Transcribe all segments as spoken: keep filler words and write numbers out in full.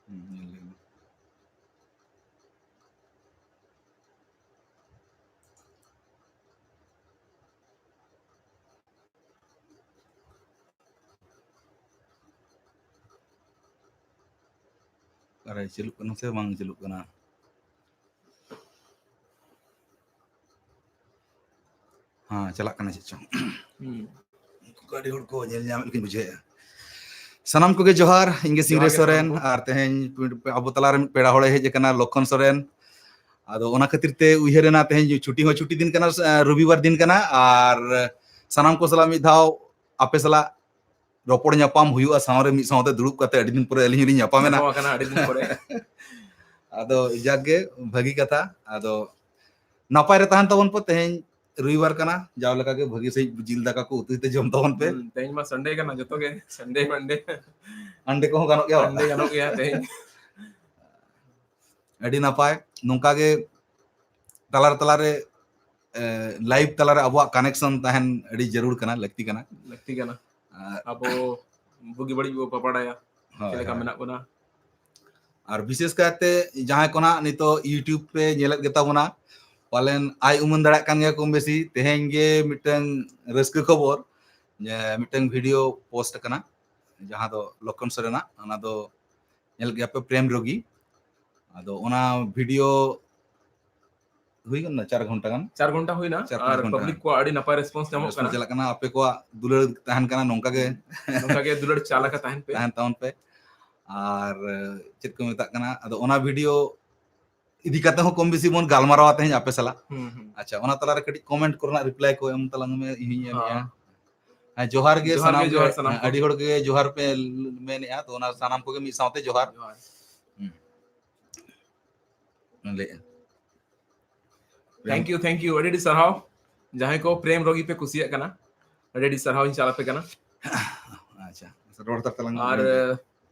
ᱦᱩᱸ, ᱧᱮᱞ ᱞᱮᱜᱮ᱾ ᱟᱨᱮ, ᱪᱟᱹᱞᱩᱜ ᱠᱟᱱᱟ ᱥᱮ ᱵᱟᱝ ᱪᱟᱹᱞᱩᱜ ᱠᱟᱱᱟ? ᱦᱮᱸ, ᱪᱟᱞᱟᱜ ᱠᱟᱱᱟ ᱪᱮᱫ ᱪᱚᱝ᱾ ᱦᱩᱸ᱾ ᱩᱱᱠᱩ ᱠᱚ ᱟᱹᱰᱤ ᱦᱚᱲ ᱠᱚ ᱧᱮᱞ ᱧᱟᱢᱮᱫ ᱞᱮᱠᱟᱧ ᱵᱩᱡᱷᱟᱹᱣᱮᱫᱼᱟ᱾ ᱥᱟᱱᱟᱢ ᱠᱚᱜᱮ ᱡᱚᱦᱟᱨ, ᱤᱧ ᱜᱮ ᱥᱤᱝᱨᱟᱹᱭ ᱡᱚᱦᱟᱨ ᱜᱮ ᱥᱚᱨᱮᱱ, ᱥᱟᱱᱟᱢ ᱠᱚ᱾ ᱟᱨ ᱛᱮᱦᱮᱧ ᱟᱵᱚ ᱛᱟᱞᱟᱨᱮ ᱢᱤᱫ ᱯᱮᱲᱟ ᱦᱚᱲᱮ ᱦᱮᱡ ᱟᱠᱟᱱᱟ, ᱞᱚᱠᱠᱷᱚᱱ ᱥᱚᱨᱮᱱ᱾ ᱟᱫᱚ ᱚᱱᱟ ᱠᱷᱟᱹᱛᱤᱨ ᱛᱮ ᱩᱭᱦᱟᱹᱨ ᱮᱱᱟ, ᱛᱮᱦᱮᱧ ᱪᱷᱩᱴᱤ ᱦᱚᱸ ᱪᱷᱩᱴᱤ ᱫᱤᱱ ᱠᱟᱱᱟ, ᱨᱚᱵᱤᱵᱟᱨ ᱫᱤᱱ ᱠᱟᱱᱟ, ᱟᱨ ᱥᱟᱱᱟᱢ ᱠᱚ ᱥᱟᱞᱟᱜ ᱢᱤᱫ ᱫᱷᱟᱣ ᱟᱯᱮ ᱥᱟᱞᱟᱜ ᱨᱚᱯᱚᱲ ᱧᱟᱯᱟᱢ ᱦᱩᱭᱩᱜᱼᱟ, ᱥᱟᱶᱨᱮ ᱢᱤᱫ ᱥᱟᱶᱛᱮ ᱫᱩᱲᱩᱵ ᱠᱟᱛᱮ ᱟᱹᱰᱤ ᱫᱤᱱ ᱯᱚᱨᱮ ᱟᱹᱞᱤᱧ ᱦᱚᱸᱞᱤᱧ ᱧᱟᱯᱟᱢᱮᱱᱟ᱾ ᱧᱟᱯᱟᱢ ᱟᱠᱟᱱᱟ ᱟᱹᱰᱤ ᱫᱤᱱ ᱯᱚᱨᱮ᱾ ᱟᱫᱚ ᱡᱟᱠ ᱜᱮ, ᱵᱷᱟᱹᱜᱤ ᱠᱟᱛᱷᱟ᱾ ᱟᱫᱚ ᱱᱟᱯᱟᱭ ᱨᱮ ᱛᱟᱦᱮᱱ ᱛᱟᱵᱚᱱ ᱯᱮ᱾ ᱛᱮᱦᱮᱧ ᱨᱚᱵᱤᱵᱟᱨ ᱠᱟᱱᱟ, ᱡᱟᱣ ᱞᱮᱠᱟ ᱜᱮ ᱵᱷᱟᱹᱜᱤ ᱥᱟᱺᱦᱤᱡ ᱡᱤᱞ ᱫᱟᱠᱟ ᱠᱚ ᱩᱛᱩᱭ ᱛᱮ ᱡᱚᱢ ᱛᱟᱵᱚᱱ ᱯᱮ᱾ ᱦᱩᱸ, ᱛᱮᱦᱮᱧ ᱢᱟ Sunday ᱠᱟᱱᱟ, ᱡᱚᱛᱚ ᱜᱮ Sunday Monday᱾ Monday ᱠᱚᱦᱚᱸ ᱜᱟᱱᱚᱜ ᱜᱮᱭᱟ ᱵᱟᱝ? Monday ᱜᱟᱱᱚᱜ ᱜᱮᱭᱟ ᱛᱮᱦᱮᱧ᱾ ᱟᱹᱰᱤ ᱱᱟᱯᱟᱭ, ᱱᱚᱝᱠᱟ ᱜᱮ ᱛᱟᱞᱟᱨᱮ ᱛᱟᱞᱟᱨᱮ, ᱮ, live ᱛᱟᱞᱟᱨᱮ ᱟᱵᱚᱣᱟᱜ connection ᱛᱟᱦᱮᱱ ᱟᱹᱰᱤ ᱡᱟᱹᱨᱩᱲ ᱠᱟᱱᱟ, ᱞᱟᱹᱠᱛᱤ ᱠᱟᱱᱟ᱾ ᱞᱟᱹᱠᱛᱤ ᱠᱟᱱᱟ᱾ ᱟᱨ ᱟᱵᱚ ᱵᱩᱜᱤ ᱵᱟᱹᱲᱤᱡ ᱵᱚ ᱵᱟᱰᱟᱭᱟ, ᱦᱳᱭ, ᱪᱮᱫ ᱞᱮᱠᱟ ᱦᱳᱭ᱾ ᱢᱮᱱᱟᱜ ᱵᱚᱱᱟ᱾ ᱟᱨ ᱵᱤᱥᱮᱥ ᱠᱟᱭᱛᱮ ᱡᱟᱦᱟᱸᱭ ᱠᱚ ᱱᱟᱦᱟᱜ ᱱᱤᱛᱚᱜ YouTube ᱯᱮ ᱧᱮᱞᱮᱫ ᱜᱮᱛᱟ ᱵᱚᱱᱟ, ᱯᱟᱞᱮᱱ ᱟᱭ ᱩᱢᱟᱹᱱ ᱫᱟᱲᱮᱭᱟᱜ ᱠᱟᱱ ᱜᱮᱭᱟ ᱠᱚᱢ ᱵᱮᱥᱤ᱾ ᱛᱮᱦᱮᱧ ᱜᱮ ᱢᱤᱫᱴᱟᱝ ᱨᱟᱹᱥᱠᱟᱹ ᱠᱷᱚᱵᱚᱨ, ᱡᱮ ᱢᱤᱫᱴᱟᱝ video post ᱟᱠᱟᱱᱟ, ᱡᱟᱦᱟᱸ ᱫᱚ ᱞᱚᱠᱠᱷᱚᱱ ᱥᱚᱨᱮᱱᱟᱜ, ᱚᱱᱟ ᱫᱚ ᱧᱮᱞ ᱜᱮᱭᱟ ᱯᱮ, ᱯᱨᱮᱢ ᱨᱳᱜᱤ᱾ ᱟᱫᱚ ᱚᱱᱟ video ᱦᱩᱭ ᱠᱟᱱᱟ ᱪᱟᱨ ᱜᱷᱚᱱᱴᱟ ᱜᱟᱱ᱾ ᱪᱟᱨ ᱜᱷᱚᱱᱴᱟ ᱦᱩᱭᱱᱟ, ᱪᱟᱨ ᱯᱟᱸᱪ ᱟᱨ ᱜᱷᱚᱱᱴᱟ public ᱜᱟᱱ᱾ ᱠᱚᱣᱟᱜ ᱟᱹᱰᱤ ᱱᱟᱯᱟᱭ response ᱧᱟᱢᱚᱜ response ᱠᱟᱱᱟ᱾ ᱪᱟᱞᱟᱜ ᱠᱟᱱᱟ᱾ ᱟᱯᱮ ᱠᱚᱣᱟᱜ ᱫᱩᱞᱟᱹᱲ ᱛᱟᱦᱮᱱ ᱠᱟᱱᱟ, ᱱᱚᱝᱠᱟ ᱜᱮ᱾ ᱦᱩᱸ᱾ ᱱᱚᱝᱠᱟ ᱜᱮ ᱫᱩᱞᱟᱹᱲ ᱪᱟᱞ ᱟᱠᱟ ᱛᱟᱦᱮᱱ ᱯᱮ᱾ ᱛᱟᱦᱮᱱ ᱛᱟᱵᱚᱱ ᱯᱮ᱾ ᱟᱨ ᱪᱮᱫ ᱠᱚ ᱢᱮᱛᱟᱜ ᱠᱟᱱᱟ, ᱟᱫᱚ ᱚᱱᱟ video ᱤᱫᱤ ᱠᱟᱛᱮ ᱦᱚᱸ ᱠᱚᱢ ᱵᱮᱥᱤ ᱵᱚᱱ ᱜᱟᱞᱢᱟᱨᱟᱣᱟ ᱛᱮᱦᱮᱧ ᱟᱯᱮ ᱥᱟᱞᱟᱜ᱾ ᱦᱩᱸ, ᱦᱩᱸ᱾ ᱟᱪᱪᱷᱟ, ᱚᱱᱟ ᱛᱟᱞᱟᱨᱮ ᱠᱟᱹᱴᱤᱡ comment ᱠᱚᱨᱮᱱᱟᱜ reply ᱠᱚ ᱮᱢ ᱛᱟᱞᱟᱝ ᱢᱮ, ᱤᱧ ᱦᱚᱸᱧ ᱮᱢᱮᱜᱼᱟ᱾ ᱦᱚᱸ᱾ ᱦᱮᱸ, ᱡᱚᱦᱟᱨ ᱜᱮ ᱡᱚᱦᱟᱨ ᱥᱟᱱᱟᱢ ᱜᱮ, ᱡᱚᱦᱟᱨ ᱜᱮ᱾ ᱥᱟᱱᱟᱢ ᱦᱮᱸ, ᱠᱚ᱾ ᱟᱹᱰᱤ ᱦᱚᱲ ᱜᱮ ᱡᱚᱦᱟᱨ ᱯᱮ ᱢᱮᱱᱮᱜᱼᱟ, ᱛᱚ ᱚᱱᱟ ᱥᱟᱱᱟᱢ ᱠᱚᱜᱮ ᱢᱤᱫ ᱥᱟᱶᱛᱮ ᱡᱚᱦᱟᱨ᱾ ᱡᱚᱦᱟᱨ᱾ ᱦᱩᱸ᱾ ᱞᱟᱹᱭᱮᱜᱼᱟ᱾ Thank you, thank you. ᱟᱹᱰᱤ ᱟᱹᱰᱤ ᱥᱟᱨᱦᱟᱣ᱾ ᱡᱟᱦᱟᱸᱭ ᱠᱚ ᱯᱨᱮᱢ ᱨᱳᱜᱤ ᱯᱮ ᱠᱩᱥᱤᱭᱟᱜ ᱠᱟᱱᱟ, ᱟᱹᱰᱤ ᱟᱹᱰᱤ ᱥᱟᱨᱦᱟᱣ ᱤᱧ ᱪᱟᱞ ᱟᱯᱮ ᱠᱟᱱᱟ᱾ ᱟᱪᱪᱷᱟ, ᱨᱚᱲ ᱦᱟᱛᱟᱲ ᱛᱟᱞᱟᱝ ᱢᱮ᱾ ᱟᱨ,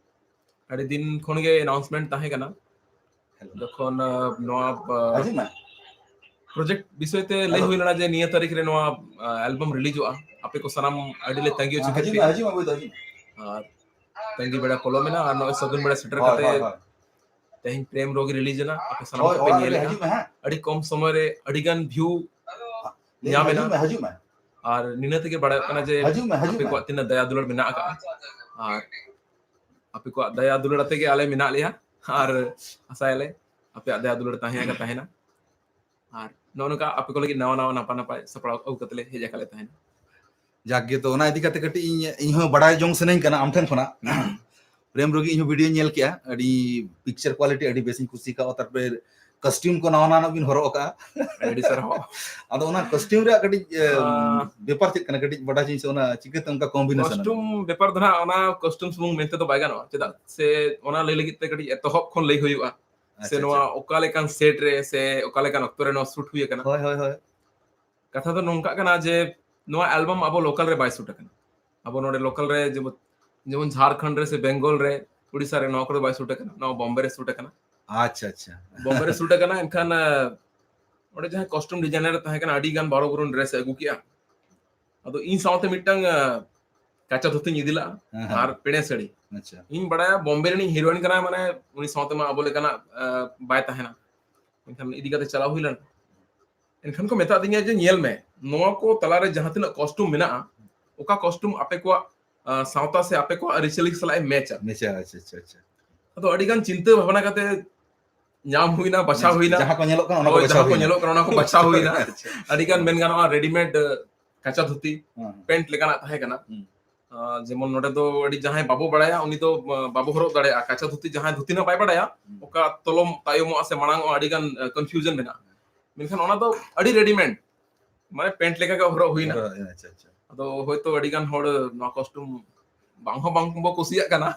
ᱟᱹᱰᱤ ᱫᱤᱱ ᱠᱷᱚᱱ ᱜᱮ announcement ᱛᱟᱦᱮᱸ ᱠᱟᱱᱟ᱾ ᱦᱮᱞᱳ᱾ ᱡᱚᱠᱷᱚᱱ, ᱟ, ᱱᱚᱣᱟ, ᱟ, ᱦᱤᱡᱩᱜ ᱢᱮ᱾ Project ᱵᱤᱥᱚᱭ ᱛᱮ ᱞᱟᱹᱭ ᱦᱮᱞᱳ᱾ ᱦᱩᱭ ᱞᱮᱱᱟ ᱡᱮ ᱱᱤᱭᱟᱹ ᱛᱟᱹᱨᱤᱠᱷ ᱨᱮ ᱱᱚᱣᱟ, ᱟ, album releaseᱚᱜᱼᱟ, ᱟᱯᱮ ᱠᱚ ᱥᱟᱱᱟᱢ ᱟᱹᱰᱤ ᱞᱮ ᱛᱟᱺᱜᱤ ᱦᱚᱪᱚ ᱦᱮᱸ, ᱠᱮᱫ ᱦᱤᱡᱩᱜ ᱯᱮᱭᱟ᱾ ᱢᱮ, ᱦᱤᱡᱩᱜ ᱢᱮ, ᱵᱟᱹᱵᱩ ᱫᱚ ᱦᱤᱡᱩᱜ ᱢᱮ᱾ ᱟᱨ ᱛᱟᱺᱜᱤ ᱵᱮᱲᱟ ᱯᱚᱞᱚᱢᱮᱱᱟ ᱟᱨ ᱱᱚᱜᱼᱚᱭ ᱥᱟᱹᱜᱩᱱ ᱵᱮᱲᱟ ᱥᱮᱴᱮᱨ ᱦᱳᱭ, ᱠᱟᱛᱮ ᱦᱳᱭ, ᱦᱳᱭ᱾ ᱛᱮᱦᱮᱧ ᱯᱨᱮᱢ ᱨᱳᱜᱽ ᱨᱤᱞᱤᱡᱽ ᱮᱱᱟ, ᱟᱯᱮ ᱥᱟᱱᱟᱢ ᱦᱳᱭ, ᱠᱚᱯᱮ ᱚᱲᱟᱜ ᱧᱮᱞ ᱨᱮ ᱮᱫᱟ᱾ ᱦᱤᱡᱩᱜ ᱢᱮ ᱦᱟᱸᱜ᱾ ᱟᱹᱰᱤ ᱠᱚᱢ ᱥᱚᱢᱚᱭ ᱨᱮ ᱟᱹᱰᱤ ᱜᱟᱱ ᱵᱷᱤᱭᱩ ᱞᱟᱹᱭ ᱧᱟᱢ ᱢᱮ, ᱮᱱᱟ᱾ ᱦᱤᱡᱩᱜ ᱢᱮ, ᱦᱤᱡᱩᱜ ᱢᱮ᱾ ᱟᱨ ᱱᱤᱱᱟᱹ ᱛᱮᱜᱮ ᱵᱟᱲᱟᱭᱚᱜ ᱠᱟᱱᱟ ᱡᱮ ᱦᱤᱡᱩᱜ ᱢᱮ, ᱦᱤᱡᱩᱜ ᱟᱯᱮ ᱢᱮ᱾ ᱠᱚᱣᱟᱜ ᱛᱤᱱᱟᱹᱜ ᱫᱟᱭᱟ ᱫᱩᱞᱟᱹᱲ ᱢᱮᱱᱟᱜ ᱟᱠᱟᱫᱼᱟ᱾ ᱟᱨ ᱟᱯᱮ ᱠᱚᱣᱟᱜ ᱫᱟᱭᱟ ᱫᱩᱞᱟᱹᱲ ᱟᱛᱮ ᱜᱮ ᱟᱞᱮ ᱢᱮᱱᱟᱜ ᱞᱮᱭᱟ᱾ ᱟᱨ ᱟᱥᱟᱭᱟᱞᱮ ᱟᱯᱮᱭᱟᱜ ᱫᱟᱭᱟ ᱫᱩᱞᱟᱹᱲ ᱛᱟᱦᱮᱸ ᱟᱠᱟ ᱛᱟᱦᱮᱱᱟ᱾ ᱟᱨ ᱱᱚᱜᱼᱚ ᱱᱚᱝᱠᱟ ᱟᱯᱮ ᱠᱚ ᱞᱟᱹᱜᱤᱫ ᱱᱟᱣᱟ ᱱᱟᱣᱟ ᱱᱟᱯᱟᱭ ᱱᱟᱯᱟᱭ ᱥᱟᱯᱲᱟᱣ ᱟᱹᱜᱩ ᱠᱟᱛᱮ ᱞᱮ ᱦᱮᱡ ᱟᱠᱟᱫ ᱞᱮ ᱛᱟᱦᱮᱱᱟ᱾ ᱡᱟᱠ ᱜᱮ, ᱛᱚ ᱚᱱᱟ ᱤᱫᱤ ᱠᱟᱛᱮ ᱠᱟᱹᱴᱤᱡ ᱤᱧ, ᱤᱧ ᱦᱚᱸ ᱵᱟᱲᱟᱭ ᱡᱚᱝ ᱥᱟᱱᱟᱧ ᱠᱟᱱᱟ ᱟᱢ ᱴᱷᱮᱱ ᱠᱷᱚᱱᱟᱜ᱾ ᱯᱨᱮᱢ ᱨᱳᱜᱤ ᱤᱧ ᱦᱚᱸ ᱵᱷᱤᱰᱤᱭᱳᱧ ᱧᱮᱞ ᱠᱮᱜᱼᱟ, ᱟᱹᱰᱤ ᱯᱤᱠᱪᱟᱨ ᱠᱣᱟᱞᱤᱴᱤ ᱟᱹᱰᱤ ᱵᱮᱥᱤᱧ ᱠᱩᱥᱤ ᱠᱟᱣᱟ᱾ ᱛᱟᱨᱯᱚᱨᱮ ᱠᱚᱥᱴᱤᱭᱩᱢ ᱠᱚ ᱱᱟᱣᱟ ᱱᱟᱣᱟ ᱵᱤᱱ ᱦᱚᱨᱚᱜ ᱟᱠᱟᱜᱼᱟ᱾ ᱟᱹᱰᱤ ᱥᱟᱨᱦᱟᱣ᱾ ᱟᱫᱚ ᱚᱱᱟ ᱠᱚᱥᱴᱤᱭᱩᱢ ᱨᱮᱭᱟᱜ ᱠᱟᱹᱴᱤᱡ, ᱮ, ᱟᱸ᱾ ᱵᱮᱯᱟᱨ ᱪᱮᱫ ᱠᱟᱱᱟ? ᱠᱟᱹᱴᱤᱡ ᱵᱟᱰᱟᱭ ᱦᱚᱪᱚᱧ ᱥᱮ, ᱚᱱᱟ ᱪᱤᱠᱟᱹᱛᱮ ᱚᱱᱠᱟ ᱠᱚᱢᱵᱤᱱᱮᱥᱚᱱ? ᱠᱚᱥᱴᱩᱢ ᱵᱮᱯᱟᱨ ᱫᱚ ᱱᱟᱦᱟᱜ ᱚᱱᱟ ᱠᱚᱥᱴᱩᱢ ᱥᱩᱢᱩᱝ ᱢᱮᱱᱛᱮ ᱫᱚ ᱵᱟᱭ ᱜᱟᱱᱚᱜᱼᱟ, ᱪᱮᱫᱟᱜ ᱥᱮ ᱚᱱᱟ ᱞᱟᱹᱭ ᱞᱟᱹᱜᱤᱫ ᱛᱮ ᱠᱟᱹᱴᱤᱡ ᱮᱛᱚᱦᱚᱵ ᱠᱷᱚᱱ ᱞᱟᱹᱭ ᱦᱩᱭᱩᱜᱼᱟ᱾ ᱥᱮ ᱟᱪᱪᱷᱟ, ᱱᱚᱣᱟ ᱟᱪᱪᱷᱟ᱾ ᱚᱠᱟ ᱞᱮᱠᱟᱱ ᱥᱮᱴ ᱨᱮ ᱥᱮ ᱚᱠᱟ ᱞᱮᱠᱟᱱ ᱚᱠᱛᱚ ᱨᱮ ᱱᱚᱣᱟ ᱥᱩᱴ ᱦᱩᱭ ᱟᱠᱟᱱᱟ᱾ ᱦᱳᱭ, ᱦᱳᱭ, ᱦᱳᱭ᱾ ᱠᱟᱛᱷᱟ ᱫᱚ ᱱᱚᱝᱠᱟᱜ ᱠᱟᱱᱟ ᱡᱮ ᱱᱚᱣᱟ ᱮᱞᱵᱟᱢ ᱟᱵᱚ ᱞᱳᱠᱟᱞ ᱨᱮ ᱵᱟᱭ ᱥᱩᱴ ᱟᱠᱟᱱᱟ᱾ ᱟᱵᱚ ᱱᱚᱰᱮ ᱞᱳᱠᱟᱞ ᱨᱮ ᱡᱮᱢᱚᱱ, ᱡᱮᱢᱚᱱ ᱡᱷᱟᱲᱠᱷᱚᱸᱰ ᱨᱮ ᱥᱮ ᱵᱮᱝᱜᱚᱞ ᱨᱮ, ᱩᱲᱤᱥᱥᱟ ᱨᱮ, ᱱᱚᱣᱟ ᱠᱚᱨᱮ ᱵᱟᱭ ᱥᱩᱴ ᱟᱠᱟᱱᱟ, ᱱᱚᱣᱟ ᱵᱚᱢᱵᱮ ᱨᱮ ᱥᱩᱴ ᱟᱠᱟᱱᱟ᱾ ᱟᱪᱪᱷᱟ, ᱟᱪᱪᱷᱟ᱾ ᱵᱚᱢᱵᱮ ᱨᱮ ᱥᱩᱴ ᱟᱠᱟᱱᱟ, ᱮᱱᱠᱷᱟᱱ, ᱟᱸ, ᱚᱸᱰᱮ ᱡᱟᱦᱟᱸᱭ ᱠᱚᱥᱴᱩᱢ ᱰᱤᱡᱟᱭᱱᱟᱨ ᱮ ᱛᱟᱦᱮᱸ ᱠᱟᱱᱟ, ᱟᱹᱰᱤ ᱜᱟᱱ ᱵᱟᱨᱚ ᱵᱩᱨᱩᱱ ᱰᱨᱮᱥ ᱮ ᱟᱹᱜᱩ ᱠᱮᱜᱼᱟ᱾ ᱟᱫᱚ ᱤᱧ ᱥᱟᱶᱛᱮ ᱢᱤᱫᱴᱟᱝ, ᱟᱸ, ᱠᱟᱪᱟ ᱫᱷᱩᱛᱤᱧ ᱤᱫᱤ ᱞᱟᱜᱼᱟ ᱦᱮᱸ, ᱦᱮᱸ᱾ ᱟᱨ ᱯᱮᱲᱮ ᱥᱟᱹᱲᱤ᱾ ᱟᱪᱪᱷᱟ᱾ ᱤᱧ ᱵᱟᱲᱟᱭᱟ ᱵᱚᱢᱵᱮ ᱨᱤᱱᱤᱡ ᱦᱤᱨᱳᱭᱤᱱ ᱠᱟᱱᱟᱭ, ᱢᱟᱱᱮ ᱩᱱᱤ ᱥᱟᱶᱛᱮ ᱢᱟ ᱟᱵᱚ ᱞᱮᱠᱟᱱᱟᱜ, ᱟᱸ, ᱵᱟᱭ ᱛᱟᱦᱮᱱᱟ᱾ ᱮᱱᱠᱷᱟᱱ ᱤᱫᱤ ᱠᱟᱛᱮ ᱪᱟᱞᱟᱣ ᱦᱩᱭ ᱞᱮᱱᱟ᱾ ᱮᱱᱠᱷᱟᱱ ᱠᱚ ᱢᱮᱛᱟ ᱫᱤᱧᱟ ᱡᱮ, "ᱧᱮᱞ ᱢᱮ, ᱱᱚᱣᱟ ᱠᱚ ᱛᱟᱞᱟᱨᱮ ᱡᱟᱦᱟᱸ ᱛᱤᱱᱟᱹᱜ ᱠᱚᱥᱴᱩᱢ ᱢᱮᱱᱟᱜᱼᱟ, ᱚᱠᱟ ᱠᱚᱥᱴᱩᱢ ᱟᱯᱮ ᱠᱚᱣᱟᱜ, ᱟᱸ, ᱥᱟᱶᱛᱟ ᱥᱮ ᱟᱯᱮ ᱠᱚᱣᱟᱜ ᱟᱹᱨᱤᱪᱟᱹᱞᱤ ᱥᱟᱞᱟᱜ ᱮ ᱢᱮᱪᱟ?" ᱢᱮᱪᱟ, ᱟᱪᱪᱷᱟ, ᱟᱪᱪᱷᱟ, ᱟᱪᱪᱷᱟ᱾ ᱟᱫᱚ ᱟᱹᱰᱤ ᱜᱟᱱ ᱪᱤᱱᱛᱟᱹ ᱵᱷᱟᱵᱽᱱᱟ ᱠᱟᱛᱮ ᱧᱟᱢ ᱦᱩᱭᱱᱟ, ᱵᱟᱪᱷᱟᱣ ᱦᱩᱭᱱᱟ᱾ ᱡᱟᱦᱟᱸ ᱠᱚ ᱧᱮᱞᱚᱜ ᱠᱟᱱᱟ, ᱚᱱᱟ ᱠᱚ ᱦᱳᱭ, ᱵᱟᱪᱷᱟᱣ ᱡᱟᱦᱟᱸ ᱠᱚ ᱦᱩᱭᱱᱟ᱾ ᱧᱮᱞᱚᱜ ᱠᱟᱱᱟ, ᱚᱱᱟ ᱠᱚ ᱵᱟᱪᱷᱟᱣ ᱦᱩᱭᱱᱟ᱾ ᱟᱪᱪᱷᱟ᱾ ᱟᱹᱰᱤ ᱜᱟᱱ ᱢᱮᱱ ᱜᱟᱱᱚᱜᱼᱟ, ᱨᱮᱰᱤᱢᱮᱰ, ᱟᱸ, ᱠᱟᱪᱟ ᱫᱷᱩᱛᱤ, ᱦᱮᱸ, ᱦᱮᱸ᱾ ᱯᱮᱱᱴ ᱞᱮᱠᱟᱱᱟᱜ ᱛᱟᱦᱮᱸ ᱠᱟᱱᱟ᱾ ᱦᱩᱸ᱾ ᱟᱸ, ᱡᱮᱢᱚᱱ ᱱᱚᱰᱮ ᱫᱚ ᱟᱹᱰᱤ ᱡᱟᱦᱟᱸᱭ ᱵᱟᱵᱚ ᱵᱟᱲᱟᱭᱟ, ᱩᱱᱤ ᱫᱚ, ᱟᱸ, ᱵᱟᱵᱚ ᱦᱚᱨᱚᱜ ᱫᱟᱲᱮᱭᱟᱜᱼᱟ᱾ ᱠᱟᱪᱟ ᱫᱷᱩᱛᱤ ᱡᱟᱦᱟᱸᱭ ᱫᱷᱩᱛᱤ ᱱᱟᱜ ᱵᱟᱭ ᱵᱟᱲᱟᱭᱟ, ᱦᱩᱸ᱾ ᱚᱠᱟ ᱛᱚᱞᱚᱢ ᱛᱟᱭᱚᱢᱚᱜᱼᱟ ᱥᱮ ᱢᱟᱲᱟᱝᱚᱜᱼᱟ, ᱟᱹᱰᱤ ᱜᱟᱱ, ᱟᱸ, ᱠᱚᱱᱯᱷᱤᱭᱩᱡᱚᱱ ᱢᱮᱱᱟᱜᱼᱟ᱾ ᱢᱮᱱᱠᱷᱟᱱ ᱚᱱᱟ ᱫᱚ ᱟᱹᱰᱤ ᱨᱮᱰᱤᱢᱮᱰ, ᱢᱟᱱᱮ ᱯᱮᱱᱴ ᱞᱮᱠᱟ ᱜᱮ ᱦᱚᱨᱚᱜ ᱦᱩᱭᱱᱟ᱾ ᱦᱳᱭ, ᱟᱪᱪᱷᱟ, ᱟᱪᱪᱷᱟ᱾ ᱟᱫᱚ ᱦᱚᱭᱛᱳ ᱟᱹᱰᱤ ᱜᱟᱱ ᱦᱚᱲ ᱱᱚᱣᱟ ᱠᱚᱥᱴᱩᱢ ᱵᱟᱝ ᱦᱚᱸ ᱵᱟᱝ ᱵᱚ ᱠᱩᱥᱤᱭᱟᱜ ᱠᱟᱱᱟ᱾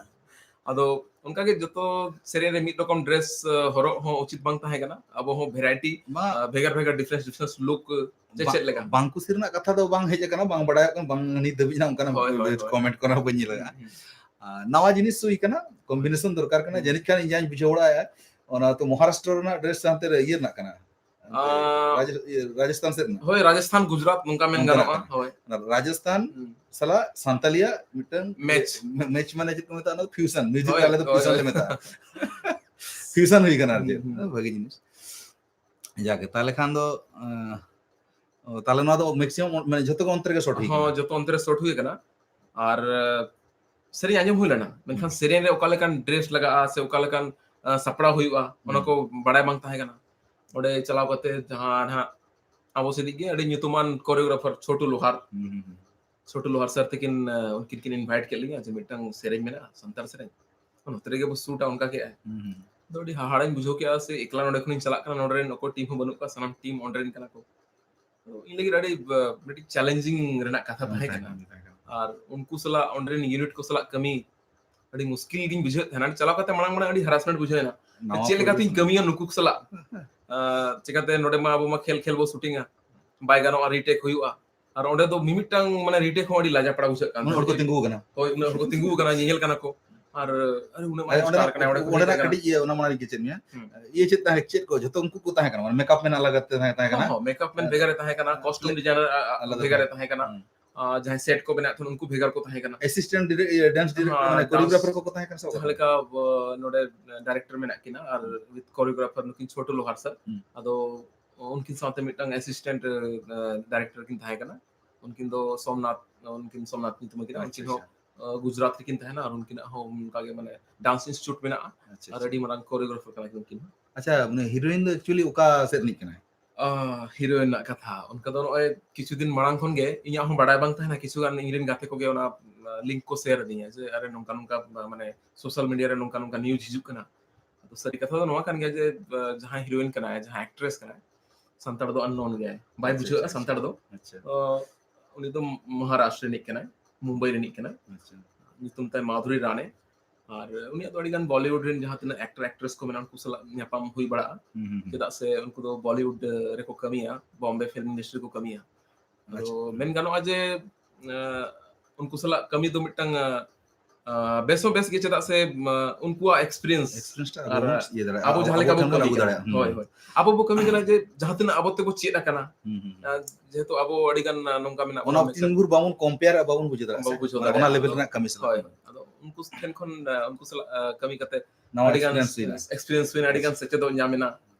ᱟᱫᱚ ᱚᱱᱠᱟᱜᱮ ᱡᱚᱛᱚ ᱥᱮᱨᱮᱧ ᱨᱮ ᱢᱤᱫ ᱨᱚᱠᱚᱢ ᱰᱨᱮᱥ, ᱟᱸ, ᱦᱚᱨᱚᱜ ᱦᱚᱸ ᱩᱪᱤᱛ ᱵᱟᱝ ᱛᱟᱦᱮᱸ ᱠᱟᱱᱟ᱾ ᱟᱵᱚ ᱦᱚᱸ ᱵᱷᱮᱨᱟᱭᱴᱤ, ᱢᱟ ᱟᱸ, ᱵᱷᱮᱜᱟᱨ ᱵᱷᱮᱜᱟᱨ ᱰᱤᱯᱷᱟᱨᱮᱱᱥ ᱰᱤᱯᱷᱟᱨᱮᱱᱥ ᱞᱩᱠ ᱪᱮ ᱵᱟ-, ᱪᱮᱫ ᱞᱮᱠᱟ? ᱵᱟᱝ ᱠᱩᱥᱤ ᱨᱮᱱᱟᱜ ᱠᱟᱛᱷᱟ ᱫᱚ ᱵᱟᱝ ᱦᱮᱡ ᱟᱠᱟᱱᱟ, ᱵᱟᱝ ᱵᱟᱲᱟᱭᱚᱜ ᱠᱟᱱᱟ, ᱵᱟᱝ ᱱᱤᱛ ᱫᱷᱟᱹᱵᱤᱡ ᱦᱟᱸᱜ ᱚᱱᱠᱟᱱᱟᱜ ᱦᱳᱭ, ᱦᱳᱭ, ᱦᱳᱭ᱾ ᱠᱚᱢᱮᱱᱴ ᱠᱚᱨᱮ ᱦᱚᱸ ᱵᱟᱹᱧ ᱧᱮᱞ ᱟᱠᱟᱫᱼᱟ᱾ ᱦᱩᱸ, ᱦᱩᱸ᱾ ᱟᱨ ᱱᱟᱣᱟ ᱡᱤᱱᱤᱥ ᱦᱩᱭ ᱠᱟᱱᱟ, ᱠᱚᱢᱵᱤᱱᱮᱥᱚᱱ ᱫᱚᱨᱠᱟᱨ ᱠᱟᱱᱟ᱾ ᱦᱩᱸ᱾ ᱡᱟᱹᱱᱤᱡ ᱠᱷᱟᱱ ᱤᱧ ᱡᱟᱦᱟᱸᱧ ᱵᱩᱡᱷᱟᱹᱣ ᱵᱟᱲᱟᱭᱟ, ᱚᱱᱟ ᱛᱚ ᱢᱚᱦᱟᱨᱟᱥᱴᱨᱚ ᱨᱮᱱᱟᱜ ᱰᱨᱮᱥ ᱦᱟᱱᱛᱮ ᱨᱮ ᱤᱭᱟᱹ ᱨᱮᱱᱟᱜ ᱠᱟᱱᱟ, ᱦᱟᱱᱛᱮ ᱟᱸ, ᱨᱟᱡ-, ᱤᱭᱟᱹ, ᱨᱟᱡᱚᱥᱛᱷᱟᱱ ᱥᱮᱫ ᱨᱮᱱᱟᱜ᱾ ᱦᱳᱭ, ᱨᱟᱡᱚᱥᱛᱷᱟᱱ, ᱜᱩᱡᱽᱨᱟᱴ ᱱᱚᱝᱠᱟ ᱢᱮᱱ ᱚᱱᱛᱮᱱᱟᱜ ᱜᱟᱱᱚᱜᱼᱟ᱾ ᱠᱟᱱᱟ᱾ ᱦᱳᱭ᱾ ᱚᱱᱟ ᱨᱟᱡᱚᱥᱛᱷᱟᱱ ᱦᱩᱸ᱾ ᱥᱟᱞᱟᱜ ᱥᱟᱱᱛᱟᱞᱤᱭᱟᱜ ᱢᱤᱫᱴᱟᱝ Match. ᱢᱮᱪ ᱢᱟᱱᱮ ᱪᱮᱫ ᱠᱚ ᱢᱮᱛᱟᱜᱼᱟ? ᱚᱱᱟ ᱫᱚ ᱯᱷᱤᱭᱩᱥᱚᱱ, ᱢᱤᱣᱡᱤᱠ ᱦᱳᱭ, ᱟᱞᱮ ᱫᱚ ᱦᱳᱭ, ᱯᱷᱤᱭᱩᱥᱚᱱ ᱦᱳᱭ᱾ ᱞᱮ ᱢᱮᱛᱟᱜᱼᱟ᱾ ᱯᱷᱤᱭᱩᱥᱚᱱ ᱦᱩᱭ ᱠᱟᱱᱟ ᱟᱨ ᱪᱮᱫ᱾ ᱦᱩᱸ, ᱦᱩᱸ᱾ ᱵᱷᱟᱜᱤ ᱡᱤᱱᱤᱥ᱾ ᱡᱟᱜᱮ, ᱛᱟᱦᱞᱮ ᱠᱷᱟᱱ ᱫᱚ ᱟᱸ, ᱚ, ᱛᱟᱦᱞᱮ ᱱᱚᱣᱟ ᱫᱚ ᱢᱮᱠᱥᱤᱢᱟᱢ ᱢᱟᱱᱮ ᱡᱷᱚᱛᱚ ᱜᱮ ᱚᱱᱛᱮ ᱨᱮᱜᱮ ᱥᱚᱴ ᱦᱩᱭ ᱦᱚᱸ, ᱠᱟᱱᱟ᱾ ᱡᱚᱛᱚ ᱚᱱᱛᱮ ᱨᱮ ᱥᱚᱴ ᱦᱩᱭ ᱠᱟᱱᱟ᱾ ᱟᱨ ᱥᱮᱨᱮᱧ ᱟᱸᱡᱚᱢ ᱦᱩᱭ ᱞᱮᱱᱟ, ᱢᱮᱱᱠᱷᱟᱱ ᱦᱩᱸ᱾ ᱥᱮᱨᱮᱧ ᱨᱮ ᱚᱠᱟ ᱞᱮᱠᱟᱱ ᱰᱨᱮᱥ ᱞᱟᱜᱟᱜᱼᱟ ᱥᱮ ᱚᱠᱟ ᱞᱮᱠᱟᱱ ᱟᱸ, ᱥᱟᱯᱲᱟᱣ ᱦᱩᱭᱩᱜᱼᱟ, ᱚᱱᱟ ᱦᱩᱸ᱾ ᱠᱚ ᱵᱟᱲᱟᱭ ᱵᱟᱝ ᱛᱟᱦᱮᱸ ᱠᱟᱱᱟ᱾ ᱚᱸᱰᱮ ᱪᱟᱞᱟᱣ ᱠᱟᱛᱮ ᱡᱟᱦᱟᱸ ᱱᱟᱦᱟᱜ ᱟᱵᱚ ᱥᱮᱫᱤᱡ ᱜᱮ ᱟᱹᱰᱤ ᱧᱩᱛᱩᱢᱟᱱ ᱠᱳᱨᱤᱭᱳᱜᱨᱟᱯᱷᱟᱨ ᱪᱷᱳᱴᱩ ᱞᱳᱦᱟᱨ, ᱦᱩᱸ, ᱦᱩᱸ, ᱦᱩᱸ᱾ ᱪᱷᱳᱴᱩ ᱞᱳᱦᱟᱨ ᱥᱟᱨ ᱛᱟᱹᱠᱤᱱ ᱟᱸ, ᱩᱱᱠᱤᱱ ᱠᱤᱱ ᱤᱱᱵᱷᱟᱭᱤᱴ ᱠᱮᱫ ᱞᱤᱧᱟ ᱡᱮ ᱢᱤᱫᱴᱟᱝ ᱥᱮᱨᱮᱧ ᱢᱮᱱᱟᱜᱼᱟ ᱥᱟᱱᱛᱟᱲ ᱥᱮᱨᱮᱧ, ᱱᱚᱛᱮ ᱨᱮᱜᱮ ᱵᱚ ᱥᱩᱴᱟ, ᱚᱱᱠᱟ ᱠᱮᱫᱼᱟ᱾ ᱦᱩᱸ, ᱦᱩᱸ᱾ ᱟᱫᱚ ᱟᱹᱰᱤ ᱦᱟᱦᱟᱲᱟᱧ ᱵᱩᱡᱷᱟᱹᱣ ᱠᱮᱫᱼᱟ ᱥᱮ ᱮᱠᱞᱟ ᱱᱚᱰᱮ ᱠᱷᱚᱱᱤᱧ ᱪᱟᱞᱟᱜ ᱠᱟᱱᱟ, ᱱᱚᱰᱮ ᱨᱮᱱ ᱚᱠᱚᱭ ᱴᱤᱢ ᱦᱚᱸ ᱵᱟᱹᱱᱩᱜ ᱠᱚᱣᱟ, ᱥᱟᱱᱟᱢ ᱴᱤᱢ ᱚᱸᱰᱮ ᱨᱮᱱ ᱠᱟᱱᱟ ᱠᱚ᱾ ᱛᱚ ᱤᱧ ᱞᱟᱹᱜᱤᱫ ᱟᱹᱰᱤ ᱟᱸ, ᱢᱤᱫᱴᱤᱡ ᱪᱮᱞᱮᱧᱡᱤᱝ ᱨᱮᱱᱟᱜ ᱠᱟᱛᱷᱟ ᱛᱟᱦᱮᱸ ᱠᱟᱱᱟ᱾ ᱛᱟᱦᱮᱸ ᱠᱟᱱᱟ᱾ ᱟᱨ ᱩᱱᱠᱩ ᱥᱟᱞᱟᱜ ᱚᱸᱰᱮ ᱨᱮᱱ ᱤᱭᱩᱱᱤᱴ ᱠᱚ ᱥᱟᱞᱟᱜ ᱠᱟᱹᱢᱤ ᱟᱹᱰᱤ ᱢᱩᱥᱠᱤᱞ ᱜᱤᱧ ᱵᱩᱡᱷᱟᱹᱣᱮᱫ ᱛᱟᱦᱮᱱᱟ᱾ ᱪᱟᱞᱟᱣ ᱠᱟᱛᱮ ᱢᱟᱲᱟᱝ ᱢᱟᱲᱟᱝ ᱟᱹᱰᱤ ᱦᱟᱨᱟᱥᱢᱮᱱᱴ ᱵᱩᱡᱷᱟᱹᱣ ᱮᱱᱟ᱾ ᱱᱟᱣᱟ ᱪᱮᱫ ᱞᱮᱠᱟᱛᱤᱧ ᱯᱚᱨᱤᱵᱮᱥ ᱠᱟᱹᱢᱤᱭᱟ ᱱᱩᱠᱩ ᱠᱚ ᱥᱟᱞᱟᱜ? ᱟᱸ, ᱪᱮᱠᱟᱛᱮ ᱱᱚᱰᱮ ᱢᱟ ᱟᱵᱚ ᱢᱟ ᱠᱷᱮᱞ ᱠᱷᱮᱞ ᱵᱚ ᱥᱩᱴᱤᱝᱟ, ᱵᱟᱭ ᱜᱟᱱᱚᱜᱼᱟ, ᱨᱤᱴᱮᱠ ᱦᱩᱭᱩᱜᱼᱟ᱾ ᱟᱨ ᱚᱸᱰᱮ ᱫᱚ ᱢᱤᱢᱤᱫᱴᱟᱝ ᱢᱟᱱᱮ ᱨᱤᱴᱮᱠ ᱦᱚᱸ ᱟᱹᱰᱤ ᱞᱟᱡᱟᱯᱟᱲᱟ ᱵᱩᱡᱷᱟᱹᱜ ᱠᱟᱱ ᱩᱱᱟᱹᱜ ᱦᱚᱲ ᱠᱚ ᱛᱟᱦᱮᱸᱫ᱾ ᱛᱤᱸᱜᱩ ᱟᱠᱟᱱᱟ᱾ ᱦᱳᱭ, ᱩᱱᱟᱹᱜ ᱦᱚᱲ ᱠᱚ ᱛᱤᱸᱜᱩ ᱟᱠᱟᱱᱟ, ᱧᱮᱧᱮᱞ ᱠᱟᱱᱟ ᱠᱚ᱾ ᱟᱨ ᱟᱨᱮ, ᱩᱱᱟᱹᱜ ᱟᱨ ᱢᱟᱨᱟᱝ ᱚᱸᱰᱮᱱᱟᱜ, ᱥᱴᱟᱨ ᱠᱟᱱᱟᱭ, ᱚᱸᱰᱮ ᱠᱷᱚᱱ ᱚᱸᱰᱮᱱᱟᱜ ᱦᱮᱡ ᱟᱠᱟᱱᱟ᱾ ᱠᱟᱹᱴᱤᱡ ᱤᱭᱟᱹ, ᱚᱱᱟ ᱢᱟᱲᱟᱝ ᱨᱮ ᱪᱮᱫ ᱢᱮᱭᱟ? ᱦᱩᱸ᱾ ᱤᱭᱟᱹ ᱪᱮᱫ ᱛᱟᱦᱮᱸ, ᱪᱮᱫ ᱠᱚ ᱡᱷᱚᱛᱚ ᱩᱱᱠᱩ ᱠᱚ ᱛᱟᱦᱮᱸ ᱠᱟᱱᱟ, ᱢᱟᱱᱮ ᱢᱮᱠᱟᱯ ᱢᱮᱱ ᱟᱞᱟᱫᱟ ᱛᱮ ᱛᱟᱦᱮᱸ, ᱛᱟᱦᱮᱸ ᱠᱟᱱᱟ᱾ ᱦᱚᱸ, ᱢᱮᱠᱟᱯ ᱢᱮᱱ ᱟᱨ ᱵᱷᱮᱜᱟᱨ ᱮ ᱛᱟᱦᱮᱸ ᱠᱟᱱᱟ, ᱟᱞᱟᱫᱟ ᱠᱚᱥᱴᱤᱭᱩᱢ ᱛᱟᱦᱮᱸ ᱰᱤᱡᱟᱭᱱᱟᱨ ᱟ-, ᱟ-, ᱦᱩᱸ᱾ ᱵᱷᱮᱜᱟᱨ ᱮ ᱛᱟᱦᱮᱸ ᱠᱟᱱᱟ᱾ ᱦᱩᱸ᱾ ᱟᱨ ᱡᱟᱦᱟᱸᱭ ᱥᱮᱴ ᱠᱚ ᱵᱮᱱᱟᱣ ᱛᱟᱦᱮᱸᱱ ᱩᱱᱠᱩ ᱵᱷᱮᱜᱟᱨ ᱠᱚ ᱛᱟᱦᱮᱸ ᱠᱟᱱᱟ᱾ ᱮᱥᱤᱥᱴᱮᱱᱴ ᱰᱤᱨᱮ-, ᱤᱭᱟᱹ, ᱰᱮᱱᱥ ᱰᱤᱨᱮᱠᱴᱚᱨ, ᱦᱚᱸ, ᱢᱟᱱᱮ ᱠᱳᱨᱤᱭᱳᱜᱨᱟᱯᱷᱟᱨ ᱰᱟᱱᱥ ᱠᱚ ᱛᱟᱦᱮᱸ ᱠᱟᱱᱟ ᱥᱮ ᱵᱟᱠᱚ ᱡᱟᱦᱟᱸ ᱛᱟᱦᱮᱸ ᱞᱮᱠᱟ, ᱟᱵᱚ ᱱᱚᱰᱮ ᱰᱟᱭᱨᱮᱠᱴᱚᱨ ᱢᱮᱱᱟᱜ ᱠᱤᱱᱟ ᱟᱨ ᱦᱩᱸ᱾ ᱩᱭᱤᱛᱷ ᱠᱳᱨᱤᱭᱳᱜᱨᱟᱯᱷᱟᱨ ᱱᱩᱠᱤᱱ ᱪᱷᱳᱴᱩ ᱞᱳᱦᱟᱨ ᱥᱟᱨ᱾ ᱦᱩᱸ᱾ ᱟᱫᱚ ᱩᱱᱠᱤᱱ ᱥᱟᱶᱛᱮ ᱢᱤᱫᱴᱟᱝ ᱮᱥᱤᱥᱴᱮᱱᱴ, ᱮ, ᱰᱟᱭᱨᱮᱠᱴᱚᱨ ᱠᱤᱱ ᱛᱟᱦᱮᱸ ᱠᱟᱱᱟ᱾ ᱩᱱᱠᱤᱱ ᱫᱚ ᱥᱳᱢᱱᱟᱛᱷ, ᱩᱱᱠᱤᱱ ᱥᱳᱢᱱᱟᱛᱷ ᱧᱩᱛᱩᱢ ᱟᱹᱠᱤᱱᱟ᱾ ᱟᱪᱪᱷᱟ, ᱩᱱᱠᱤᱱ ᱦᱚᱸ, ᱟᱪᱪᱷᱟ᱾ ᱮ, ᱜᱩᱡᱽᱨᱟᱴ ᱨᱮᱠᱤᱱ ᱛᱟᱦᱮᱱᱟ ᱟᱨ ᱩᱱᱠᱤᱱᱟᱜ ᱦᱚᱸ ᱚᱱᱠᱟ ᱜᱮ ᱢᱟᱱᱮ ᱰᱟᱱᱥ ᱤᱱᱥᱴᱤᱴᱭᱩᱴ ᱢᱮᱱᱟᱜᱼᱟ᱾ ᱟᱪᱪᱷᱟ, ᱟᱨ ᱟᱪᱪᱷᱟ᱾ ᱟᱹᱰᱤ ᱢᱟᱨᱟᱝ ᱠᱳᱨᱤᱭᱳᱜᱨᱟᱯᱷᱟᱨ ᱠᱟᱱᱟ ᱠᱤᱱ ᱩᱱᱠᱤᱱ ᱦᱚᱸ᱾ ᱟᱪᱪᱷᱟ, ᱩᱱᱤ ᱦᱤᱨᱳᱭᱤᱱ ᱫᱚ actually ᱚᱠᱟ ᱥᱮᱫ ᱨᱤᱱᱤᱡ ᱠᱟᱱᱟᱭ? ᱟ, ᱦᱤᱨᱳᱭᱤᱱ ᱨᱮᱱᱟᱜ ᱠᱟᱛᱷᱟ, ᱚᱱᱠᱟ ᱫᱚ ᱱᱚᱜᱼᱚᱭ ᱠᱤᱪᱷᱩ ᱫᱤᱱ ᱢᱟᱲᱟᱝ ᱠᱷᱚᱱ ᱜᱮ ᱤᱧᱟᱹᱜ ᱦᱚᱸ ᱵᱟᱲᱟᱭ ᱵᱟᱝ ᱛᱟᱦᱮᱱᱟ, ᱠᱤᱪᱷᱩ ᱜᱟᱱ ᱤᱧ ᱨᱮᱱ ᱜᱟᱛᱮ ᱠᱚᱜᱮ ᱚᱱᱟ, ᱟ, ᱞᱤᱝᱠ ᱠᱚ ᱥᱮᱭᱟᱨ ᱟᱹᱫᱤᱧᱟ ᱡᱮ, "ᱟᱨᱮ, ᱱᱚᱝᱠᱟ ᱱᱚᱝᱠᱟ, ᱢᱟᱱᱮ, ᱥᱳᱥᱟᱞ ᱢᱤᱰᱤᱭᱟ ᱨᱮ ᱱᱚᱝᱠᱟ ᱱᱚᱝᱠᱟ ᱱᱤᱭᱩᱡᱽ ᱦᱤᱡᱩᱜ ᱠᱟᱱᱟ᱾" ᱟᱫᱚ ᱥᱟᱹᱨᱤ ᱠᱟᱛᱷᱟ ᱫᱚ ᱱᱚᱣᱟ ᱠᱟᱱ ᱜᱮᱭᱟ ᱡᱮ, ᱟ, ᱡᱟᱦᱟᱸᱭ ᱦᱤᱨᱳᱭᱤᱱ ᱠᱟᱱᱟᱭ, ᱡᱟᱦᱟᱸᱭ ᱮᱠᱴᱨᱮᱥ ᱠᱟᱱᱟᱭ, ᱥᱟᱱᱛᱟᱲ ᱫᱚ ᱟᱱᱱᱳᱱ ᱜᱮᱭᱟᱭ, ᱵᱟᱭ ᱟᱪᱪᱷᱟ, ᱵᱩᱡᱷᱟᱹᱜᱼᱟ ᱟᱪᱪᱷᱟ, ᱥᱟᱱᱛᱟᱲ ᱫᱚ᱾ ᱟᱪᱪᱷᱟ᱾ ᱟ, ᱩᱱᱤ ᱫᱚ ᱢᱚᱦᱟᱨᱟᱥᱴᱨ ᱨᱤᱱᱤᱡ ᱠᱟᱱᱟᱭ, ᱢᱩᱢᱵᱟᱭ ᱨᱤᱱᱤᱡ ᱠᱟᱱᱟᱭ᱾ ᱟᱪᱪᱷᱟ᱾ ᱧᱩᱛᱩᱢ ᱛᱟᱭ ᱢᱟᱫᱷᱩᱨᱤ ᱨᱟᱱᱮ᱾ ᱟᱨ ᱩᱱᱤᱭᱟᱜ ᱫᱚ ᱟᱹᱰᱤ ᱜᱟᱱ ᱵᱚᱞᱤᱣᱩᱰ ᱨᱮᱱ ᱡᱟᱦᱟᱸ ᱛᱤᱱᱟᱹᱜ ᱮᱠᱴᱚᱨ ᱮᱠᱴᱨᱮᱥ ᱠᱚ ᱢᱮᱱᱟᱜᱼᱟ, ᱩᱱᱠᱩ ᱥᱟᱞᱟᱜ ᱧᱟᱯᱟᱢ ᱦᱩᱭ ᱵᱟᱲᱟᱜᱼᱟ᱾ ᱦᱩᱸ, ᱦᱩᱸ, ᱦᱩᱸ᱾ ᱪᱮᱫᱟᱜ ᱥᱮ ᱩᱱᱠᱩ ᱫᱚ ᱵᱚᱞᱤᱣᱩᱰ, ᱮ, ᱨᱮᱠᱚ ᱠᱟᱹᱢᱤᱭᱟ, ᱵᱚᱢᱵᱮ ᱯᱷᱤᱞᱢ ᱤᱱᱰᱟᱥᱴᱨᱤ ᱨᱮᱠᱚ ᱠᱟᱹᱢᱤᱭᱟ᱾ ᱟᱫᱚ ᱟᱪᱪᱷᱟ᱾ ᱢᱮᱱ ᱜᱟᱱᱚᱜᱼᱟ ᱡᱮ, ᱮ, ᱩᱱᱠᱩ ᱥᱟᱞᱟᱜ ᱠᱟᱹᱢᱤ ᱫᱚ ᱢᱤᱫᱴᱟᱝ, ᱮ, ᱟᱸ, ᱵᱮᱥ ᱦᱚᱸ ᱵᱮᱥ ᱜᱮ, ᱪᱮᱫᱟᱜ ᱥᱮ, ᱟᱸ, ᱩᱱᱠᱩᱣᱟᱜ experience experience ᱴᱟ ᱟᱨ ᱟᱵᱚ ᱵᱚᱱ ᱤᱭᱟᱹ ᱫᱟᱲᱮᱭᱟᱜᱼᱟ, ᱟᱵᱚ ᱡᱟᱦᱟᱸ ᱞᱮᱠᱟ ᱴᱷᱮᱱ ᱵᱚᱱ ᱵᱚᱱ ᱠᱟᱹᱢᱤ ᱟᱹᱜᱩ ᱠᱟᱱᱟ᱾ ᱫᱟᱲᱮᱭᱟᱜᱼᱟ᱾ ᱦᱩᱸ, ᱦᱳᱭ, ᱦᱩᱸ᱾ ᱦᱳᱭ᱾ ᱟᱵᱚ ᱵᱚ ᱠᱟᱹᱢᱤ ᱠᱟᱱᱟ ᱡᱮ ᱡᱟᱦᱟᱸ ᱛᱤᱱᱟᱹᱜ ᱟᱵᱚ ᱛᱮᱵᱚ ᱪᱮᱫ ᱟᱠᱟᱱᱟ, ᱦᱩᱸ, ᱦᱩᱸ, ᱦᱩᱸ᱾ ᱟᱸ, ᱡᱮᱦᱮᱛᱩ ᱟᱵᱚ ᱟᱹᱰᱤ ᱜᱟᱱ, ᱟᱸ, ᱱᱚᱝᱠᱟ ᱢᱮᱱᱟᱜ ᱚᱱᱟ ᱵᱚᱱᱟ ᱢᱮᱥᱟ᱾ ᱛᱤᱱ ᱵᱷᱳᱨ ᱵᱟᱵᱚᱱ compare ᱟ, ᱵᱟᱵᱚᱱ ᱵᱩᱡᱷᱟᱹᱣ ᱫᱟᱲᱮᱭᱟᱜᱼᱟ ᱵᱟᱵᱚ ᱥᱮ᱾ ᱵᱩᱡᱷᱟᱹᱣ ᱢᱟᱱᱮ ᱚᱱᱟ ᱫᱟᱲᱮᱭᱟᱜᱼᱟ᱾ level ᱨᱮᱱᱟᱜ ᱠᱟᱹᱢᱤ ᱥᱟᱱᱟ ᱦᱳᱭ, ᱵᱚᱱᱟ᱾ ᱦᱳᱭ᱾ ᱟᱫᱚ ᱩᱱᱠᱩ ᱴᱷᱮᱱ ᱠᱷᱚᱱ, ᱟᱸ, ᱩᱱᱠᱩ ᱥᱟᱞᱟᱜ, ᱟᱸ, ᱠᱟᱹᱢᱤ ᱠᱟᱛᱮ ᱱᱟᱣᱟ ᱟᱹᱰᱤ ᱜᱟᱱ experience ᱦᱩᱭᱱᱟ᱾ experience ᱦᱩᱭᱱᱟ, ᱟᱹᱰᱤ ᱜᱟᱱ ᱥᱮᱪᱮᱫᱚᱜ ᱧᱟᱢ ᱮᱱᱟ᱾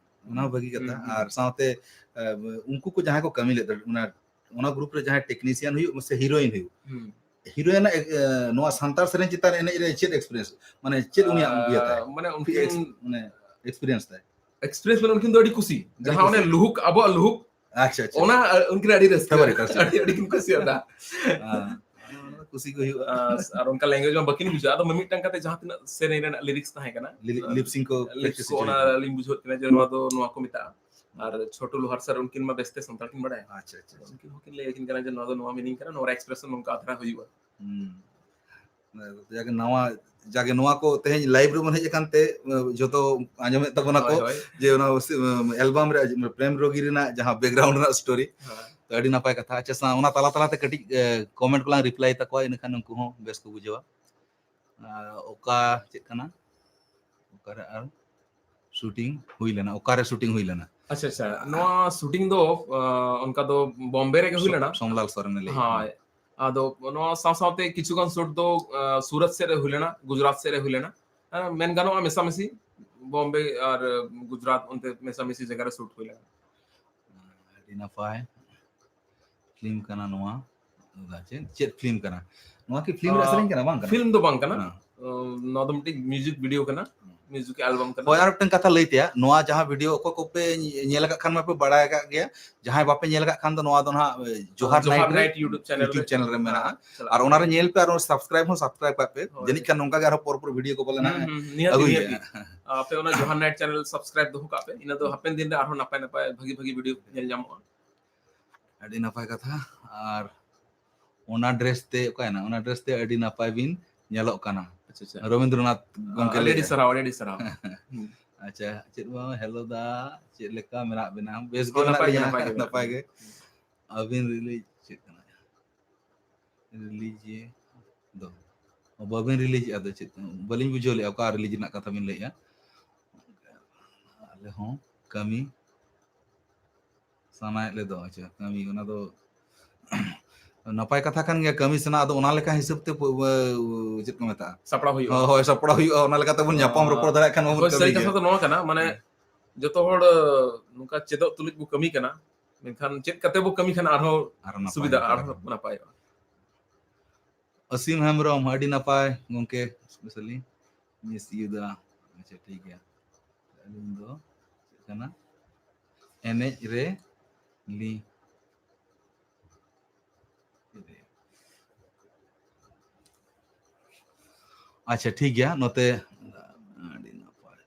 ᱚᱱᱟ ᱦᱚᱸ ᱵᱷᱟᱹᱜᱤ ᱠᱟᱛᱷᱟ᱾ ᱦᱩᱸ, ᱦᱩᱸ᱾ ᱟᱨ ᱥᱟᱶᱛᱮ, ᱟᱸ, ᱩᱱᱠᱩ ᱠᱚ ᱡᱟᱦᱟᱸᱭ ᱠᱚ ᱠᱟᱹᱢᱤ ᱞᱮᱫ, ᱚᱱᱟ, ᱚᱱᱟ group ᱨᱮ ᱡᱟᱦᱟᱸᱭ technician ᱦᱩᱭᱩᱜ ᱥᱮ heroine ᱦᱩᱭᱩᱜ, ᱦᱩᱸ᱾ heroine ᱟᱜ, ᱮ, ᱱᱚᱣᱟ ᱥᱟᱱᱛᱟᱲ ᱥᱮᱨᱮᱧ ᱪᱮᱛᱟᱱ ᱨᱮ ᱮᱱᱮᱡ ᱨᱮ ᱪᱮᱫ experience? ᱢᱟᱱᱮ ᱪᱮᱫ ᱩᱱᱤᱭᱟᱜ ᱤᱭᱟᱹ ᱛᱟᱭ? ᱟᱸ, ᱢᱟᱱᱮ ᱯᱷᱤ-, ᱩᱱᱠᱤᱱ ex-, ᱢᱟᱱᱮ experience ᱛᱟᱭ? experience ᱢᱟᱱᱮ ᱩᱱᱠᱤᱱ ᱫᱚ ᱟᱹᱰᱤ ᱠᱩᱥᱤ᱾ ᱟᱹᱰᱤ ᱡᱟᱦᱟᱸ ᱚᱱᱮ ᱠᱩᱥᱤ᱾ ᱞᱩᱦᱩᱠ, ᱟᱵᱚᱣᱟᱜ ᱞᱩᱦᱩᱠ, ᱟᱪᱪᱷᱟ, ᱟᱪᱪᱷᱟ᱾ ᱚᱱᱟ, ᱟᱸ, ᱩᱱᱠᱤᱱ ᱟᱹᱰᱤ ᱨᱟᱹᱥᱠᱟᱹ᱾ Favourite ᱟᱨ ᱪᱮᱫ? ᱟᱹᱰᱤ, ᱟᱹᱰᱤ ᱠᱤᱱ ᱠᱩᱥᱤᱭᱟᱫᱟ᱾ ᱦᱮᱸ᱾ ᱚᱱᱟ ᱫᱚ ᱠᱩᱥᱤ ᱠᱚ ᱦᱩᱭᱩᱜᱼᱟ᱾ ᱟᱨ, ᱟᱨ ᱚᱱᱠᱟ language ᱢᱟ ᱵᱟᱹᱠᱤᱱ ᱵᱩᱡᱷᱟᱹᱣᱟ᱾ ᱟᱫᱚ ᱢᱤᱢᱤᱫᱴᱟᱝ ᱠᱟᱛᱮ ᱡᱟᱦᱟᱸ ᱛᱤᱱᱟᱹᱜ ᱥᱮᱨᱮᱧ ᱨᱮᱱᱟᱜ lyrics ᱛᱟᱦᱮᱸ ᱠᱟᱱᱟ, ᱞᱤ-, lip sync ᱠᱚ lip practice sync ᱠᱚ ᱚᱱᱟ ᱦᱚᱪᱚᱭᱟ᱾ ᱞᱤᱧ ᱵᱩᱡᱷᱟᱹᱣᱮᱫ ᱠᱤᱱᱟ ᱡᱮ ᱱᱚᱣᱟ ᱫᱚ ᱱᱚᱣᱟ ᱠᱚ ᱢᱮᱛᱟᱜᱼᱟ᱾ ᱟᱨ ᱪᱷᱳᱴᱩ ᱞᱳᱦᱟᱨ sir ᱩᱱᱠᱤᱱ ᱢᱟ ᱵᱮᱥᱛᱮ ᱥᱟᱱᱛᱟᱲ ᱠᱤᱱ ᱵᱟᱲᱟᱭᱟ᱾ ᱟᱪᱪᱷᱟ, ᱟᱪᱪᱷᱟ, ᱟᱪᱪᱷᱟ᱾ ᱩᱱᱠᱤᱱ ᱦᱚᱸᱠᱤᱱ ᱞᱟᱹᱭ ᱟᱹᱠᱤᱱ ᱠᱟᱱᱟ ᱡᱮ ᱱᱚᱣᱟ ᱫᱚ ᱱᱚᱣᱟ meaning ᱠᱟᱱᱟ, ᱱᱚᱣᱟ ᱨᱮ expression ᱱᱚᱝᱠᱟ ᱫᱷᱟᱨᱟ ᱦᱩᱭᱩᱜᱼᱟ᱾ ᱦᱩᱸ᱾ ᱡᱟᱜᱮ ᱱᱟᱣᱟ, ᱡᱟᱜᱮ ᱱᱚᱣᱟ ᱠᱚ ᱛᱮᱦᱮᱧ live ᱨᱮᱵᱚᱱ ᱦᱮᱡ ᱟᱠᱟᱱ ᱛᱮ, ᱡᱚᱛᱚ ᱟᱸᱡᱚᱢᱮᱫ ᱛᱟᱵᱚᱱᱟ ᱠᱚ, ᱦᱳᱭ, ᱦᱳᱭ᱾ ᱡᱮ ᱚᱱᱟ ᱥᱤ-, album ᱨᱮ ᱯᱨᱮᱢ ᱨᱳᱜᱤ ᱨᱮᱱᱟᱜ ᱡᱟᱦᱟᱸ background ᱨᱮᱱᱟᱜ story, ᱦᱳᱭ᱾ ᱛᱚ ᱟᱹᱰᱤ ᱱᱟᱯᱟᱭ ᱠᱟᱛᱷᱟ᱾ ᱟᱪᱪᱷᱟ, ᱥᱟ-, ᱚᱱᱟ ᱛᱟᱞᱟ ᱛᱟᱞᱟᱛᱮ ᱠᱟᱹᱴᱤᱡ, ᱮ, comment ᱠᱚᱞᱟᱝ reply ᱛᱟᱠᱚᱣᱟ, ᱤᱱᱟᱹᱠᱷᱟᱱ ᱩᱱᱠᱩ ᱦᱚᱸ ᱵᱮᱥ ᱠᱚ ᱵᱩᱡᱷᱟᱹᱣᱟ᱾ ᱟᱨ ᱚᱠᱟ ᱪᱮᱫ ᱠᱟᱱᱟ, ᱚᱠᱟᱨᱮ ᱟᱨ shooting ᱦᱩᱭ ᱞᱮᱱᱟ, ᱚᱠᱟᱨᱮ shooting ᱦᱩᱭ ᱞᱮᱱᱟ? ᱟᱪᱪᱷᱟ, ᱟᱪᱪᱷᱟ᱾ ᱱᱚᱣᱟ shooting ᱫᱚ, ᱟᱸ, ᱚᱱᱠᱟ ᱫᱚ ᱵᱚᱢᱵᱮ ᱨᱮᱜᱮ ᱦᱩᱭ ᱥᱚ-, ᱞᱮᱱᱟ᱾ ᱥᱳᱢᱞᱟᱞ ᱥᱚᱨᱮᱱ ᱮ ᱞᱟᱹᱭ ᱦᱳᱭ᱾ ᱠᱟᱱᱟ᱾ ᱟᱫᱚ ᱱᱚᱣᱟ ᱥᱟᱶ ᱥᱟᱶᱛᱮ ᱠᱤᱪᱷᱩ ᱜᱟᱱ shoot ᱫᱚ, ᱟᱸ, ᱥᱩᱨᱟᱛ ᱥᱮᱫ ᱨᱮ ᱦᱩᱭ ᱞᱮᱱᱟ, ᱜᱩᱡᱽᱨᱟᱴ ᱥᱮᱫ ᱨᱮ ᱦᱩᱭ ᱞᱮᱱᱟ᱾ ᱟᱸ, ᱢᱮᱱ ᱜᱟᱱᱚᱜᱼᱟ ᱢᱮᱥᱟᱢᱤᱥᱤ ᱵᱚᱢᱵᱮ ᱟᱨ ᱜᱩᱡᱽᱨᱟᱴ ᱚᱱᱛᱮ ᱢᱮᱥᱟᱢᱤᱥᱤ ᱡᱟᱭᱜᱟ ᱨᱮ shoot ᱦᱩᱭ ᱞᱮᱱᱟ᱾ ᱟᱹᱰᱤ ᱱᱟᱯᱟᱭ᱾ film ᱠᱟᱱᱟ ᱱᱚᱣᱟ᱾ ᱪᱮᱫ, ᱪᱮᱫ film ᱠᱟᱱᱟ? ᱱᱚᱣᱟ ᱠᱤ film ᱨᱮᱭᱟᱜ ᱟᱸ, ᱥᱮᱨᱮᱧ ᱠᱟᱱᱟ? ᱵᱟᱝ ᱠᱟᱱᱟ? film ᱫᱚ ᱵᱟᱝ ᱠᱟᱱᱟ᱾ ᱦᱮᱸ᱾ ᱟᱸ, ᱱᱚᱣᱟ ᱫᱚ ᱢᱤᱫᱴᱤᱡ music video ᱠᱟᱱᱟ᱾ ᱦᱩᱸ᱾ Music album ᱠᱟᱱᱟ᱾ ᱦᱳᱭ, ᱟᱨ ᱢᱤᱫᱴᱟᱝ ᱠᱟᱛᱷᱟ ᱞᱟᱹᱭ ᱛᱮᱭᱟᱜ, ᱱᱚᱣᱟ ᱡᱟᱦᱟᱸ video ᱚᱠᱚᱭ ᱠᱚᱯᱮ ᱧᱮ-, ᱧᱮᱞ ᱟᱠᱟᱫ ᱠᱷᱟᱱ ᱢᱟᱯᱮ ᱵᱟᱲᱟᱭ ᱟᱠᱟᱫ ᱜᱮᱭᱟ, ᱡᱟᱦᱟᱸᱭ ᱵᱟᱯᱮ ᱧᱮᱞ ᱟᱠᱟᱫ ᱠᱷᱟᱱ ᱫᱚ ᱱᱚᱣᱟ ᱫᱚ ᱱᱟᱦᱟᱜ, ᱮ, ᱡᱚᱦᱟᱨ ᱡᱚᱦᱟᱨ Night ᱨᱮ Night YouTube channel YouTube ᱨᱮ᱾ Channel ᱨᱮ ᱢᱮᱱᱟᱜᱼᱟ᱾ ᱦᱮᱸ, ᱪᱟᱞᱟᱜ ᱟᱨ ᱠᱟᱱᱟ᱾ ᱚᱱᱟ ᱨᱮ ᱧᱮᱞ ᱯᱮ ᱟᱨ subscribe ᱦᱚᱸ subscribe ᱠᱟᱜ ᱯᱮ᱾ ᱦᱳᱭ᱾ ᱡᱟᱹᱱᱤᱡ ᱠᱷᱟᱱ ᱱᱚᱝᱠᱟ ᱜᱮ ᱟᱨᱦᱚᱸ ᱯᱚᱨ ᱯᱚᱨ video ᱠᱚ ᱯᱟᱞᱮ ᱦᱩᱸ, ᱱᱟᱦᱟᱜ ᱦᱩᱸ, ᱱᱤᱦᱟᱹᱛ, ᱟᱹᱜᱩᱭ ᱱᱤᱦᱟᱹᱛ ᱜᱮᱭᱟ᱾ ᱜᱮ᱾ ᱟᱯᱮ ᱚᱱᱟ ᱡᱚᱦᱟᱨ Night channel subscribe ᱫᱚᱦᱚ ᱠᱟᱜ ᱯᱮ, ᱤᱱᱟᱹ ᱫᱚ ᱦᱟᱯᱮᱱ ᱫᱤᱱ ᱨᱮ ᱟᱨᱦᱚᱸ ᱱᱟᱯᱟᱭ ᱱᱟᱯᱟᱭ ᱵᱷᱟᱹᱜᱤ ᱵᱷᱟᱹᱜᱤ video ᱧᱮᱞ ᱧᱟᱢᱚᱜᱼᱟ᱾ ᱟᱹᱰᱤ ᱱᱟᱯᱟᱭ ᱠᱟᱛᱷᱟ᱾ ᱟᱨ ᱚᱱᱟ dress ᱛᱮ ᱚᱠᱟᱭᱮᱱᱟ? ᱚᱱᱟ dress ᱛᱮ ᱟᱹᱰᱤ ᱱᱟᱯᱟᱭ ᱵᱤᱱ ᱧᱮᱞᱚᱜ ᱠᱟᱱᱟ᱾ ᱟᱪᱪᱷᱟ, ᱟᱪᱪᱷᱟ᱾ ᱨᱚᱵᱤᱱᱫᱨᱚᱱᱟᱛᱷ ᱜᱚᱢᱠᱮ ᱟᱹᱰᱤ ᱟᱹᱰᱤ ᱞᱟᱹᱭᱮᱜᱼᱟ᱾ ᱥᱟᱨᱦᱟᱣ, ᱟᱹᱰᱤ ᱟᱹᱰᱤ ᱥᱟᱨᱦᱟᱣ᱾ ᱦᱩᱸ᱾ ᱟᱪᱪᱷᱟ, ᱪᱮᱫ ᱵᱟᱝ, hello ᱫᱟ, ᱪᱮᱫ ᱞᱮᱠᱟ ᱢᱮᱱᱟᱜ ᱵᱤᱱᱟ? ᱵᱮᱥ ᱜᱮ ᱦᱳᱭ, ᱢᱮᱱᱟᱜ ᱱᱟᱯᱟᱭ ᱜᱮ, ᱞᱤᱧᱟ, ᱱᱟᱯᱟᱭ ᱜᱮ ᱢᱮᱱᱟᱜ ᱱᱟᱯᱟᱭ ᱞᱤᱧᱟ᱾ ᱜᱮ᱾ ᱟᱹᱵᱤᱱ release ᱪᱮᱫ ᱠᱟᱱᱟ? Release ᱫᱚ ᱵᱟᱵᱤᱱ ᱨᱤᱞᱤᱡᱽ ᱮᱫᱟ ᱪᱮᱫ? ᱵᱟᱹᱞᱤᱧ ᱵᱩᱡᱷᱟᱹᱣ ᱞᱮᱫᱼᱟ ᱚᱠᱟ ᱨᱤᱞᱤᱡᱽ ᱨᱮᱱᱟᱜ ᱠᱟᱛᱷᱟ ᱵᱤᱱ ᱞᱟᱹᱭᱮᱫᱼᱟ᱾ ᱟᱞᱮ ᱦᱚᱸ ᱠᱟᱹᱢᱤ ᱥᱟᱱᱟᱭᱮᱫ ᱞᱮ ᱫᱚ᱾ ᱟᱪᱪᱷᱟ, ᱠᱟᱹᱢᱤ ᱚᱱᱟ ᱫᱚ ᱱᱟᱯᱟᱭ ᱠᱟᱛᱷᱟ ᱠᱟᱱ ᱜᱮᱭᱟ, ᱠᱟᱹᱢᱤ ᱥᱟᱱᱟ, ᱟᱫᱚ ᱚᱱᱟ ᱞᱮᱠᱟ ᱦᱤᱥᱟᱹᱵ ᱛᱮ ᱯᱩ-, ᱪᱮᱫ ᱠᱚ ᱢᱮᱛᱟᱜᱼᱟ? ᱥᱟᱯᱲᱟᱣ ᱦᱩᱭᱩᱜᱼᱟ᱾ ᱦᱳᱭ, ᱦᱳᱭ, ᱥᱟᱯᱲᱟᱣ ᱦᱩᱭᱩᱜᱼᱟ, ᱚᱱᱟ ᱞᱮᱠᱟᱛᱮ ᱵᱚᱱ ᱧᱟᱯᱟᱢ ᱨᱚᱯᱚᱲ ᱫᱟᱲᱮᱭᱟᱜ ᱠᱷᱟᱱ ᱵᱚᱱ ᱦᱳᱭ, ᱥᱟᱹᱨᱤ ᱠᱟᱹᱢᱤ ᱠᱟᱛᱷᱟ ᱜᱮᱭᱟ᱾ ᱫᱚ ᱱᱚᱣᱟ ᱠᱟᱱᱟ, ᱢᱟᱱᱮ, ᱦᱮᱸ᱾ ᱡᱚᱛᱚ ᱦᱚᱲ, ᱱᱚᱝᱠᱟ ᱪᱮᱫᱚᱜ ᱛᱩᱞᱩᱡ ᱵᱚ ᱠᱟᱹᱢᱤ ᱠᱟᱱᱟ, ᱢᱮᱱᱠᱷᱟᱱ ᱪᱮᱫ ᱠᱟᱛᱮ ᱵᱚ ᱠᱟᱹᱢᱤ ᱠᱷᱟᱱ ᱟᱨᱦᱚᱸ ᱟᱨᱦᱚᱸ ᱱᱟᱯᱟᱭ ᱥᱩᱵᱤᱫᱷᱟ, ᱱᱟᱯᱟᱭ ᱟᱨᱦᱚᱸ ᱱᱟᱯᱟᱭᱚᱜᱼᱟ᱾ ᱚᱥᱤᱢ ᱦᱮᱢᱵᱨᱚᱢ, ᱟᱹᱰᱤ ᱱᱟᱯᱟᱭ ᱜᱚᱝᱠᱮ, specially miss you ᱫᱟ᱾ ᱟᱪᱪᱷᱟ, ᱴᱷᱤᱠ ᱜᱮᱭᱟ᱾ ᱟᱹᱞᱤᱧ ᱫᱚ ᱪᱮᱫ ᱠᱟᱱᱟ? ᱮᱱᱮᱡ ᱨᱮ ᱞᱤ-, ᱟᱪᱪᱷᱟ, ᱴᱷᱤᱠ ᱜᱮᱭᱟ᱾ ᱱᱚᱛᱮ ᱟᱹᱰᱤ ᱱᱟᱯᱟᱭ,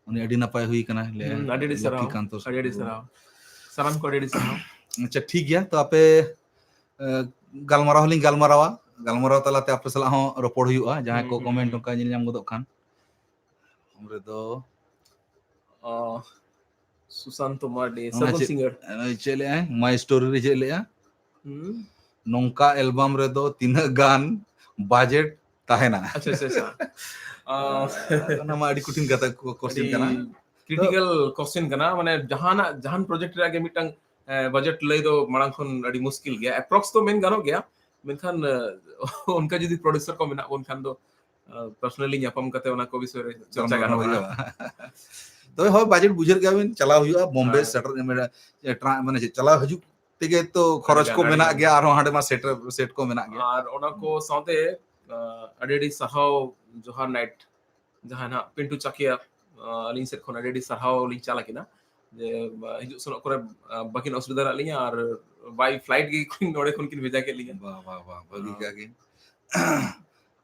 ᱩᱱᱤ ᱟᱹᱰᱤ ᱱᱟᱯᱟᱭ ᱦᱩᱭ ᱠᱟᱱᱟᱭ, ᱞᱮ ᱦᱩᱸ, ᱟᱹᱰᱤ ᱟᱹᱰᱤ ᱥᱟᱨᱦᱟᱣ, ᱞᱚᱠᱠᱷᱤᱠᱟᱱᱛᱚ ᱟᱹᱰᱤ ᱟᱹᱰᱤ ᱴᱩᱰᱩ᱾ ᱥᱟᱨᱦᱟᱣ, ᱥᱟᱱᱟᱢ ᱠᱚ ᱟᱹᱰᱤ ᱟᱹᱰᱤ ᱥᱟᱨᱦᱟᱣ᱾ ᱟᱪᱪᱷᱟ, ᱴᱷᱤᱠ ᱜᱮᱭᱟ᱾ ᱛᱚ ᱟᱯᱮ, ᱮ, ᱜᱟᱞᱢᱟᱨᱟᱣ ᱦᱚᱸᱞᱤᱧ ᱜᱟᱞᱢᱟᱨᱟᱣᱟ, ᱜᱟᱞᱢᱟᱨᱟᱣ ᱛᱟᱞᱟᱛᱮ ᱟᱯᱮ ᱥᱟᱞᱟᱜ ᱦᱚᱸ ᱨᱚᱯᱚᱲ ᱦᱩᱭᱩᱜᱼᱟ, ᱡᱟᱦᱟᱸᱭ ᱦᱩᱸ, ᱠᱚ ᱦᱩᱸ, comment ᱦᱩᱸ᱾ ᱚᱱᱠᱟ ᱧᱮᱞ ᱧᱟᱢ ᱜᱚᱫᱚᱜ ᱠᱷᱟᱱ᱾ ᱩᱱ ᱨᱮᱫᱚ ᱚ, ᱥᱩᱥᱟᱱᱛᱚ ᱢᱟᱨᱰᱤ, ᱚᱱᱟ ᱥᱟᱵᱚᱱ ᱪᱮᱫ, ᱥᱤᱝᱜᱟᱨ᱾ ᱚᱱᱟ ᱪᱮᱫ ᱞᱟᱹᱭᱟᱭ? My Story ᱨᱮ ᱪᱮᱫ ᱞᱟᱹᱭᱟ? ᱦᱩᱸ᱾ ᱱᱚᱝᱠᱟ album ᱨᱮᱫᱚ ᱛᱤᱱᱟᱹᱜ ᱜᱟᱱ budget ᱛᱟᱦᱮᱱᱟ? ᱟᱪᱪᱷᱟ, ᱟᱪᱪᱷᱟ, ᱟᱪᱪᱷᱟ᱾ ᱟᱸ, ᱚᱱᱟ ᱢᱟ ᱟᱹᱰᱤ ᱠᱚᱴᱷᱤᱱ ᱠᱟᱛᱷᱟ ᱠᱚ, question ᱟᱹᱰᱤ ᱠᱟᱱᱟ᱾ Critical question ᱠᱟᱱᱟ᱾ ᱢᱟᱱᱮ, ᱡᱟᱦᱟᱱᱟᱜ, ᱡᱟᱦᱟᱱ project ᱨᱮᱭᱟᱜ ᱜᱮ ᱢᱤᱫᱴᱟᱝ, ᱮ, budget ᱞᱟᱹᱭ ᱫᱚ ᱢᱟᱲᱟᱝ ᱠᱷᱚᱱ ᱟᱹᱰᱤ ᱢᱩᱥᱠᱤᱞ ᱜᱮᱭᱟ᱾ Approx ᱫᱚ ᱢᱮᱱ ᱜᱟᱱᱚᱜ ᱜᱮᱭᱟ, ᱢᱮᱱᱠᱷᱟᱱ, ᱮ, ᱚᱱᱠᱟ ᱡᱩᱫᱤ producer ᱠᱚ ᱢᱮᱱᱟᱜ ᱵᱚᱱ ᱠᱷᱟᱱ ᱫᱚ, ᱟᱸ, personally ᱧᱟᱯᱟᱢ ᱠᱟᱛᱮ ᱚᱱᱟ ᱠᱚ ᱵᱤᱥᱚᱭ ᱨᱮ ᱪᱚᱨᱪᱟ ᱜᱟᱞᱢᱟᱨᱟᱣ ᱜᱟᱱᱚᱜᱼᱟ᱾ ᱦᱩᱭᱩᱜᱼᱟ᱾ ᱛᱚᱵᱮ ᱦᱳᱭ, budget ᱵᱩᱡᱷᱟᱹᱣ ᱜᱮᱭᱟ ᱵᱤᱱ, ᱪᱟᱞᱟᱣ ᱦᱩᱭᱩᱜᱼᱟ, ᱵᱳᱢᱵᱮ ᱦᱮᱸ᱾ ᱥᱮᱴᱮᱨ, ᱢᱟᱱᱮ, ᱪᱮᱫ, ᱪᱟᱞᱟᱣ ᱦᱤᱡᱩᱜ ᱛᱮᱜᱮ ᱛᱚ ᱠᱷᱚᱨᱚᱪ ᱟᱹᱰᱤ ᱠᱚ ᱜᱟᱱ, ᱟᱹᱰᱤ ᱢᱮᱱᱟᱜ ᱜᱟᱱ᱾ ᱜᱮᱭᱟ, ᱟᱨᱦᱚᱸ ᱦᱟᱸᱰᱮ ᱢᱟ ᱥᱮᱴᱮᱨ, set ᱠᱚ ᱢᱮᱱᱟᱜ ᱜᱮᱭᱟ᱾ ᱟᱨ ᱚᱱᱟ ᱠᱚ ᱥᱟᱶᱛᱮ, ᱟᱸ, ᱟᱹᱰᱤ ᱟᱹᱰᱤ ᱥᱟᱨᱦᱟᱣ ᱡᱚᱦᱟᱨ night, ᱡᱟᱦᱟᱸᱭ ᱱᱟᱦᱟᱜ ᱯᱤᱱᱴᱩ ᱪᱟᱠᱤᱭᱟ, ᱟᱸ, ᱟᱹᱞᱤᱧ ᱥᱮᱫ ᱠᱷᱚᱱ ᱟᱹᱰᱤ ᱟᱹᱰᱤ ᱥᱟᱨᱦᱟᱣ ᱞᱤᱧ ᱪᱟᱞ ᱟᱠᱤᱱᱟ᱾ ᱡᱮ, ᱟᱸ, ᱦᱤᱡᱩᱜ ᱥᱮᱱᱚᱜ ᱠᱚᱨᱮ, ᱟᱸ, ᱵᱟᱹᱠᱤᱱ ᱚᱥᱩᱵᱤᱫᱷᱟ ᱞᱮᱫ ᱞᱤᱧᱟ ᱟᱨ by flight ᱜᱮ ᱱᱚᱰᱮ ᱠᱷᱚᱱ ᱠᱤᱱ ᱵᱷᱮᱡᱟ ᱠᱮᱫ ᱞᱤᱧᱟ᱾ ᱵᱟᱦ, ᱵᱟᱦ, ᱵᱟᱦ, ᱵᱷᱟᱹᱜᱤ ᱟᱸ, ᱠᱟᱜ ᱜᱮ᱾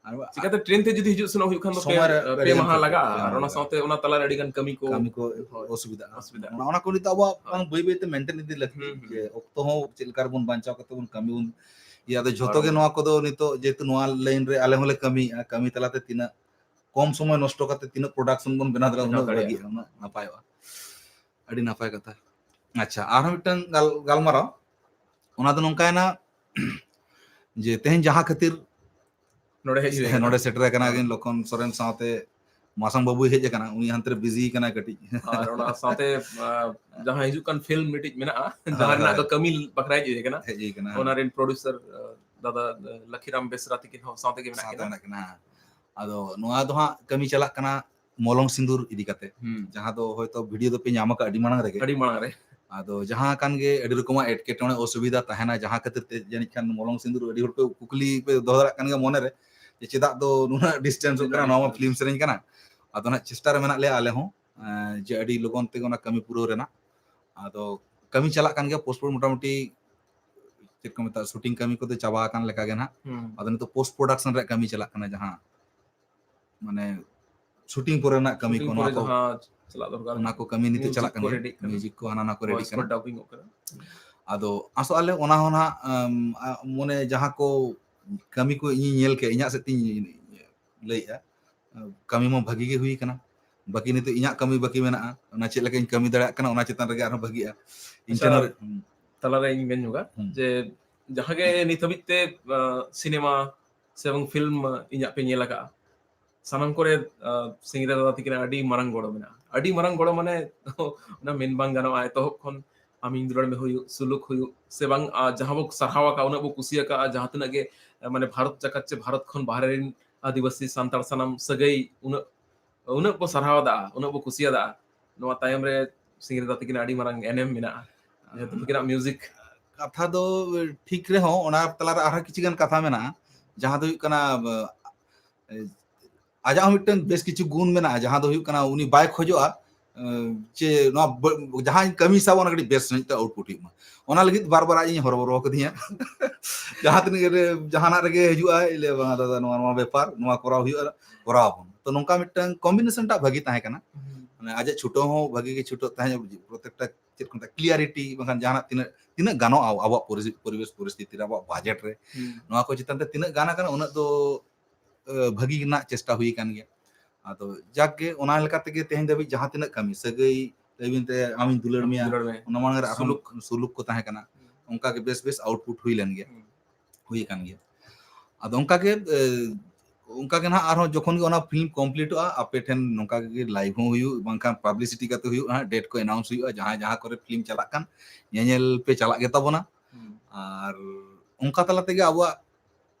ᱟᱨ ᱪᱤᱠᱟᱹᱛᱮ train ᱛᱮ ᱡᱩᱫᱤ ᱦᱤᱡᱩᱜ ᱥᱮᱱᱚᱜ ᱦᱩᱭᱩᱜ ᱠᱷᱟᱱ ᱫᱚ ᱥᱚᱢᱚᱭ ᱯᱮ, ᱨᱮ ᱯᱮ ᱟᱹᱰᱤ ᱢᱟᱦᱟ ᱟᱹᱰᱤ ᱞᱟᱜᱟᱜᱼᱟ, ᱯᱮ ᱟᱨ ᱢᱟᱦᱟ ᱚᱱᱟ ᱞᱟᱜᱟᱜᱼᱟ᱾ ᱥᱟᱶᱛᱮ ᱚᱱᱟ ᱛᱟᱞᱟᱨᱮ ᱟᱹᱰᱤ ᱜᱟᱱ ᱠᱟᱹᱢᱤ ᱠᱚ ᱠᱟᱹᱢᱤ ᱠᱚ ᱦᱳᱭ, ᱚᱥᱩᱵᱤᱫᱷᱟᱜᱼᱟ᱾ ᱚᱥᱩᱵᱤᱫᱷᱟᱜᱼᱟ᱾ ᱚᱱᱟ, ᱚᱱᱟ ᱠᱚ ᱱᱤᱛᱚᱜ ᱟᱵᱚᱣᱟᱜ ᱦᱳᱭ᱾ ᱵᱟᱝ ᱵᱟᱹᱭ ᱵᱟᱹᱭ ᱛᱮ maintain ᱤᱫᱤ ᱞᱟᱹᱠᱛᱤ, ᱦᱩᱸ, ᱦᱩᱸ᱾ ᱡᱮ ᱚᱠᱛᱚ ᱦᱚᱸ ᱪᱮᱫ ᱞᱮᱠᱟ ᱨᱮᱵᱚᱱ ᱵᱟᱧᱪᱟᱣ ᱠᱟᱛᱮ ᱵᱚᱱ ᱠᱟᱹᱢᱤ ᱵᱚᱱ ᱤᱭᱟᱹ, ᱟᱫᱚ ᱡᱷᱚᱛᱚ ᱜᱮ ᱯᱟᱨᱚᱢ᱾ ᱱᱚᱣᱟ ᱠᱚᱫᱚ ᱱᱤᱛᱚᱜ ᱡᱮᱦᱮᱛᱩ ᱱᱚᱣᱟ line ᱨᱮ ᱟᱞᱮ ᱦᱚᱸᱞᱮ ᱠᱟᱹᱢᱤᱭᱮᱫᱼᱟ, ᱠᱟᱹᱢᱤ ᱛᱟᱞᱟᱛᱮ ᱛᱤᱱᱟᱹᱜ ᱠᱚᱢ ᱥᱚᱢᱚᱭ ᱱᱚᱥᱴᱚ ᱠᱟᱛᱮ ᱛᱤᱱᱟᱹᱜ production ᱵᱚᱱ ᱵᱮᱱᱟᱣ ᱫᱟᱲᱮᱭᱟᱜᱼᱟ, ᱵᱮᱱᱟᱣ ᱩᱱᱟᱹᱜ ᱫᱟᱲᱮᱭᱟᱜᱼᱟ᱾ ᱵᱷᱟᱹᱜᱤᱜᱼᱟ, ᱩᱱᱟᱹᱜ ᱱᱟᱯᱟᱭᱚᱜᱼᱟ᱾ ᱟᱹᱰᱤ ᱱᱟᱯᱟᱭ ᱠᱟᱛᱷᱟ᱾ ᱟᱪᱪᱷᱟ, ᱟᱨᱦᱚᱸ ᱢᱤᱫᱴᱟᱝ ᱜᱟᱞ-, ᱜᱟᱞᱢᱟᱨᱟᱣ, ᱚᱱᱟ ᱫᱚ ᱱᱚᱝᱠᱟᱭᱮᱱᱟ ᱡᱮ ᱛᱮᱦᱮᱧ ᱡᱟᱦᱟᱸ ᱠᱷᱟᱹᱛᱤᱨ ᱱᱚᱰᱮ ᱦᱮᱡ ᱦᱩᱭ ᱟᱠᱟᱱᱟ᱾ ᱱᱚᱰᱮ ᱥᱮᱴᱮᱨ ᱟᱠᱟᱱᱟ ᱠᱤᱱ ᱞᱚᱠᱷᱚᱱ ᱥᱚᱨᱮᱱ ᱥᱟᱶᱛᱮ ᱢᱟᱥᱟᱝ ᱵᱟᱹᱵᱩᱭ ᱦᱮᱡ ᱟᱠᱟᱱᱟ, ᱩᱱᱤ ᱦᱟᱱᱛᱮ ᱨᱮ ᱵᱤᱡᱤ ᱠᱟᱱᱟᱭ ᱠᱟᱹᱴᱤᱡ᱾ ᱟᱨ ᱚᱱᱟ ᱥᱟᱶᱛᱮ ᱟᱸ, ᱡᱟᱦᱟᱸ ᱦᱤᱡᱩᱜ ᱠᱟᱱ ᱯᱷᱤᱞᱢ ᱢᱤᱫᱴᱤᱡ ᱢᱮᱱᱟᱜᱼᱟ, ᱦᱳᱭ, ᱡᱟᱦᱟᱸ ᱨᱮᱱᱟᱜ ᱦᱳᱭ᱾ ᱫᱚ ᱠᱟᱹᱢᱤ ᱵᱟᱠᱷᱨᱟ ᱦᱮᱡ ᱦᱩᱭ ᱟᱠᱟᱱᱟ᱾ ᱦᱮᱡ ᱦᱩᱭ ᱠᱟᱱᱟ᱾ ᱚᱱᱟ ᱨᱮᱱ ᱯᱨᱚᱰᱭᱩᱥᱟᱨ ᱟᱸ, ᱫᱟᱫᱟ ᱟᱸ, ᱞᱟᱠᱷᱤᱨᱟᱢ ᱵᱮᱥᱨᱟ ᱛᱤᱠᱤᱱ ᱦᱚᱸ ᱥᱟᱶᱛᱮ ᱜᱮ ᱢᱮᱱᱟᱜ ᱥᱟᱶᱛᱮ ᱠᱤᱱᱟ᱾ ᱢᱮᱱᱟᱜ ᱠᱤᱱᱟ, ᱦᱮᱸ᱾ ᱟᱫᱚ ᱱᱚᱣᱟ ᱫᱚ ᱦᱟᱸᱜ ᱠᱟᱹᱢᱤ ᱪᱟᱞᱟᱜ ᱠᱟᱱᱟ ᱢᱚᱞᱚᱝ ᱥᱤᱸᱫᱩᱨ ᱤᱫᱤ ᱠᱟᱛᱮ, ᱦᱩᱸ᱾ ᱡᱟᱦᱟᱸ ᱫᱚ ᱦᱚᱭᱛᱚ ᱵᱷᱤᱰᱤᱭᱳ ᱫᱚᱯᱮ ᱧᱟᱢ ᱟᱠᱟᱫ ᱟᱹᱰᱤ ᱢᱟᱲᱟᱝ ᱨᱮᱜᱮ᱾ ᱟᱹᱰᱤ ᱢᱟᱲᱟᱝ ᱨᱮ᱾ ᱟᱫᱚ ᱡᱟᱦᱟᱸ ᱠᱟᱱ ᱜᱮ ᱟᱹᱰᱤ ᱨᱚᱠᱚᱢᱟᱜ ᱮᱴᱠᱮᱴᱚᱬᱮ ᱚᱥᱩᱵᱤᱫᱷᱟ ᱛᱟᱦᱮᱱᱟ, ᱡᱟᱦᱟᱸ ᱠᱷᱟᱹᱛᱤᱨ ᱛᱮ ᱡᱟᱹᱱᱤᱡ ᱠᱷᱟᱱ ᱢᱚᱞᱚᱝ ᱥᱤᱸᱫᱩᱨ ᱟᱹᱰᱤ ᱦᱚᱲ ᱯᱮ ᱠᱩᱠᱞᱤ ᱯᱮ ᱫᱚᱦᱚ ᱫᱟᱲᱮᱭᱟᱜ ᱠᱟᱱ ᱜᱮᱭᱟ ᱢᱚᱱᱮᱨᱮ, ᱡᱮ ᱪᱮᱫᱟᱜ ᱫᱚ ᱱᱩᱱᱟᱹᱜ ᱰᱤᱥᱴᱮᱱᱥ ᱠᱟᱱᱟ, ᱱᱚᱣᱟ ᱢᱟ ᱯᱷᱤᱞᱢ ᱥᱮᱨᱮᱧ ᱠᱟᱱᱟ᱾ ᱟᱫᱚ ᱱᱟᱦᱟᱜ ᱪᱮᱥᱴᱟ ᱨᱮ ᱢᱮᱱᱟᱜ ᱞᱮᱭᱟ ᱟᱞᱮ ᱦᱚᱸ, ᱮᱸ, ᱡᱮ ᱟᱹᱰᱤ ᱞᱚᱜᱚᱱ ᱛᱮᱜᱮ ᱚᱱᱟ ᱠᱟᱹᱢᱤ ᱯᱩᱨᱟᱹᱣ ᱨᱮᱱᱟᱜ᱾ ᱟᱫᱚ ᱠᱟᱹᱢᱤ ᱪᱟᱞᱟᱜ ᱠᱟᱱ ᱜᱮᱭᱟ, ᱯᱳᱥᱴ ᱢᱚᱴᱟᱢᱩᱴᱤ ᱪᱮᱫ ᱠᱚ ᱢᱮᱛᱟᱜᱼᱟ, ᱥᱩᱴᱤᱝ ᱠᱟᱹᱢᱤ ᱠᱚᱫᱚ ᱪᱟᱵᱟ ᱟᱠᱟᱱ ᱞᱮᱠᱟ ᱜᱮ ᱱᱟᱦᱟᱜ᱾ ᱦᱩᱸ᱾ ᱟᱫᱚ ᱱᱤᱛᱚᱜ ᱯᱳᱥᱴ ᱯᱨᱚᱰᱟᱠᱥᱚᱱ ᱨᱮᱭᱟᱜ ᱠᱟᱹᱢᱤ ᱪᱟᱞᱟᱜ ᱠᱟᱱᱟ, ᱡᱟᱦᱟᱸ ᱢᱟᱱᱮ ᱥᱩᱴᱤᱝ ᱯᱚᱨᱮ ᱨᱮᱱᱟᱜ ᱠᱟᱹᱢᱤ ᱥᱩᱴᱤᱝ ᱠᱚ, ᱱᱚᱣᱟ ᱯᱚᱨᱮ ᱠᱚ, ᱡᱟᱦᱟᱸ ᱪᱟᱞᱟᱜ ᱫᱚᱨᱠᱟᱨ᱾ ᱚᱱᱟ ᱠᱚ ᱠᱟᱹᱢᱤ ᱱᱤᱛᱚᱜ ᱢᱤᱣᱡᱤᱠ ᱪᱟᱞᱟᱜ ᱠᱟᱱ ᱠᱚ ᱜᱮᱭᱟ, ᱨᱮᱰᱤᱜ ᱠᱟᱱᱟ᱾ ᱢᱤᱣᱡᱤᱠ ᱠᱚ ᱦᱟᱱᱟ ᱱᱟ ᱠᱚ ᱨᱮᱰᱤ ᱵᱷᱚᱭᱮᱥ ᱠᱚ ᱠᱟᱱᱟ᱾ ᱰᱟᱵᱤᱝᱚᱜ ᱠᱟᱱᱟ᱾ ᱟᱫᱚ ᱟᱥᱚᱜ ᱟᱞᱮ ᱚᱱᱟ ᱦᱚᱸ ᱱᱟᱦᱟᱜ, ᱟᱢ, ᱟ, ᱢᱚᱱᱮ ᱡᱟᱦᱟᱸ ᱠᱚ ᱠᱟᱹᱢᱤ ᱠᱚ ᱤᱧᱤᱧ ᱧᱮᱞ ᱠᱮᱫ, ᱤᱧᱟᱹᱜ ᱥᱮᱫ ᱛᱤᱧ ᱞᱟᱹᱭᱮᱫᱼᱟ, ᱠᱟᱹᱢᱤ ᱢᱟ ᱵᱷᱟᱹᱜᱤ ᱜᱮ ᱦᱩᱭ ᱠᱟᱱᱟ, ᱵᱟᱹᱠᱤ ᱱᱤᱛᱚᱜ ᱤᱧᱟᱹᱜ ᱠᱟᱹᱢᱤ ᱵᱟᱹᱠᱤ ᱢᱮᱱᱟᱜᱼᱟ, ᱚᱱᱟ ᱪᱮᱫ ᱞᱮᱠᱟᱧ ᱠᱟᱹᱢᱤ ᱫᱟᱲᱮᱭᱟᱜ ᱠᱟᱱᱟ, ᱚᱱᱟ ᱪᱮᱛᱟᱱ ᱨᱮᱜᱮ ᱟᱨᱦᱚᱸ ᱵᱷᱟᱹᱜᱤᱜᱼᱟ᱾ ᱤᱧ ᱟᱪᱪᱷᱟ, ᱴᱷᱮᱱ ᱦᱚᱸ, ᱦᱩᱸ, ᱛᱟᱞᱟᱨᱮ ᱤᱧ ᱢᱮᱱ ᱧᱚᱜᱟ ᱦᱩᱸ᱾ ᱡᱮ ᱡᱟᱦᱟᱸ ᱜᱮ ᱱᱤᱛ ᱦᱟᱹᱵᱤᱡ ᱛᱮ, ᱟᱸ, ᱥᱤᱱᱮᱢᱟ ᱥᱮ ᱵᱟᱝ ᱯᱷᱤᱞᱢ, ᱟᱸ, ᱤᱧᱟᱹᱜ ᱯᱮ ᱧᱮᱞ ᱟᱠᱟᱫᱼᱟ, ᱥᱟᱱᱟᱢ ᱠᱚᱨᱮ, ᱟᱸ, ᱥᱤᱝᱨᱟᱹᱭ ᱫᱟᱫᱟ ᱛᱟᱹᱠᱤᱱᱟᱜ ᱟᱹᱰᱤ ᱢᱟᱨᱟᱝ ᱜᱚᱲᱚ ᱢᱮᱱᱟᱜᱼᱟ᱾ ᱟᱹᱰᱤ ᱢᱟᱨᱟᱝ ᱜᱚᱲᱚ ᱢᱟᱱᱮ ᱚᱱᱟ ᱢᱮᱱ ᱵᱟᱝ ᱜᱟᱱᱚᱜᱼᱟ, ᱮᱛᱚᱦᱚᱵ ᱠᱷᱚᱱ ᱟᱢᱤᱧ ᱫᱩᱞᱟᱹᱲ ᱢᱮ ᱦᱩᱭᱩᱜ, ᱥᱩᱞᱩᱠ ᱦᱩᱭᱩᱜ, ᱥᱮ ᱵᱟᱝ, ᱟᱸ, ᱡᱟᱦᱟᱸ ᱵᱚ ᱥᱟᱨᱦᱟᱣ ᱟᱠᱟᱫᱼᱟ, ᱩᱱᱟᱹᱜ ᱵᱚ ᱠᱩᱥᱤ ᱟᱠᱟᱫᱼᱟ, ᱡᱟᱦᱟᱸ ᱛᱤᱱᱟᱹᱜ ᱜᱮ, ᱟᱸ, ᱢᱟᱱᱮ ᱵᱷᱟᱨᱚᱛ ᱡᱟᱠᱟᱛ ᱪᱮ ᱵᱷᱟᱨᱚᱛ ᱠᱷᱚᱱ ᱵᱟᱦᱨᱮ ᱨᱮᱱ ᱟᱹᱫᱤᱵᱟᱹᱥᱤ ᱥᱟᱱᱛᱟᱲ ᱥᱟᱱᱟᱢ ᱥᱟᱹᱜᱟᱹᱭ ᱩᱱᱟᱹᱜ, ᱩᱱᱟᱹᱜ ᱵᱚ ᱥᱟᱨᱦᱟᱣ ᱫᱟᱜᱼᱟ, ᱩᱱᱟᱹᱜ ᱵᱚ ᱠᱩᱥᱤᱭᱟᱫᱟ᱾ ᱱᱚᱣᱟ ᱛᱟᱭᱚᱢ ᱨᱮ ᱥᱤᱝᱨᱟᱹᱭ ᱫᱟᱫᱟ ᱛᱟᱹᱠᱤᱱᱟᱜ ᱟᱹᱰᱤ ᱢᱟᱨᱟᱝ ᱮᱱᱮᱢ ᱢᱮᱱᱟᱜᱼᱟ, ᱡᱮᱦᱮᱛᱩ ᱩᱱᱠᱤᱱᱟᱜ ᱢᱤᱣᱡᱤᱠ᱾ ᱠᱟᱛᱷᱟ ᱫᱚ ᱴᱷᱤᱠ ᱨᱮᱦᱚᱸ ᱚᱱᱟ ᱛᱟᱞᱟᱨᱮ ᱟᱨᱦᱚᱸ ᱠᱤᱪᱷᱩ ᱜᱟᱱ ᱠᱟᱛᱷᱟ ᱢᱮᱱᱟᱜᱼᱟ, ᱡᱟᱦᱟᱸ ᱫᱚ ᱦᱩᱭᱩᱜ ᱠᱟᱱᱟ, ᱮ, ᱟᱡᱟᱜ ᱦᱚᱸ ᱢᱤᱫᱴᱟᱝ ᱵᱮᱥ ᱠᱤᱪᱷᱩ ᱜᱩᱱ ᱢᱮᱱᱟᱜᱼᱟ, ᱡᱟᱦᱟᱸ ᱫᱚ ᱦᱩᱭᱩᱜ ᱠᱟᱱᱟ ᱩᱱᱤ ᱵᱟᱭ ᱠᱷᱚᱡᱚᱜᱼᱟ, ᱮ, ᱡᱮ ᱱᱚᱣᱟ ᱵᱟᱹ-, ᱡᱟᱦᱟᱸᱧ ᱠᱟᱹᱢᱤ ᱥᱟᱵ ᱚᱱᱟ ᱠᱟᱹᱴᱤᱡ ᱵᱮᱥ ᱧᱚᱜ ᱛᱮ ᱟᱣᱩᱴᱯᱩᱴ ᱦᱩᱭᱩᱜ ᱢᱟ᱾ ᱚᱱᱟ ᱞᱟᱹᱜᱤᱫ ᱵᱟᱨ ᱵᱟᱨ ᱟᱡ ᱤᱧ ᱦᱚᱨᱚᱵᱚᱨᱚ ᱠᱟᱫᱤᱧᱟ᱾ ᱡᱟᱦᱟᱸ ᱛᱤᱱᱟᱹᱜ ᱨᱮ ᱡᱟᱦᱟᱱᱟᱜ ᱨᱮᱜᱮ ᱦᱤᱡᱩᱜᱼᱟ, ᱞᱟᱹᱭᱟ, "ᱵᱟᱝᱟ ᱫᱟᱫᱟ, ᱱᱚᱣᱟ ᱱᱚᱣᱟ ᱵᱮᱯᱟᱨ, ᱱᱚᱣᱟ ᱠᱚᱨᱟᱣ ᱦᱩᱭᱩᱜᱼᱟ, ᱠᱚᱨᱟᱣ ᱟᱵᱚᱱ᱾" ᱛᱚ ᱱᱚᱝᱠᱟ ᱢᱤᱫᱴᱟᱝ ᱠᱚᱢᱵᱤᱱᱮᱥᱚᱱ ᱴᱟᱜ ᱵᱷᱟᱹᱜᱤ ᱛᱟᱦᱮᱸ ᱠᱟᱱᱟ᱾ ᱢᱟᱱᱮ ᱟᱡᱟᱜ ᱪᱷᱩᱴᱟᱹᱣ ᱦᱚᱸ ᱵᱷᱟᱹᱜᱤ ᱜᱮ ᱪᱷᱩᱴᱟᱹᱜ ᱛᱟᱦᱮᱸᱫ, ᱯᱨᱚᱛᱮᱠᱴᱟ ᱪᱮᱫ ᱠᱚ ᱢᱮᱛᱟᱜᱼᱟ, ᱠᱞᱤᱭᱟᱨᱤᱴᱤ, ᱵᱟᱝᱠᱷᱟᱱ ᱡᱟᱦᱟᱱᱟᱜ ᱛᱤᱱᱟᱹᱜ, ᱛᱤᱱᱟᱹᱜ ᱜᱟᱱᱚᱜᱼᱟ ᱟᱵᱚ-, ᱟᱵᱚᱣᱟᱜ ᱯᱚᱨᱤ-, ᱯᱚᱨᱤᱵᱮᱥ ᱯᱚᱨᱤᱥᱛᱷᱤᱛᱤ ᱨᱮ, ᱟᱵᱚᱣᱟᱜ ᱵᱟᱡᱮᱴ ᱨᱮ, ᱦᱩᱸ᱾ ᱱᱚᱣᱟ ᱠᱚ ᱪᱮᱛᱟᱱ ᱛᱮ ᱛᱤᱱᱟᱹᱜ ᱜᱟᱱ ᱟᱠᱟᱱᱟ, ᱩᱱᱟᱹᱜ ᱫᱚ, ᱮ, ᱵᱷᱟᱹᱜᱤ ᱨᱮᱱᱟᱜ ᱪᱮᱥᱴᱟ ᱦᱩᱭ ᱟᱠᱟᱱ ᱜᱮᱭᱟ᱾ ᱟᱫᱚ ᱡᱟᱠ ᱜᱮ, ᱚᱱᱟ ᱞᱮᱠᱟ ᱛᱮᱜᱮ ᱛᱮᱦᱮᱧ ᱫᱷᱟᱹᱵᱤᱡ ᱡᱟᱦᱟᱸ ᱛᱤᱱᱟᱹᱜ ᱠᱟᱹᱢᱤ, ᱥᱟᱹᱜᱟᱹᱭ ᱞᱟᱹᱭ ᱵᱤᱱ ᱛᱮ, ᱟᱢᱤᱧ ᱫᱩᱞᱟᱹᱲ ᱢᱮᱭᱟ, ᱫᱩᱞᱟᱹᱲ ᱢᱮ᱾ ᱚᱱᱟ ᱢᱟᱲᱟᱝ ᱨᱮ ᱟᱨᱦᱚᱸ ᱥᱩᱞᱩᱠ᱾ ᱥᱩᱞᱩᱠ ᱠᱚ ᱛᱟᱦᱮᱸ ᱠᱟᱱᱟ, ᱚᱱᱠᱟ ᱜᱮ ᱵᱮᱥ ᱵᱮᱥ ᱟᱣᱩᱴᱯᱩᱴ ᱦᱩᱭ ᱞᱮᱱ ᱜᱮᱭᱟ, ᱦᱩᱸ᱾ ᱦᱩᱭ ᱟᱠᱟᱱ ᱜᱮᱭᱟ᱾ ᱟᱫᱚ ᱚᱱᱠᱟ ᱜᱮ ᱮ, ᱚᱱᱠᱟ ᱜᱮ ᱱᱟᱦᱟᱜ ᱟᱨᱦᱚᱸ ᱡᱚᱠᱷᱚᱱ ᱜᱮ ᱚᱱᱟ ᱯᱷᱤᱞᱢ ᱠᱚᱢᱯᱞᱤᱴᱚᱜᱼᱟ, ᱟᱯᱮ ᱴᱷᱮᱱ ᱱᱚᱝᱠᱟ ᱜᱮ ᱞᱟᱭᱤᱵᱷ ᱦᱚᱸ ᱦᱩᱭᱩᱜ, ᱵᱟᱝᱠᱷᱟᱱ ᱯᱟᱵᱽᱞᱤᱥᱤᱴᱤ ᱠᱟᱛᱮ ᱦᱩᱭᱩᱜᱼᱟ, ᱰᱮᱴ ᱠᱚ ᱮᱱᱟᱣᱩᱱᱥ ᱦᱩᱭᱩᱜᱼᱟ, ᱡᱟᱦᱟᱸᱭ ᱡᱟᱦᱟᱸ ᱠᱚᱨᱮ ᱯᱷᱤᱞᱢ ᱪᱟᱞᱟᱜ ᱠᱟᱱ ᱧᱮᱧᱮᱞ ᱯᱮ ᱪᱟᱞᱟᱜ ᱜᱮ ᱛᱟᱵᱚᱱᱟ᱾ ᱟᱨ ᱚᱱᱠᱟ ᱛᱟᱞᱟ ᱛᱮᱜᱮ ᱟᱵᱚᱣᱟᱜ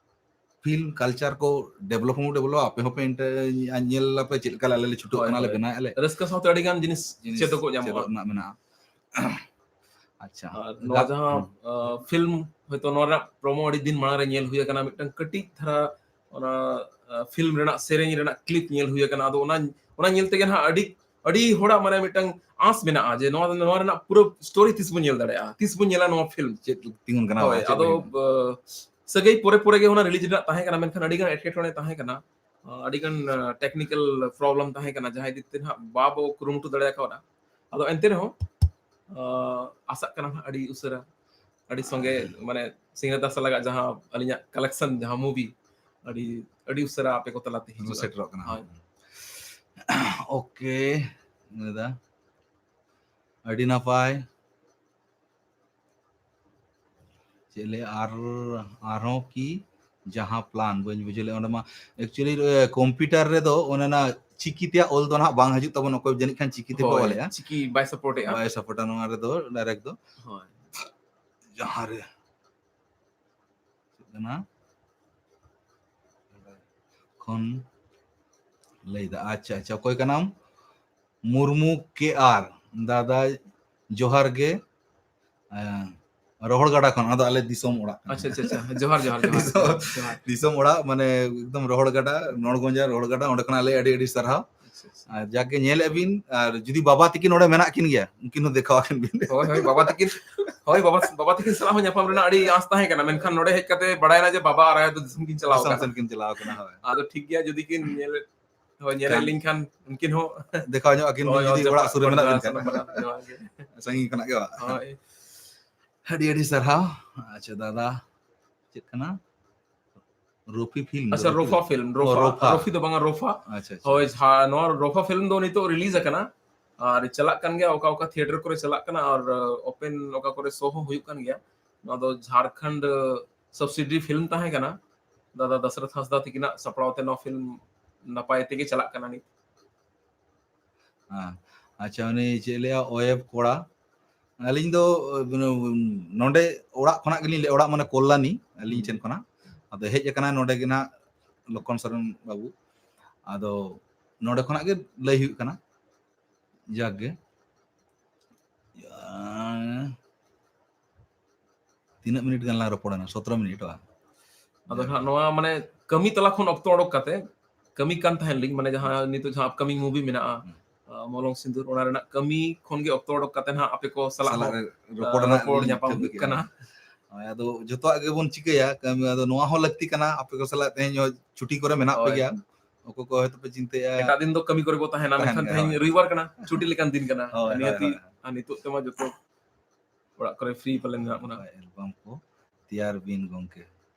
ᱯᱷᱤᱞᱢ ᱠᱟᱞᱪᱟᱨ ᱠᱚ ᱰᱮᱵᱷᱞᱚᱯ ᱦᱚᱸ ᱰᱮᱵᱷᱞᱚᱯ, ᱟᱯᱮ ᱦᱚᱸᱯᱮ ᱧᱮᱞ ᱟᱯᱮ ᱪᱮᱫ ᱞᱮᱠᱟ ᱟᱞᱮ ᱞᱮ ᱪᱷᱩᱴᱟᱹᱜ ᱠᱟᱱᱟ ᱞᱮ, ᱵᱮᱱᱟᱣᱮᱫᱼᱟ ᱞᱮ᱾ ᱨᱟᱹᱥᱠᱟᱹ ᱥᱟᱶᱛᱮ ᱟᱹᱰᱤ ᱜᱟᱱ ᱡᱤᱱᱤᱥ ᱪᱮᱫᱚᱜ ᱧᱟᱢᱚᱜᱼᱟ᱾ ᱨᱮᱱᱟᱜ ᱢᱮᱱᱟᱜᱼᱟ᱾ ᱟᱪᱪᱷᱟ᱾ ᱟᱨ ᱱᱚᱣᱟ ᱡᱟᱦᱟᱸ ᱯᱷᱤᱞᱢ ᱦᱚᱭᱛᱳ ᱱᱚᱣᱟ ᱨᱮᱱᱟᱜ ᱯᱨᱳᱢᱳ ᱟᱹᱰᱤ ᱫᱤᱱ ᱢᱟᱲᱟᱝ ᱨᱮ ᱧᱮᱞ ᱦᱩᱭ ᱟᱠᱟᱱᱟ, ᱢᱤᱫᱴᱟᱝ ᱠᱟᱹᱴᱤᱡ ᱫᱷᱟᱨᱟ ᱚᱱᱟ ᱯᱷᱤᱞᱢ ᱨᱮᱱᱟᱜ ᱥᱮᱨᱮᱧ ᱨᱮᱱᱟᱜ ᱠᱞᱤᱯ ᱧᱮᱞ ᱦᱩᱭ ᱟᱠᱟᱱᱟ᱾ ᱟᱫᱚ ᱚᱱᱟ ᱚᱱᱟ ᱧᱮᱞ ᱛᱮᱜᱮ ᱱᱟᱦᱟᱜ ᱟᱹᱰᱤ ᱟᱹᱰᱤ ᱦᱚᱲᱟᱜ ᱢᱟᱱᱮ ᱢᱤᱫᱴᱟᱝ ᱟᱸᱥ ᱢᱮᱱᱟᱜᱼᱟ ᱡᱮ ᱱᱚᱣᱟ ᱱᱚᱣᱟ ᱨᱮᱱᱟᱜ ᱯᱩᱨᱟᱹ ᱥᱴᱳᱨᱤ ᱛᱤᱥ ᱵᱚᱱ ᱧᱮᱞ ᱫᱟᱲᱮᱭᱟᱜᱼᱟ, ᱛᱤᱥ ᱵᱚᱱ ᱧᱮᱞᱟ ᱱᱚᱣᱟ ᱯᱷᱤᱞᱢ᱾ ᱪᱮᱫ ᱛᱤᱸᱜᱩᱱ ᱠᱟᱱᱟ? ᱦᱳᱭ, ᱪᱮᱫ ᱟᱫᱚ ᱦᱩᱭᱩᱜ ᱠᱟᱱᱟ? ᱥᱟᱹᱜᱟᱹᱭ ᱯᱚᱨᱮ ᱯᱚᱨᱮ ᱜᱮ ᱚᱱᱟ ᱨᱤᱞᱤᱡᱽ ᱨᱮᱱᱟᱜ ᱛᱟᱦᱮᱸ ᱠᱟᱱᱟ, ᱢᱮᱱᱠᱷᱟᱱ ᱟᱹᱰᱤ ᱜᱟᱱ ᱮᱴᱠᱮᱴᱚᱬᱮ ᱛᱟᱦᱮᱸ ᱠᱟᱱᱟ᱾ ᱟᱹᱰᱤ ᱜᱟᱱ ᱴᱮᱠᱱᱤᱠᱮᱞ ᱯᱨᱚᱵᱞᱮᱢ ᱛᱟᱦᱮᱸ ᱠᱟᱱᱟ, ᱡᱟᱦᱟᱸ ᱤᱫᱤ ᱛᱮ ᱱᱟᱦᱟᱜ ᱵᱟᱵᱚ ᱠᱩᱨᱩᱢᱩᱴᱩ ᱫᱟᱲᱮ ᱠᱟᱣᱫᱟ᱾ ᱟᱫᱚ ᱮᱱᱛᱮ ᱨᱮᱦᱚᱸ ᱟᱥᱟᱜ ᱠᱟᱱᱟ ᱱᱟᱦᱟᱜ ᱟᱹᱰᱤ ᱩᱥᱟᱹᱨᱟ ᱟᱹᱰᱤ ᱥᱚᱸᱜᱮ ᱢᱟᱱᱮ ᱥᱤᱝᱨᱟᱹᱫᱟᱥ ᱞᱟᱜᱟᱜ ᱡᱟᱦᱟᱸ ᱟᱹᱞᱤᱧᱟᱜ ᱠᱟᱞᱮᱠᱥᱚᱱ ᱡᱟᱦᱟᱸ ᱢᱩᱵᱷᱤ ᱟᱹᱰᱤ ᱟᱹᱰᱤ ᱩᱥᱟᱹᱨᱟ ᱟᱯᱮ ᱠᱚ ᱛᱟᱞᱟᱛᱮ ᱦᱤᱡᱩᱜᱼᱟ᱾ ᱥᱮᱴᱮᱨᱚᱜ ᱠᱟᱱᱟ᱾ ᱦᱳᱭ᱾ ᱳᱠᱮ ᱫᱟᱫᱟ, ᱟᱹᱰᱤ ᱱᱟᱯᱟᱭ᱾ ᱪᱮᱫ ᱞᱟᱹᱭᱟ ᱟᱨ ᱟᱨᱦᱚᱸ ᱠᱤ ᱡᱟᱦᱟᱸ ᱯᱞᱟᱱ ᱵᱟᱹᱧ ᱵᱩᱡᱷᱟᱹᱣ ᱞᱮᱫᱟ ᱚᱸᱰᱮ ᱢᱟ᱾ ᱮᱠᱪᱩᱭᱮᱞᱤ ᱠᱚᱢᱯᱤᱭᱩᱴᱟᱨ ᱨᱮᱫᱚ ᱚᱱᱮ ᱚᱱᱟ ᱪᱤᱠᱤ ᱛᱮᱭᱟᱜ ᱚᱞ ᱫᱚ ᱱᱟᱦᱟᱜ ᱵᱟᱝ ᱦᱤᱡᱩᱜ ᱛᱟᱵᱚᱱᱟ, ᱚᱠᱚᱭ ᱡᱟᱹᱱᱤᱡ ᱠᱷᱟᱱ ᱪᱤᱠᱤ ᱛᱮᱠᱚ ᱦᱳᱭ, ᱚᱞᱮᱜᱼᱟ᱾ ᱪᱤᱠᱤ ᱵᱟᱭ ᱥᱟᱯᱳᱨᱴᱮᱜᱼᱟ᱾ ᱵᱟᱭ ᱥᱟᱯᱳᱨᱴᱟ ᱱᱚᱣᱟ ᱨᱮᱫᱚ ᱰᱟᱭᱨᱮᱠᱴ ᱫᱚ᱾ ᱦᱳᱭ᱾ ᱡᱟᱦᱟᱸ ᱨᱮ ᱪᱮᱫ ᱠᱟᱱᱟ? ᱠᱷᱚᱱ ᱞᱟᱹᱭᱫᱟ᱾ ᱟᱪᱪᱷᱟ, ᱟᱪᱪᱷᱟ, ᱚᱠᱚᱭ ᱠᱟᱱᱟᱢ? ᱢᱩᱨᱢᱩ ᱠᱮ ᱟᱨ, ᱫᱟᱫᱟ ᱡᱚᱦᱟᱨ ᱜᱮ᱾ ᱮᱸ, ᱨᱚᱦᱚᱲ ᱜᱟᱰᱟ ᱠᱷᱚᱱ, ᱚᱱᱟ ᱫᱚ ᱟᱞᱮ ᱫᱤᱥᱚᱢ ᱚᱲᱟᱜ ᱠᱟᱱᱟ᱾ ᱟᱪᱪᱷᱟ, ᱟᱪᱪᱷᱟ, ᱟᱪᱪᱷᱟ᱾ ᱡᱚᱦᱟᱨ, ᱡᱚᱦᱟᱨ, ᱡᱚᱦᱟᱨ, ᱫᱤᱥᱚᱢ, ᱡᱚᱦᱟᱨ, ᱡᱚᱦᱟᱨ᱾ ᱫᱤᱥᱚᱢ ᱚᱲᱟᱜ, ᱢᱟᱱᱮ, ᱮᱠᱫᱚᱢ ᱨᱚᱦᱚᱲ ᱜᱟᱰᱟ, ᱱᱚᱲᱜᱚᱸᱡᱟ ᱨᱚᱦᱚᱲ ᱜᱟᱰᱟ, ᱚᱸᱰᱮ ᱠᱷᱚᱱ ᱟᱞᱮ ᱟᱹᱰᱤ, ᱟᱹᱰᱤ ᱥᱟᱨᱦᱟᱣ᱾ ᱟᱪᱪᱷᱟ, ᱟᱪᱪᱷᱟ᱾ ᱟᱨ ᱡᱟᱠᱮ ᱧᱮᱞᱮᱫ ᱵᱤᱱ, ᱟᱨ ᱡᱩᱫᱤ ᱵᱟᱵᱟ ᱛᱤᱠᱤᱱ ᱱᱚᱰᱮ ᱢᱮᱱᱟᱜ ᱠᱤᱱ ᱜᱮᱭᱟ, ᱩᱱᱠᱤᱱ ᱦᱚᱸ ᱫᱮᱠᱷᱟᱣ ᱟᱹᱠᱤᱱ ᱵᱤᱱ᱾ ᱦᱳᱭ, ᱦᱳᱭ, ᱵᱟᱵᱟ ᱛᱤᱠᱤᱱ, ᱦᱳᱭ, ᱵᱟᱵᱟ, ᱵᱟᱵᱟ ᱛᱤᱠᱤᱱ ᱥᱟᱞᱟᱜ ᱦᱚᱸ ᱧᱟᱯᱟᱢ ᱨᱮᱱᱟᱜ ᱟᱹᱰᱤ ᱟᱸᱥ ᱛᱟᱦᱮᱸ ᱠᱟᱱᱟ, ᱢᱮᱱᱠᱷᱟᱱ ᱱᱚᱰᱮ ᱦᱮᱡ ᱠᱟᱛᱮ ᱵᱟᱲᱟᱭᱮᱱᱟ ᱡᱮ ᱵᱟᱵᱟ ᱟᱨ ᱟᱭᱳ ᱫᱚ ᱫᱤᱥᱚᱢ ᱠᱤᱱ ᱪᱟᱞᱟᱣ ᱫᱤᱥᱚᱢ ᱟᱠᱟᱱᱟ᱾ ᱥᱮᱱ ᱠᱤᱱ ᱪᱟᱞᱟᱣ ᱟᱠᱟᱱᱟ, ᱦᱳᱭ᱾ ᱟᱫᱚ ᱴᱷᱤᱠ ᱜᱮᱭᱟ, ᱡᱩᱫᱤ ᱠᱤᱱ ᱧᱮᱞᱮᱫ, ᱦᱳᱭ, ᱧᱮᱞᱮᱫ ᱠᱷᱟᱱ ᱞᱤᱧ ᱠᱷᱟᱱ ᱩᱱᱠᱤᱱ ᱦᱚᱸ ᱫᱮᱠᱷᱟᱣ ᱧᱚᱜ ᱟᱹᱠᱤᱱ ᱦᱳᱭ, ᱵᱤᱱ, ᱡᱩᱫᱤ ᱦᱳᱭ, ᱚᱲᱟᱜ ᱥᱩᱨ ᱨᱮ ᱢᱮᱱᱟᱜ ᱵᱤᱱ ᱠᱷᱟᱱ᱾ ᱥᱟᱱᱟᱢ ᱠᱚ ᱡᱚᱦᱟᱨ ᱜᱮ᱾ ᱥᱟᱺᱜᱤᱧ ᱠᱷᱚᱱᱟᱜ ᱜᱮ ᱵᱟᱝ? ᱦᱳᱭ᱾ ᱟᱹᱰᱤ ᱟᱹᱰᱤ ᱥᱟᱨᱦᱟᱣ᱾ ᱟᱪᱪᱷᱟ ᱫᱟᱫᱟ, ᱪᱮᱫ ᱠᱟᱱᱟ? ᱨᱚᱯᱷᱤ ᱯᱷᱤᱞᱢ ᱫᱚ, ᱟᱪᱪᱷᱟ, ᱨᱚᱯᱷᱤ ᱨᱚᱯᱷᱟ ᱫᱚ? ᱯᱷᱤᱞᱢ, ᱚ, ᱨᱚᱯᱷᱟ, ᱨᱚᱯᱷᱟ᱾ ᱨᱚᱯᱷᱤ ᱫᱚ ᱵᱟᱝᱟ, ᱨᱚᱯᱷᱟ᱾ ᱟᱪᱪᱷᱟ, ᱟᱪᱪᱷᱟ᱾ ᱦᱳᱭ, ᱡᱟᱦᱟᱸ ᱱᱚᱣᱟ ᱨᱚᱯᱷᱟ ᱯᱷᱤᱞᱢ ᱫᱚ ᱱᱤᱛᱚᱜ ᱨᱤᱞᱤᱡᱽ ᱟᱠᱟᱱᱟ ᱟᱨ ᱪᱟᱞᱟᱜ ᱠᱟᱱ ᱜᱮᱭᱟ, ᱚᱠᱟ ᱚᱠᱟ ᱛᱷᱤᱭᱮᱴᱟᱨ ᱠᱚᱨᱮ ᱪᱟᱞᱟᱜ ᱠᱟᱱᱟ ᱟᱨ ᱳᱯᱮᱱ ᱚᱠᱟ ᱠᱚᱨᱮ ᱥᱳ ᱦᱚᱸ ᱦᱩᱭᱩᱜ ᱠᱟᱱ ᱜᱮᱭᱟ᱾ ᱱᱚᱣᱟ ᱫᱚ ᱡᱷᱟᱲᱠᱷᱚᱸᱰ ᱥᱟᱵᱥᱤᱰᱤ ᱯᱷᱤᱞᱢ ᱛᱟᱦᱮᱸ ᱠᱟᱱᱟ᱾ ᱫᱟᱫᱟ ᱫᱟᱥᱨᱚᱛᱷ ᱦᱟᱸᱥᱫᱟ ᱛᱟᱹᱠᱤᱱᱟᱜ ᱥᱟᱯᱲᱟᱣ ᱛᱮ ᱱᱚᱣᱟ ᱯᱷᱤᱞᱢ ᱱᱟᱯᱟᱭ ᱛᱮᱜᱮ ᱪᱟᱞᱟᱜ ᱠᱟᱱᱟ ᱱᱤᱛ᱾ ᱦᱮᱸ᱾ ᱟᱪᱪᱷᱟ, ᱩᱱᱤ ᱪᱮᱫ ᱞᱟᱹᱭᱟ, ᱚᱭᱮᱵ ᱠᱚᱲᱟ, ᱟᱹᱞᱤᱧ ᱫᱚ ᱱᱚᱰᱮ ᱚᱲᱟᱜ ᱠᱷᱚᱱᱟᱜ ᱜᱮᱞᱤᱧ ᱞᱟᱹᱭ, ᱚᱲᱟᱜ ᱢᱟᱱᱮ ᱠᱚᱞᱞᱟᱱᱤ ᱟᱹᱞᱤᱧ ᱴᱷᱮᱱ ᱠᱷᱚᱱᱟᱜ᱾ ᱟᱫᱚ ᱦᱮᱡ ᱟᱠᱟᱱᱟ ᱱᱚᱰᱮ ᱜᱮ ᱱᱟᱜ ᱞᱚᱠᱠᱷᱚᱱ ᱥᱚᱨᱮᱱ ᱵᱟᱹᱵᱩ᱾ ᱟᱫᱚ ᱱᱚᱰᱮ ᱠᱷᱚᱱᱟᱜ ᱜᱮ ᱞᱟᱹᱭ ᱦᱩᱭᱩᱜ ᱠᱟᱱᱟ᱾ ᱡᱟᱠ ᱜᱮ, ᱛᱤᱱᱟᱹᱜ ᱢᱤᱱᱤᱴ ᱜᱟᱱ ᱞᱟᱝ ᱨᱚᱯᱚᱲᱮᱱᱟ? ᱥᱚᱛᱨᱚ ᱢᱤᱱᱤᱴ ᱵᱟᱝ? ᱟᱫᱚ ᱦᱟᱸᱜ ᱱᱚᱣᱟ ᱢᱟᱱᱮ ᱠᱟᱹᱢᱤ ᱛᱟᱞᱟ ᱠᱷᱚᱱ ᱚᱠᱛᱚ ᱚᱰᱚᱠ ᱠᱟᱛᱮ, ᱠᱟᱹᱢᱤ ᱠᱟᱱ ᱛᱟᱦᱮᱱ ᱞᱤᱧ, ᱢᱟᱱᱮ ᱡᱟᱦᱟᱸ ᱱᱤᱛᱚᱜ ᱡᱟᱦᱟᱸ ᱟᱯᱠᱟᱢᱤᱝ ᱢᱩᱵᱷᱤ ᱢᱮᱱᱟᱜᱼᱟ, ᱦᱩᱸ᱾ ᱟᱸ, ᱢᱚᱞᱚᱝ ᱥᱤᱸᱫᱩᱨ, ᱚᱱᱟ ᱨᱮᱱᱟᱜ ᱠᱟᱹᱢᱤ ᱠᱷᱚᱱ ᱜᱮ ᱚᱠᱛᱚ ᱚᱰᱚᱠ ᱠᱟᱛᱮ ᱦᱟᱸᱜ ᱟᱯᱮ ᱠᱚ ᱥᱟᱞᱟᱜ ᱥᱟᱞᱟᱜ ᱦᱚᱸ, ᱨᱮ ᱨᱚᱯᱚᱲ ᱟᱸ, ᱨᱮᱱᱟᱜ ᱨᱚᱯᱚᱲ ᱞᱤᱧ ᱧᱟᱯᱟᱢ ᱴᱷᱟᱹᱣᱠᱟᱹ ᱦᱩᱭᱩᱜ ᱠᱮᱜᱼᱟ᱾ ᱠᱟᱱᱟ᱾ ᱦᱳᱭ, ᱟᱫᱚ ᱡᱚᱛᱚᱣᱟᱜ ᱜᱮᱵᱚᱱ ᱪᱤᱠᱟᱹᱭᱟ, ᱠᱟᱹᱢᱤ, ᱟᱫᱚ ᱱᱚᱣᱟ ᱦᱚᱸ ᱞᱟᱹᱠᱛᱤ ᱠᱟᱱᱟ, ᱟᱯᱮ ᱠᱚ ᱥᱟᱞᱟᱜ ᱛᱮᱦᱮᱧ ᱦᱚᱸ ᱪᱷᱩᱴᱤ ᱠᱚᱨᱮ ᱢᱮᱱᱟᱜ ᱯᱮ ᱦᱳᱭ᱾ ᱜᱮᱭᱟ᱾ ᱚᱠᱚᱭ ᱠᱚ ᱦᱚᱭᱛᱳ ᱯᱮ ᱪᱤᱱᱛᱟᱹᱭᱟ᱾ ᱮᱴᱟᱜ ᱫᱤᱱ ᱫᱚ ᱠᱟᱹᱢᱤ ᱠᱚᱨᱮ ᱵᱚ ᱛᱟᱦᱮᱱᱟ, ᱛᱟᱦᱮᱱ ᱢᱮᱱᱠᱷᱟᱱ ᱜᱮᱭᱟ, ᱛᱮᱦᱮᱧ ᱦᱳᱭ᱾ ᱨᱚᱵᱤᱵᱟᱨ ᱠᱟᱱᱟ, ᱪᱷᱩᱴᱤ ᱞᱮᱠᱟᱱ ᱫᱤᱱ ᱠᱟᱱᱟ᱾ ᱦᱳᱭ, ᱦᱳᱭ, ᱱᱤᱦᱟᱹᱛᱤ, ᱦᱳᱭ᱾ ᱟᱨ ᱱᱤᱛᱚᱜ ᱛᱮᱢᱟ ᱡᱚᱛᱚ ᱚᱲᱟᱜ ᱠᱚᱨᱮ ᱯᱷᱨᱤ ᱯᱟᱞᱮ ᱢᱮᱱᱟᱜ ᱵᱚᱱᱟ᱾ ᱱᱟᱯᱟᱭ ᱮᱞᱵᱟᱢ ᱠᱚ ᱛᱮᱭᱟᱨ ᱵᱤᱱ ᱜᱚᱝᱠᱮ᱾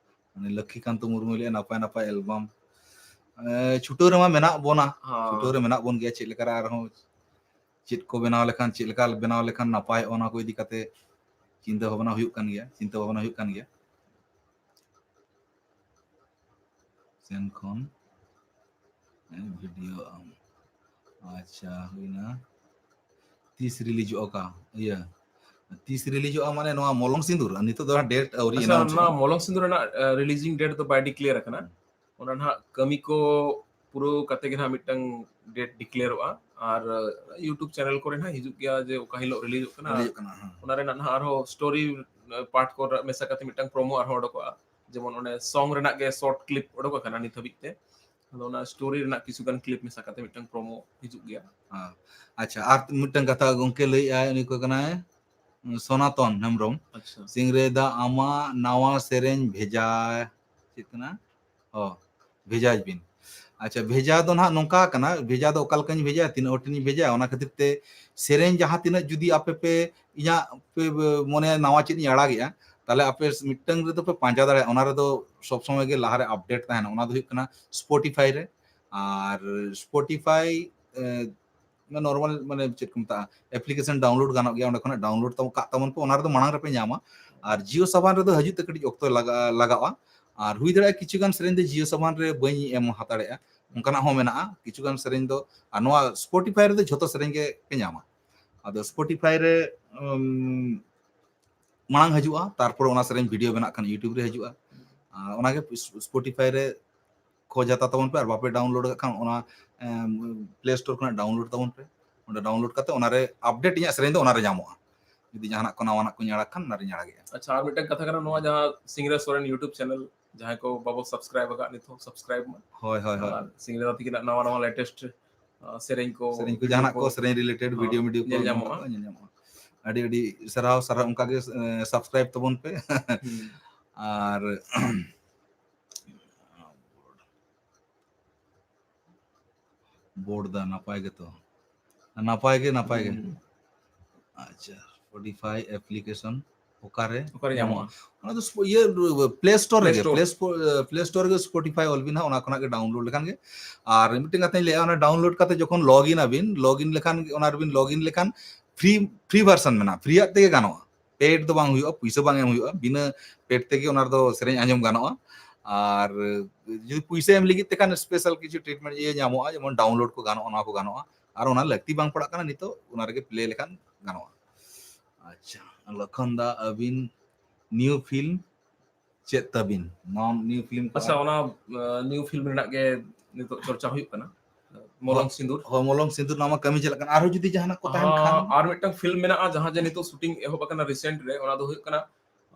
ᱢᱟᱱᱮ ᱞᱚᱠᱠᱷᱤᱠᱟᱱᱛ ᱢᱩᱨᱢᱩᱭ ᱞᱟᱹᱭᱟ ᱱᱟᱯᱟᱭ ᱱᱟᱯᱟᱭ ᱮᱞᱵᱟᱢ᱾ ᱮ, ᱪᱷᱩᱴᱟᱹᱣ ᱨᱮᱢᱟ ᱢᱮᱱᱟᱜ ᱵᱚᱱᱟ, ᱦᱚᱸ᱾ ᱪᱷᱩᱴᱟᱹᱣ ᱨᱮ ᱢᱮᱱᱟᱜ ᱵᱚᱱ ᱜᱮᱭᱟ᱾ ᱪᱮᱫ ᱞᱮᱠᱟ ᱨᱮ ᱟᱨᱦᱚᱸ ᱪᱮᱫ ᱠᱚ ᱵᱮᱱᱟᱣ ᱞᱮᱠᱷᱟᱱ, ᱪᱮᱫ ᱞᱮᱠᱟ ᱵᱮᱱᱟᱣ ᱞᱮᱠᱷᱟᱱ ᱱᱟᱯᱟᱭᱚᱜᱼᱟ, ᱚᱱᱟ ᱠᱚ ᱤᱫᱤ ᱠᱟᱛᱮ ᱪᱤᱱᱛᱟᱹ ᱵᱷᱟᱵᱽᱱᱟ ᱦᱩᱭᱩᱜ ᱠᱟᱱ ᱜᱮᱭᱟ, ᱪᱤᱱᱛᱟᱹ ᱵᱷᱟᱵᱽᱱᱟ ᱦᱩᱭᱩᱜ ᱠᱟᱱ ᱜᱮᱭᱟ᱾ ᱥᱮᱱ ᱠᱷᱚᱱ, ᱦᱮᱸ, ᱵᱷᱤᱰᱤᱭᱳ ᱟᱢ᱾ ᱟᱪᱪᱷᱟ, ᱦᱩᱭᱱᱟ᱾ ᱛᱤᱥ ᱨᱤᱞᱤᱡᱚᱜᱼᱟ ᱠᱟ-, ᱤᱭᱟᱹ, ᱛᱤᱥ ᱨᱤᱞᱤᱡᱚᱜᱼᱟ ᱢᱟᱱᱮ ᱱᱚᱣᱟ ᱢᱚᱞᱚᱝ ᱥᱤᱸᱫᱩᱨ? ᱱᱤᱛᱚᱜ ᱫᱚ ᱰᱮᱴ ᱟᱹᱣᱨᱤ ᱟᱪᱪᱷᱟ, ᱮᱱᱟᱣᱩᱱᱥ ᱱᱚᱣᱟ ᱢᱚᱞᱚᱝ ᱥᱤᱸᱫᱩᱨ ᱨᱮᱱᱟᱜ, ᱮ, ᱨᱤᱞᱤᱡᱤᱝ ᱰᱮᱴ ᱫᱚ ᱵᱟᱭ ᱰᱤᱠᱞᱮᱭᱟᱨ ᱟᱠᱟᱱᱟ᱾ ᱚᱱᱟ ᱱᱟᱦᱟᱜ ᱠᱟᱹᱢᱤ ᱠᱚ ᱯᱩᱨᱟᱹᱣ ᱠᱟᱛᱮ ᱜᱮ ᱱᱟᱦᱟᱜ ᱢᱤᱫᱴᱟᱝ ᱰᱮᱴ ᱰᱤᱠᱞᱮᱭᱟᱨᱚᱜᱼᱟ᱾ ᱟᱨ, ᱮ, YouTube ᱪᱮᱱᱮᱞ ᱠᱚᱨᱮ ᱱᱟᱦᱟᱜ ᱦᱤᱡᱩᱜ ᱜᱮᱭᱟ ᱡᱮ ᱚᱠᱟ ᱦᱤᱞᱳᱜ ᱨᱤᱞᱤᱡᱚᱜ ᱠᱟᱱᱟ᱾ ᱨᱤᱞᱤᱡᱚᱜ ᱠᱟᱱᱟ, ᱦᱮᱸ᱾ ᱚᱱᱟ ᱨᱮᱱᱟᱜ ᱱᱟᱦᱟᱜ ᱟᱨᱦᱚᱸ ᱥᱴᱳᱨᱤ, ᱮ, ᱯᱟᱨᱴ ᱠᱚ ᱢᱮᱥᱟ ᱠᱟᱛᱮ ᱢᱤᱫᱴᱟᱝ ᱯᱨᱳᱢᱳ ᱟᱨᱦᱚᱸ ᱚᱰᱚᱠᱚᱜᱼᱟ᱾ ᱡᱮᱢᱚᱱ ᱚᱸᱰᱮ ᱥᱚᱝ ᱨᱮᱱᱟᱜ ᱜᱮ ᱥᱚᱨᱴ ᱠᱞᱤᱯ ᱚᱰᱚᱠ ᱟᱠᱟᱱᱟ ᱱᱤᱛ ᱦᱟᱹᱵᱤᱡ ᱛᱮ᱾ ᱟᱫᱚ ᱚᱱᱟ ᱥᱴᱳᱨᱤ ᱨᱮᱱᱟᱜ ᱠᱤᱪᱷᱩ ᱜᱟᱱ ᱠᱞᱤᱯ ᱢᱮᱥᱟ ᱠᱟᱛᱮ ᱢᱤᱫᱴᱟᱝ ᱯᱨᱳᱢᱳ ᱦᱤᱡᱩᱜ ᱜᱮᱭᱟ᱾ ᱦᱮᱸ᱾ ᱟᱪᱪᱷᱟ, ᱟᱨ ᱢᱤᱫᱴᱟᱝ ᱠᱟᱛᱷᱟ ᱜᱚᱝᱠᱮ ᱞᱟᱹᱭᱮᱜᱼᱟᱭ, ᱩᱱᱤ ᱚᱠᱚᱭ ᱠᱟᱱᱟᱭ? ᱥᱚᱱᱟᱛᱚᱱ ᱦᱮᱢᱵᱨᱚᱢ᱾ ᱟᱪᱪᱷᱟ᱾ ᱥᱤᱝᱨᱟᱹᱭ ᱫᱟ ᱟᱢᱟᱜ ᱱᱟᱣᱟ ᱥᱮᱨᱮᱧ ᱵᱷᱮᱡᱟ, ᱪᱮᱫ ᱠᱟᱱᱟ? ᱚ, ᱵᱷᱮᱡᱟᱭ ᱵᱤᱱ᱾ ᱟᱪᱪᱷᱟ, ᱵᱷᱮᱡᱟ ᱫᱚ ᱱᱟᱦᱟᱜ ᱱᱚᱝᱠᱟ ᱠᱟᱱᱟ, ᱵᱷᱮᱡᱟ ᱫᱚ ᱚᱠᱟ ᱞᱮᱠᱟᱧ ᱵᱷᱮᱡᱟᱭᱟ, ᱛᱤᱱᱟᱹᱜ ᱦᱚᱲ ᱴᱷᱮᱱᱤᱧ ᱵᱷᱮᱡᱟᱭᱟ, ᱚᱱᱟ ᱠᱷᱟᱹᱛᱤᱨ ᱛᱮ ᱥᱮᱨᱮᱧ ᱡᱟᱦᱟᱸ ᱛᱤᱱᱟᱹᱜ ᱡᱩᱫᱤ ᱟᱯᱮ ᱯᱮ ᱤᱧᱟᱹᱜ ᱯᱮ ᱢᱚᱱᱮᱭᱟ ᱱᱟᱣᱟ ᱪᱮᱫ ᱤᱧ ᱟᱲᱟᱜᱮᱜᱼᱟ, ᱛᱟᱦᱞᱮ ᱟᱯᱮ ᱢᱤᱫᱴᱟᱝ ᱨᱮᱫᱚ ᱯᱮ ᱯᱟᱸᱡᱟ ᱫᱟᱲᱮᱭᱟᱜᱼᱟ, ᱚᱱᱟ ᱨᱮᱫᱚ ᱥᱚᱵ ᱥᱚᱢᱚᱭ ᱜᱮ ᱞᱟᱦᱟᱨᱮ ᱟᱯᱰᱮᱴ ᱛᱟᱦᱮᱱᱟ᱾ ᱚᱱᱟ ᱫᱚ ᱦᱩᱭᱩᱜ ᱠᱟᱱᱟ Spotify ᱨᱮ᱾ ᱟᱨ Spotify, ᱮ, ᱱᱚᱨᱢᱟᱞ, ᱢᱟᱱᱮ, ᱪᱮᱫ ᱠᱚ ᱢᱮᱛᱟᱜᱼᱟ, ᱮᱯᱞᱤᱠᱮᱥᱚᱱ ᱰᱟᱣᱩᱱᱞᱳᱰ ᱜᱟᱱᱚᱜ ᱜᱮᱭᱟ, ᱚᱸᱰᱮ ᱠᱷᱚᱱᱟᱜ ᱰᱟᱣᱩᱱᱞᱳᱰ ᱛᱟᱵᱚᱱ, ᱠᱟᱜ ᱛᱟᱵᱚᱱ ᱯᱮ, ᱚᱱᱟ ᱨᱮᱫᱚ ᱢᱟᱲᱟᱝ ᱨᱮᱯᱮ ᱧᱟᱢᱟ᱾ ᱟᱨ ᱡᱤᱭᱳ ᱥᱟᱵᱟᱱ ᱨᱮᱫᱚ ᱦᱤᱡᱩᱜ ᱛᱮ ᱠᱟᱹᱴᱤᱡ ᱚᱠᱛᱚ ᱞᱟᱜᱟ-, ᱞᱟᱜᱟᱜᱼᱟ᱾ ᱟᱨ ᱦᱩᱭ ᱫᱟᱲᱮᱭᱟᱜᱼᱟ ᱠᱤᱪᱷᱩ ᱜᱟᱱ ᱥᱮᱨᱮᱧ ᱫᱚ ᱡᱤᱭᱳ ᱥᱟᱢᱟᱱ ᱨᱮ ᱵᱟᱹᱧ ᱮᱢ ᱦᱟᱛᱟᱲᱮᱜᱼᱟ, ᱚᱱᱠᱟᱱᱟᱜ ᱦᱚᱸ ᱢᱮᱱᱟᱜᱼᱟ᱾ ᱠᱤᱪᱷᱩ ᱜᱟᱱ ᱥᱮᱨᱮᱧ ᱫᱚ, ᱟᱨ ᱱᱚᱣᱟ ᱥᱯᱚᱴᱤᱯᱷᱟᱭ ᱨᱮᱫᱚ ᱡᱷᱚᱛᱚ ᱥᱮᱨᱮᱧ ᱜᱮ ᱯᱮ ᱧᱟᱢᱟ᱾ ᱟᱫᱚ ᱥᱯᱚᱴᱤᱯᱷᱟᱭ ᱨᱮ ᱩᱢ, ᱢᱟᱲᱟᱝ ᱦᱤᱡᱩᱜᱼᱟ, ᱛᱟᱨᱯᱚᱨ ᱚᱱᱟ ᱥᱮᱨᱮᱧ ᱵᱷᱤᱰᱤᱭᱳ ᱵᱮᱱᱟᱜ ᱠᱷᱟᱱ ᱭᱩᱴᱩᱵᱽ ᱨᱮ ᱦᱤᱡᱩᱜᱼᱟ᱾ ᱟᱨ ᱚᱱᱟᱜᱮ ᱥᱯᱚᱴᱤᱯᱷᱟᱭ ᱨᱮ ᱠᱷᱚᱡ ᱦᱟᱛᱟᱣ ᱛᱟᱵᱚᱱ ᱯᱮ, ᱟᱨ ᱵᱟᱯᱮ ᱰᱟᱣᱩᱱᱞᱳᱰ ᱠᱟᱜ ᱠᱷᱟᱱ ᱚᱱᱟ ᱯᱞᱮ ᱥᱴᱳᱨ ᱠᱷᱚᱱᱟᱜ ᱰᱟᱣᱩᱱᱞᱳᱰ ᱛᱟᱵᱚᱱ ᱯᱮ᱾ ᱚᱸᱰᱮ ᱰᱟᱣᱩᱱᱞᱳᱰ ᱠᱟᱛᱮ ᱚᱱᱟᱨᱮ ᱟᱯᱰᱮᱴ ᱤᱧᱟᱹᱜ ᱥᱮᱨᱮᱧ ᱫᱚ ᱚᱱᱟᱨᱮ ᱧᱟᱢᱚᱜᱼᱟ᱾ ᱡᱩᱫᱤ ᱡᱟᱦᱟᱱᱟᱜ ᱠᱚ ᱱᱟᱣᱟᱱᱟᱜ ᱠᱚᱧ ᱟᱲᱟᱜ ᱠᱷᱟᱱ ᱚᱱᱟᱨᱤᱧ ᱟᱲᱟᱜᱮᱜᱼᱟ᱾ ᱟᱪᱪᱷᱟ, ᱟᱨ ᱢᱤᱫᱴᱟᱝ ᱠᱟᱛᱷᱟ ᱠᱟᱱᱟ, ᱱᱚᱣᱟ ᱡᱟᱦᱟᱸ ᱥᱤᱝᱨᱟᱹᱭ ᱥᱚᱨᱮᱱ ᱭᱩᱴᱩᱵᱽ ᱪᱮᱱᱮᱞ, ᱡᱟᱦᱟᱸᱭ ᱠᱚ ᱵᱟᱵᱚ ᱥᱟᱵᱥᱠᱨᱟᱭᱤᱵ ᱟᱠᱟᱫ, ᱱᱤᱛ ᱦᱚᱸ ᱥᱟᱵᱥᱠᱨᱟᱭᱤᱵ ᱢᱟ᱾ ᱦᱳᱭ, ᱦᱳᱭ, ᱦᱳᱭ᱾ ᱟᱨ ᱥᱤᱝᱨᱟᱹᱭ ᱫᱟ ᱛᱤᱠᱤᱱᱟᱜ ᱱᱟᱣᱟ ᱱᱟᱣᱟ ᱞᱮᱴᱮᱥᱴ ᱥᱮᱨᱮᱧ ᱠᱚ, ᱥᱮᱨᱮᱧ ᱠᱚ, ᱵᱷᱤᱰᱤᱭᱳ ᱡᱟᱦᱟᱱᱟᱜ ᱠᱚ ᱥᱮᱨᱮᱧ ᱨᱤᱞᱮᱴᱮᱰ ᱦᱚᱸ, ᱵᱷᱤᱰᱤᱭᱳ, ᱢᱤᱰᱤᱭᱳ ᱠᱚ ᱧᱮᱞ ᱧᱟᱢᱚᱜᱼᱟ᱾ ᱧᱮᱞ ᱧᱟᱢᱚᱜᱼᱟ᱾ ᱟᱹᱰᱤ ᱟᱹᱰᱤ ᱥᱟᱨᱦᱟᱣ, ᱥᱟᱨᱦᱟᱣ ᱚᱱᱠᱟᱜᱮ ᱥᱟᱵᱥᱠᱨᱟᱭᱤᱵ ᱛᱟᱵᱚᱱ ᱯᱮ᱾ ᱦᱩᱸ᱾ ᱟᱨ ᱵᱳᱨᱰ ᱫᱟ ᱱᱟᱯᱟᱭ ᱜᱮᱛᱚ? ᱱᱟᱯᱟᱭ ᱜᱮ, ᱱᱟᱯᱟᱭ ᱜᱮ᱾ ᱦᱩᱸ᱾ ᱟᱪᱪᱷᱟ, ᱥᱯᱚᱴᱤᱯᱷᱟᱭ ᱮᱯᱞᱤᱠᱮᱥᱚᱱ ᱚᱠᱟᱨᱮ ᱚᱠᱟᱨᱮ ᱧᱟᱢᱚᱜᱼᱟ? ᱧᱟᱢᱚᱜᱼᱟ? ᱚᱱᱟ ᱫᱚ ᱥᱯᱚ-, ᱤᱭᱟᱹ, ᱯᱞᱮ ᱥᱴᱳᱨ ᱯᱞᱮ ᱨᱮᱜᱮ, ᱥᱴᱳᱨ᱾ ᱯᱞᱮ ᱥᱯᱚ-, ᱯᱞᱮ ᱥᱴᱳᱨ ᱨᱮᱜᱮ ᱥᱯᱚᱴᱤᱯᱷᱟᱭ ᱚᱞ ᱵᱤᱱ ᱦᱟᱸᱜ, ᱚᱱᱟ ᱠᱷᱚᱱᱟᱜ ᱜᱮ ᱰᱟᱣᱩᱱᱞᱳᱰ ᱞᱮᱠᱷᱟᱱ ᱜᱮ᱾ ᱟᱨ ᱢᱤᱫᱴᱮᱱ ᱠᱟᱛᱷᱟᱧ ᱞᱟᱹᱭᱟ, ᱚᱱᱟ ᱰᱟᱣᱩᱱᱞᱳᱰ ᱠᱟᱛᱮ ᱡᱚᱠᱷᱚᱱ ᱞᱚᱜ ᱤᱱ ᱟᱵᱤᱱ, ᱞᱚᱜ ᱤᱱ ᱞᱮᱠᱷᱟᱱ, ᱚᱱᱟ ᱨᱮᱵᱤᱱ ᱞᱚᱜ ᱤᱱ ᱞᱮᱠᱷᱟᱱ ᱯᱷᱨᱤ, ᱯᱷᱨᱤ ᱵᱷᱟᱨᱥᱚᱱ ᱢᱮᱱᱟᱜᱼᱟ, ᱯᱷᱨᱤᱭᱟᱜ ᱛᱮᱜᱮ ᱜᱟᱱᱚᱜᱼᱟ᱾ ᱯᱮᱰ ᱫᱚ ᱵᱟᱝ ᱦᱩᱭᱩᱜᱼᱟ, ᱯᱩᱭᱥᱟᱹ ᱵᱟᱝ ᱮᱢ ᱦᱩᱭᱩᱜᱼᱟ, ᱵᱤᱱᱟᱹ ᱯᱮᱰ ᱛᱮᱜᱮ ᱚᱱᱟ ᱨᱮᱫᱚ ᱥᱮᱨᱮᱧ ᱟᱸᱡᱚᱢ ᱜᱟᱱᱚᱜᱼᱟ᱾ ᱟᱨ ᱡᱩᱫᱤ ᱯᱩᱭᱥᱟᱹ ᱮᱢ ᱞᱟᱹᱜᱤᱫ ᱛᱮᱠᱷᱟᱱ ᱥᱯᱮᱥᱟᱞ ᱠᱤᱪᱷᱩ ᱴᱨᱤᱴᱢᱮᱱᱴ ᱤᱭᱟᱹ ᱧᱟᱢᱚᱜᱼᱟ, ᱡᱮᱢᱚᱱ ᱰᱟᱣᱩᱱᱞᱳᱰ ᱠᱚ ᱜᱟᱱᱚᱜᱼᱟ, ᱱᱚᱣᱟ ᱠᱚ ᱜᱟᱱᱚᱜᱼᱟ᱾ ᱟᱨ ᱚᱱᱟ ᱞᱟᱹᱠᱛᱤ ᱵᱟᱝ ᱯᱟᱲᱟᱜ ᱠᱟᱱᱟ ᱱᱤᱛᱚᱜ, ᱚᱱᱟ ᱨᱮᱜᱮ ᱯᱞᱮ ᱞᱮᱠᱷᱟᱱ ᱜᱟᱱᱚᱜᱼᱟ᱾ ᱟᱪᱪᱷᱟ, ᱞᱚᱠᱷᱚᱱ ᱫᱟ, ᱟᱹᱵᱤᱱ ᱱᱤᱭᱩ ᱯᱷᱤᱞᱢ ᱪᱮᱫ ᱛᱟᱹᱵᱤᱱ? ᱱᱚᱣᱟ ᱱᱤᱭᱩ ᱯᱷᱤᱞᱢ ᱠᱚ ᱟᱪᱪᱷᱟ, ᱟᱨ ᱚᱱᱟ, ᱟᱸ, ᱱᱤᱭᱩ ᱯᱷᱤᱞᱢ ᱨᱮᱱᱟᱜ ᱜᱮ ᱱᱤᱛᱚᱜ ᱪᱚᱨᱪᱟ ᱦᱩᱭᱩᱜ ᱠᱟᱱᱟ, ᱢᱚᱞᱚᱝ ᱦᱚ-, ᱥᱤᱸᱫᱩᱨ᱾ ᱦᱳᱭ, ᱢᱚᱞᱚᱝ ᱥᱤᱸᱫᱩᱨ, ᱱᱚᱣᱟ ᱢᱟ ᱠᱟᱹᱢᱤ ᱪᱟᱞᱟᱜ ᱠᱟᱱᱟ᱾ ᱟᱨᱦᱚᱸ ᱡᱩᱫᱤ ᱡᱟᱦᱟᱱᱟᱜ ᱠᱚ ᱛᱟᱦᱮᱱ ᱠᱷᱟᱱ? ᱟᱨ ᱢᱤᱫᱴᱟᱝ ᱯᱷᱤᱞᱢ ᱢᱮᱱᱟᱜᱼᱟ, ᱡᱟᱦᱟᱸ ᱡᱮ ᱱᱤᱛᱚᱜ ᱥᱩᱴᱤᱝ ᱮᱦᱚᱵ ᱟᱠᱟᱱᱟ ᱨᱤᱥᱮᱱᱴ ᱨᱮ, ᱚᱱᱟ ᱫᱚ ᱦᱩᱭᱩᱜ ᱠᱟᱱᱟ,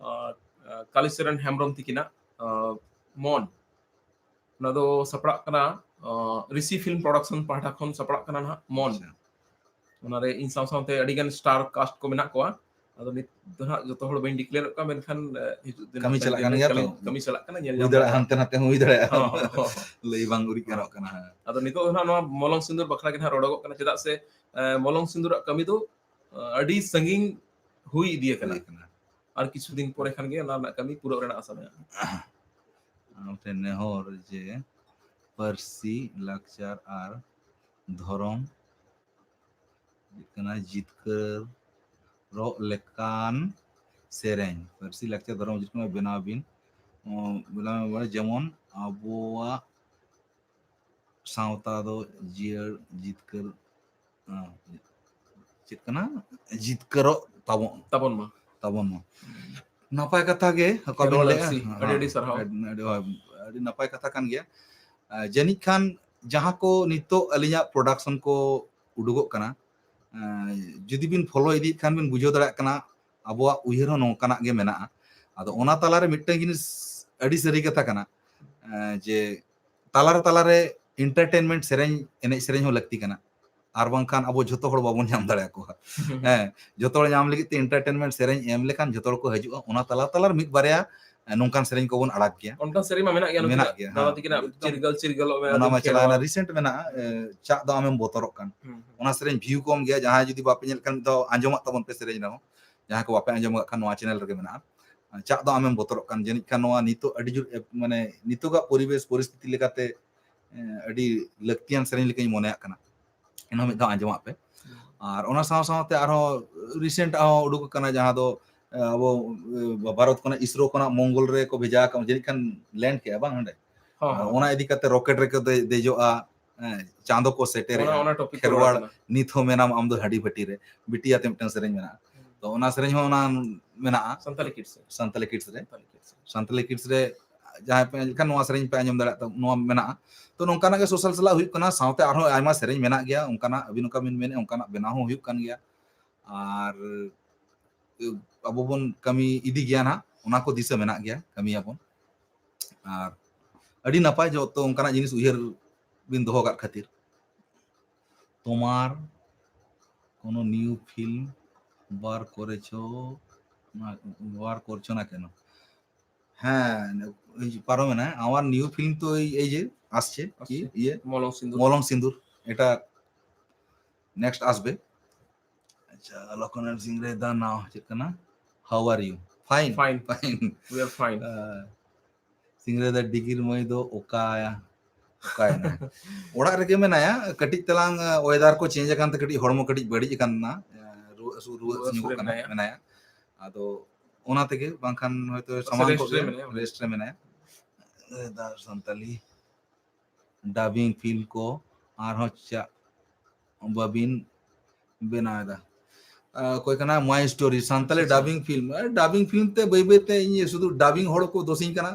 ᱟᱸ, ᱟᱸ, ᱠᱟᱞᱤᱪᱚᱨᱚᱱ ᱦᱮᱢᱵᱨᱚᱢ ᱛᱤᱠᱤᱱᱟᱜ, ᱟᱸ, ᱢᱚᱱ᱾ ᱚᱱᱟ ᱫᱚ ᱥᱟᱯᱲᱟᱜ ᱠᱟᱱᱟ, ᱟᱸ, ᱨᱤᱥᱤ ᱯᱷᱤᱞᱢ ᱯᱨᱚᱰᱟᱠᱥᱚᱱ ᱯᱟᱦᱴᱟ ᱠᱷᱚᱱ ᱥᱟᱯᱲᱟᱜ ᱠᱟᱱᱟ ᱱᱟᱦᱟᱜ ᱢᱚᱱ᱾ ᱟᱪᱪᱷᱟ᱾ ᱚᱱᱟᱨᱮ ᱤᱧ ᱥᱟᱶ ᱥᱟᱶᱛᱮ ᱟᱹᱰᱤ ᱜᱟᱱ ᱥᱴᱟᱨ ᱠᱟᱥᱴ ᱠᱚ ᱢᱮᱱᱟᱜ ᱠᱚᱣᱟ᱾ ᱟᱫᱚ ᱱᱤᱛ ᱫᱚ ᱱᱟᱦᱟᱜ ᱡᱚᱛᱚ ᱦᱚᱲ ᱵᱟᱹᱧ ᱰᱤᱠᱞᱮᱭᱟᱨᱚᱜ ᱠᱟᱱᱟ, ᱢᱮᱱᱠᱷᱟᱱ, ᱮ, ᱦᱤᱡᱩᱜ ᱫᱤᱱ ᱠᱟᱹᱢᱤ ᱦᱟᱯᱮᱱ ᱪᱟᱞᱟᱜ ᱫᱤᱱ ᱠᱟᱱ ᱨᱮ ᱜᱮᱭᱟ ᱠᱟᱹᱢᱤ, ᱛᱚ? ᱠᱟᱹᱢᱤ ᱪᱟᱞᱟᱜ ᱠᱟᱱᱟ, ᱧᱮᱞ ᱦᱩᱭ ᱧᱟᱢ ᱫᱟᱲᱮᱭᱟᱜᱼᱟ, ᱫᱟᱲᱮᱭᱟᱜᱼᱟ᱾ ᱦᱟᱱᱛᱮ ᱱᱟᱛᱮ ᱦᱚᱸ ᱦᱩᱭ ᱫᱟᱲᱮᱭᱟᱜᱼᱟ᱾ ᱦᱚᱸ, ᱦᱚᱸ, ᱦᱚᱸ᱾ ᱞᱟᱹᱭ ᱵᱟᱝ ᱩᱨᱤᱡ ᱜᱟᱱᱚᱜ ᱠᱟᱱᱟ, ᱦᱮᱸ᱾ ᱟᱫᱚ ᱱᱤᱛᱚᱜ ᱫᱚ ᱱᱟᱦᱟᱜ ᱱᱚᱣᱟ ᱢᱚᱞᱚᱝ ᱥᱤᱸᱫᱩᱨ ᱵᱟᱠᱷᱨᱟ ᱜᱮ ᱱᱟᱦᱟᱜ ᱨᱚᱲᱚᱜᱚᱜ ᱠᱟᱱᱟ, ᱪᱮᱫᱟᱜ ᱥᱮ, ᱮ, ᱢᱚᱞᱚᱝ ᱥᱤᱸᱫᱩᱨᱟᱜ ᱠᱟᱹᱢᱤ ᱫᱚ, ᱮ, ᱟᱹᱰᱤ ᱥᱟᱺᱜᱤᱧ ᱦᱩᱭ ᱤᱫᱤ ᱟᱠᱟᱱᱟ᱾ ᱦᱩᱭ ᱟᱠᱟᱱᱟ᱾ ᱟᱨ ᱠᱤᱪᱷᱩ ᱫᱤᱱ ᱯᱚᱨᱮ ᱠᱷᱟᱱ ᱜᱮ ᱚᱱᱟ ᱨᱮᱱᱟᱜ ᱠᱟᱹᱢᱤ ᱯᱩᱨᱟᱹᱜ ᱨᱮᱱᱟᱜ ᱟᱥᱟ ᱢᱮᱱᱟᱜᱼᱟ᱾ ᱟᱢ ᱴᱷᱮᱱ ᱱᱮᱦᱚᱨ ᱡᱮ ᱯᱟᱹᱨᱥᱤ, ᱞᱟᱠᱪᱟᱨ ᱟᱨ ᱫᱷᱚᱨᱚᱢ ᱦᱩᱭᱩᱜ ᱠᱟᱱᱟ ᱡᱤᱛᱠᱟᱹᱨᱚᱜ ᱞᱮᱠᱟᱱ ᱥᱮᱨᱮᱧ, ᱯᱟᱹᱨᱥᱤ, ᱞᱟᱠᱪᱟᱨ, ᱫᱷᱚᱨᱚᱢ ᱡᱤᱛᱠᱟᱹᱨ ᱵᱮᱱᱟᱣ ᱵᱤᱱ᱾ ᱚ, ᱵᱮᱱᱟᱣ ᱵᱟᱲᱟ ᱡᱮᱢᱚᱱ ᱟᱵᱚᱣᱟᱜ ᱥᱟᱶᱛᱟ ᱫᱚ ᱡᱤᱭᱟᱹᱲ ᱡᱤᱛᱠᱟᱹᱨ, ᱚ, ᱪᱮᱫ ᱠᱟᱱᱟ? ᱡᱤᱛᱠᱟᱹᱨᱚᱜ ᱛᱟᱵᱚᱱ, ᱛᱟᱵᱚᱱ ᱢᱟ᱾ ᱛᱟᱵᱚᱱ ᱢᱟ᱾ ᱱᱟᱯᱟᱭ ᱠᱟᱛᱷᱟ ᱜᱮ, ᱚᱠᱟ ᱵᱮᱱ ᱠᱷᱮᱨᱣᱟᱲ ᱞᱟᱹᱭᱟ? ᱟᱹᱨᱥᱤ, ᱟᱹᱰᱤ ᱦᱮᱸ, ᱟᱹᱰᱤ ᱥᱟᱨᱦᱟᱣ᱾ ᱟᱹᱰᱤ, ᱟᱹᱰᱤ, ᱟᱹᱰᱤ ᱱᱟᱯᱟᱭ ᱠᱟᱛᱷᱟ ᱠᱟᱱ ᱜᱮᱭᱟ᱾ ᱟᱨ ᱡᱟᱹᱱᱤᱡ ᱠᱷᱟᱱ ᱡᱟᱦᱟᱸ ᱠᱚ ᱱᱤᱛᱚᱜ ᱟᱹᱞᱤᱧᱟᱜ production ᱠᱚ ᱩᱰᱩᱠᱚᱜ ᱠᱟᱱᱟ, ᱟᱸ, ᱡᱩᱫᱤ ᱵᱤᱱ follow ᱤᱫᱤᱭᱮᱫ ᱠᱷᱟᱱ ᱵᱤᱱ ᱵᱩᱡᱷᱟᱹᱣ ᱫᱟᱲᱮᱭᱟᱜ ᱠᱟᱱᱟ, ᱟᱵᱚᱣᱟᱜ ᱩᱭᱦᱟᱹᱨ ᱦᱚᱸ ᱱᱚᱝᱠᱟᱱᱟᱜ ᱜᱮ ᱢᱮᱱᱟᱜᱼᱟ᱾ ᱟᱫᱚ ᱚᱱᱟ ᱛᱟᱞᱟᱨᱮ ᱢᱤᱫᱴᱟᱝ ᱡᱤᱱᱤᱥ ᱟᱹᱰᱤ ᱥᱟᱹᱨᱤ ᱠᱟᱛᱷᱟ ᱠᱟᱱᱟ, ᱟᱸ, ᱡᱮ ᱛᱟᱞᱟᱨᱮ ᱛᱟᱞᱟᱨᱮ entertainment ᱥᱮᱨᱮᱧ, ᱮᱱᱮᱡ ᱥᱮᱨᱮᱧ ᱦᱚᱸ ᱞᱟᱹᱠᱛᱤ ᱠᱟᱱᱟ, ᱟᱨ ᱵᱟᱝᱠᱷᱟᱱ ᱟᱵᱚ ᱡᱷᱚᱛᱚ ᱦᱚᱲ ᱵᱟᱵᱚᱱ ᱧᱟᱢ ᱫᱟᱲᱮᱭᱟᱠᱚᱣᱟ᱾ ᱦᱮᱸ, ᱡᱷᱚᱛᱚ ᱦᱚᱲ ᱧᱟᱢ ᱞᱟᱹᱜᱤᱫ ᱛᱮ entertainment ᱥᱮᱨᱮᱧ ᱮᱢ ᱞᱮᱠᱷᱟᱱ ᱡᱷᱚᱛᱚ ᱦᱚᱲ ᱠᱚ ᱦᱤᱡᱩᱜᱼᱟ᱾ ᱚᱱᱟ ᱛᱟᱞᱟ ᱛᱟᱞᱟ ᱨᱮ ᱢᱤᱫ ᱵᱟᱨᱭᱟ, ᱮ, ᱱᱚᱝᱠᱟᱱ ᱥᱮᱨᱮᱧ ᱠᱚᱵᱚᱱ ᱟᱲᱟᱜ ᱜᱮᱭᱟ᱾ ᱚᱱᱠᱟᱱ ᱥᱮᱨᱮᱧ ᱢᱟ ᱢᱮᱱᱟᱜ ᱜᱮᱭᱟ, ᱢᱮᱱᱟᱜ ᱜᱮᱭᱟ, ᱪᱤᱨᱜᱟᱹᱞ ᱦᱮᱸ᱾ ᱪᱤᱨᱜᱟᱹᱞ ᱚᱱᱟ ᱢᱟ ᱪᱟᱞᱟᱣᱮᱱᱟ, recent ᱢᱮᱱᱟᱜᱼᱟ, ᱮ, ᱪᱟᱜ ᱫᱚ ᱟᱢᱮᱢ ᱵᱚᱛᱚᱨᱚᱜ ᱠᱟᱱ᱾ ᱦᱩᱸ, ᱦᱩᱸ᱾ ᱚᱱᱟ ᱥᱮᱨᱮᱧ view ᱠᱚᱢ ᱜᱮᱭᱟ, ᱡᱟᱦᱟᱸᱭ ᱡᱩᱫᱤ ᱵᱟᱯᱮ ᱧᱮᱞ ᱠᱷᱟᱱ ᱢᱤᱫ ᱫᱷᱟᱣ ᱟᱸᱡᱚᱢᱟᱜ ᱛᱟᱵᱚᱱ ᱯᱮ ᱥᱮᱨᱮᱧ ᱨᱮᱦᱚᱸ, ᱡᱟᱦᱟᱸᱭ ᱠᱚ ᱵᱟᱯᱮ ᱟᱸᱡᱚᱢ ᱟᱠᱟᱫ ᱠᱷᱟᱱ ᱱᱚᱣᱟ channel ᱨᱮᱜᱮ ᱢᱮᱱᱟᱜᱼᱟ᱾ ᱪᱟᱜ ᱫᱚ ᱟᱢᱮᱢ ᱵᱚᱛᱚᱨᱚᱜ ᱠᱟᱱ, ᱡᱟᱹᱱᱤᱡ ᱠᱷᱟᱱ ᱱᱚᱣᱟ ᱱᱤᱛᱚᱜ ᱟᱹᱰᱤ ᱡᱳᱨ ᱮᱯ-, ᱢᱟᱱᱮ ᱱᱤᱛᱚᱜᱟᱜ ᱯᱚᱨᱤᱵᱮᱥ ᱯᱚᱨᱤᱥᱛᱷᱤᱛᱤ ᱞᱮᱠᱟᱛᱮ, ᱮ, ᱟᱹᱰᱤ ᱞᱟᱹᱠᱛᱤᱭᱟᱱ ᱥᱮᱨᱮᱧ ᱞᱮᱠᱟᱧ ᱢᱚᱱᱮᱭᱟᱜ ᱠᱟᱱᱟ᱾ ᱮᱱᱦᱚᱸ ᱢᱤᱫ ᱫᱷᱟᱣ ᱟᱸᱡᱚᱢᱟᱜ ᱯᱮ᱾ ᱟᱨ ᱚᱱᱟ ᱥᱟᱶ ᱥᱟᱶᱛᱮ ᱟᱨᱦᱚᱸ recent ᱦᱚᱸ ᱩᱰᱩᱠ ᱟᱠᱟᱱᱟ, ᱡᱟᱦᱟᱸ ᱫᱚ, ᱮ, ᱟᱵᱚ, ᱮ, ᱵᱷᱟᱨᱚᱛ ᱠᱷᱚᱱᱟᱜ ISRO ᱠᱷᱚᱱᱟᱜ ᱢᱚᱝᱜᱚᱞ ᱨᱮᱠᱚ ᱵᱷᱮᱡᱟ ᱟᱠᱟᱫ, ᱡᱟᱹᱱᱤᱡ ᱠᱷᱟᱱ land ᱠᱮᱜᱼᱟ ᱵᱟᱝ ᱚᱸᱰᱮ? ᱦᱚᱸ, ᱟᱨ ᱦᱚᱸ᱾ ᱚᱱᱟ ᱤᱫᱤ ᱠᱟᱛᱮ rocket ᱨᱮᱠᱚ ᱫᱮ-, ᱫᱮᱡᱚᱜᱼᱟ, ᱦᱮᱸ, ᱪᱟᱸᱫᱚ ᱠᱚ ᱥᱮᱴᱮᱨᱮᱜᱼᱟ, ᱚᱱᱟ, ᱚᱱᱟ topic ᱠᱚ ᱨᱚᱲ ᱠᱷᱮᱨᱣᱟᱲ ᱠᱟᱱᱟ᱾ ᱱᱤᱛ ᱦᱚᱸ ᱢᱮᱱᱟᱢ ᱟᱢ ᱫᱚ ᱦᱟᱹᱰᱤ ᱵᱷᱟᱹᱴᱤ ᱨᱮ, ᱵᱤᱴᱤ ᱟᱛᱮ ᱢᱤᱫᱴᱟᱝ ᱥᱮᱨᱮᱧ ᱢᱮᱱᱟᱜᱼᱟ᱾ ᱦᱩᱸ᱾ ᱛᱚ ᱚᱱᱟ ᱥᱮᱨᱮᱧ ᱦᱚᱸ ᱚᱱᱟ ᱢᱮᱱᱟᱜᱼᱟ᱾ ᱥᱟᱱᱛᱟᱞᱤ Kids ᱨᱮ᱾ ᱥᱟᱱᱛᱟᱞᱤ Kids ᱨᱮ᱾ ᱥᱟᱱᱛᱟᱞᱤ Kids ᱨᱮ᱾ ᱥᱟᱱᱛᱟᱞᱤ Kids ᱨᱮ ᱡᱟᱦᱟᱸᱭ ᱯᱮ ᱮᱱᱠᱷᱟᱱ ᱱᱚᱣᱟ ᱥᱮᱨᱮᱧ ᱯᱮ ᱟᱸᱡᱚᱢ ᱫᱟᱲᱮᱭᱟᱜ ᱛᱟᱵᱚᱱᱟ, ᱱᱚᱣᱟ ᱢᱮᱱᱟᱜᱼᱟ᱾ ᱛᱚ ᱱᱚᱝᱠᱟᱱᱟᱜ ᱜᱮ social ᱥᱟᱞᱟᱜ ᱦᱩᱭᱩᱜ ᱠᱟᱱᱟ, ᱥᱟᱶᱛᱮ ᱟᱨᱦᱚᱸ ᱟᱭᱢᱟ ᱥᱮᱨᱮᱧ ᱢᱮᱱᱟᱜ ᱜᱮᱭᱟ, ᱚᱱᱠᱟᱱᱟᱜ ᱟᱹᱵᱤᱱ ᱚᱠᱟ ᱵᱤᱱ ᱢᱮᱱᱮᱫ ᱚᱱᱠᱟᱱᱟᱜ ᱵᱮᱱᱟᱣ ᱦᱚᱸ ᱦᱩᱭᱩᱜ ᱠᱟᱱ ᱜᱮᱭᱟ᱾ ᱟᱨ ᱟᱵᱚ ᱵᱚᱱ ᱠᱟᱹᱢᱤ ᱤᱫᱤ ᱜᱮᱭᱟ ᱱᱟᱦᱟᱜ, ᱚᱱᱟ ᱠᱚ ᱫᱤᱥᱟᱹ ᱢᱮᱱᱟᱜ ᱜᱮᱭᱟ, ᱠᱟᱹᱢᱤᱭᱟᱵᱚᱱ᱾ ᱟᱨ ᱟᱹᱰᱤ ᱱᱟᱯᱟᱭ ᱡᱚᱛᱚ ᱚᱱᱠᱟᱱᱟᱜ ᱡᱤᱱᱤᱥ ᱩᱭᱦᱟᱹᱨ ᱵᱤᱱ ᱫᱚᱦᱚ ᱠᱟᱜ ᱠᱷᱟᱹᱛᱤᱨ᱾ তোমার কোনো নিউ ফিল্ম বার করেছো না, বার করছো না কেন? হ্যাঁ, এই যে পারো মনে হয়, আমার নিউ ফিল্ম তো এই, এই যে আসছে, কি আসছে। ইয়ে? মলং সিন্দুর। মলং সিন্দুর, এটা নেক্সট আসবে। আচ্ছা, লক্ষ্মণ সিংহ রেদা নাও, ᱪᱮᱫ ᱠᱟᱱᱟ? How are you? Fine. Fine. Fine. We are fine. ᱟᱨ, ᱥᱤᱝᱨᱟᱹᱭ ᱫᱟ ᱰᱤᱜᱤᱨ ᱢᱟᱹᱭ ᱫᱚ ᱚᱠᱟᱭᱟ? ᱚᱠᱟᱭᱮᱱᱟ? ᱚᱲᱟᱜ ᱨᱮᱜᱮ ᱢᱮᱱᱟᱭᱟ᱾ ᱠᱟᱹᱴᱤᱡ ᱛᱟᱞᱟᱝ, ᱟ, ᱚᱭᱮᱫᱟᱨ ᱠᱚ ᱪᱮᱧᱡᱽ ᱟᱠᱟᱱ ᱛᱮ ᱠᱟᱹᱴᱤᱡ ᱦᱚᱲᱢᱚ ᱠᱟᱹᱴᱤᱡ ᱵᱟᱹᱲᱤᱡ ᱟᱠᱟᱱᱟ᱾ ᱟ, ᱨᱩᱣᱟᱹ ᱦᱟᱹᱥᱩ, ᱨᱩᱣᱟᱹ ᱨᱩᱣᱟᱹ ᱦᱟᱹᱥᱩ ᱦᱟᱹᱥᱩ ᱧᱚᱜᱚᱜ ᱨᱮ ᱠᱟᱱᱟ, ᱢᱮᱱᱟᱭᱟ᱾ ᱢᱮᱱᱟᱭᱟ᱾ ᱟᱫᱚ ᱚᱱᱟ ᱛᱮᱜᱮ, ᱵᱟᱝᱠᱷᱟᱱ ᱦᱚᱭᱛᱳ ᱥᱟᱢᱟᱝ ᱨᱮᱥᱴ ᱠᱚᱜ ᱨᱮ ᱜᱮᱭᱟ, ᱢᱮᱱᱟᱭᱟ᱾ ᱨᱮᱥᱴ ᱨᱮ ᱢᱮᱱᱟᱭᱟ᱾ ᱫᱟᱨ ᱥᱟᱱᱛᱟᱞᱤ ᱰᱟᱵᱤᱝ ᱯᱷᱤᱞᱢ ᱠᱚ ᱟᱨᱦᱚᱸ ᱪᱟᱜ ᱵᱟᱹᱵᱤᱱ ᱵᱮᱱᱟᱣ ᱮᱫᱟ᱾ ᱟᱨ ᱚᱠᱚᱭ ᱠᱟᱱᱟ? My Story ᱥᱟᱱᱛᱟᱞᱤ ᱟᱪᱪᱷᱟ᱾ Dubbing film. ᱟᱨ ᱰᱟᱵᱤᱝ ᱯᱷᱤᱞᱢ ᱛᱮ ᱵᱟᱹᱭ ᱵᱟᱹᱭ ᱛᱮ ᱤᱧ ᱥᱩᱫᱷᱩ ᱰᱟᱵᱤᱝ ᱦᱚᱲ ᱠᱚ ᱫᱳᱥᱤᱧ ᱠᱟᱱᱟ᱾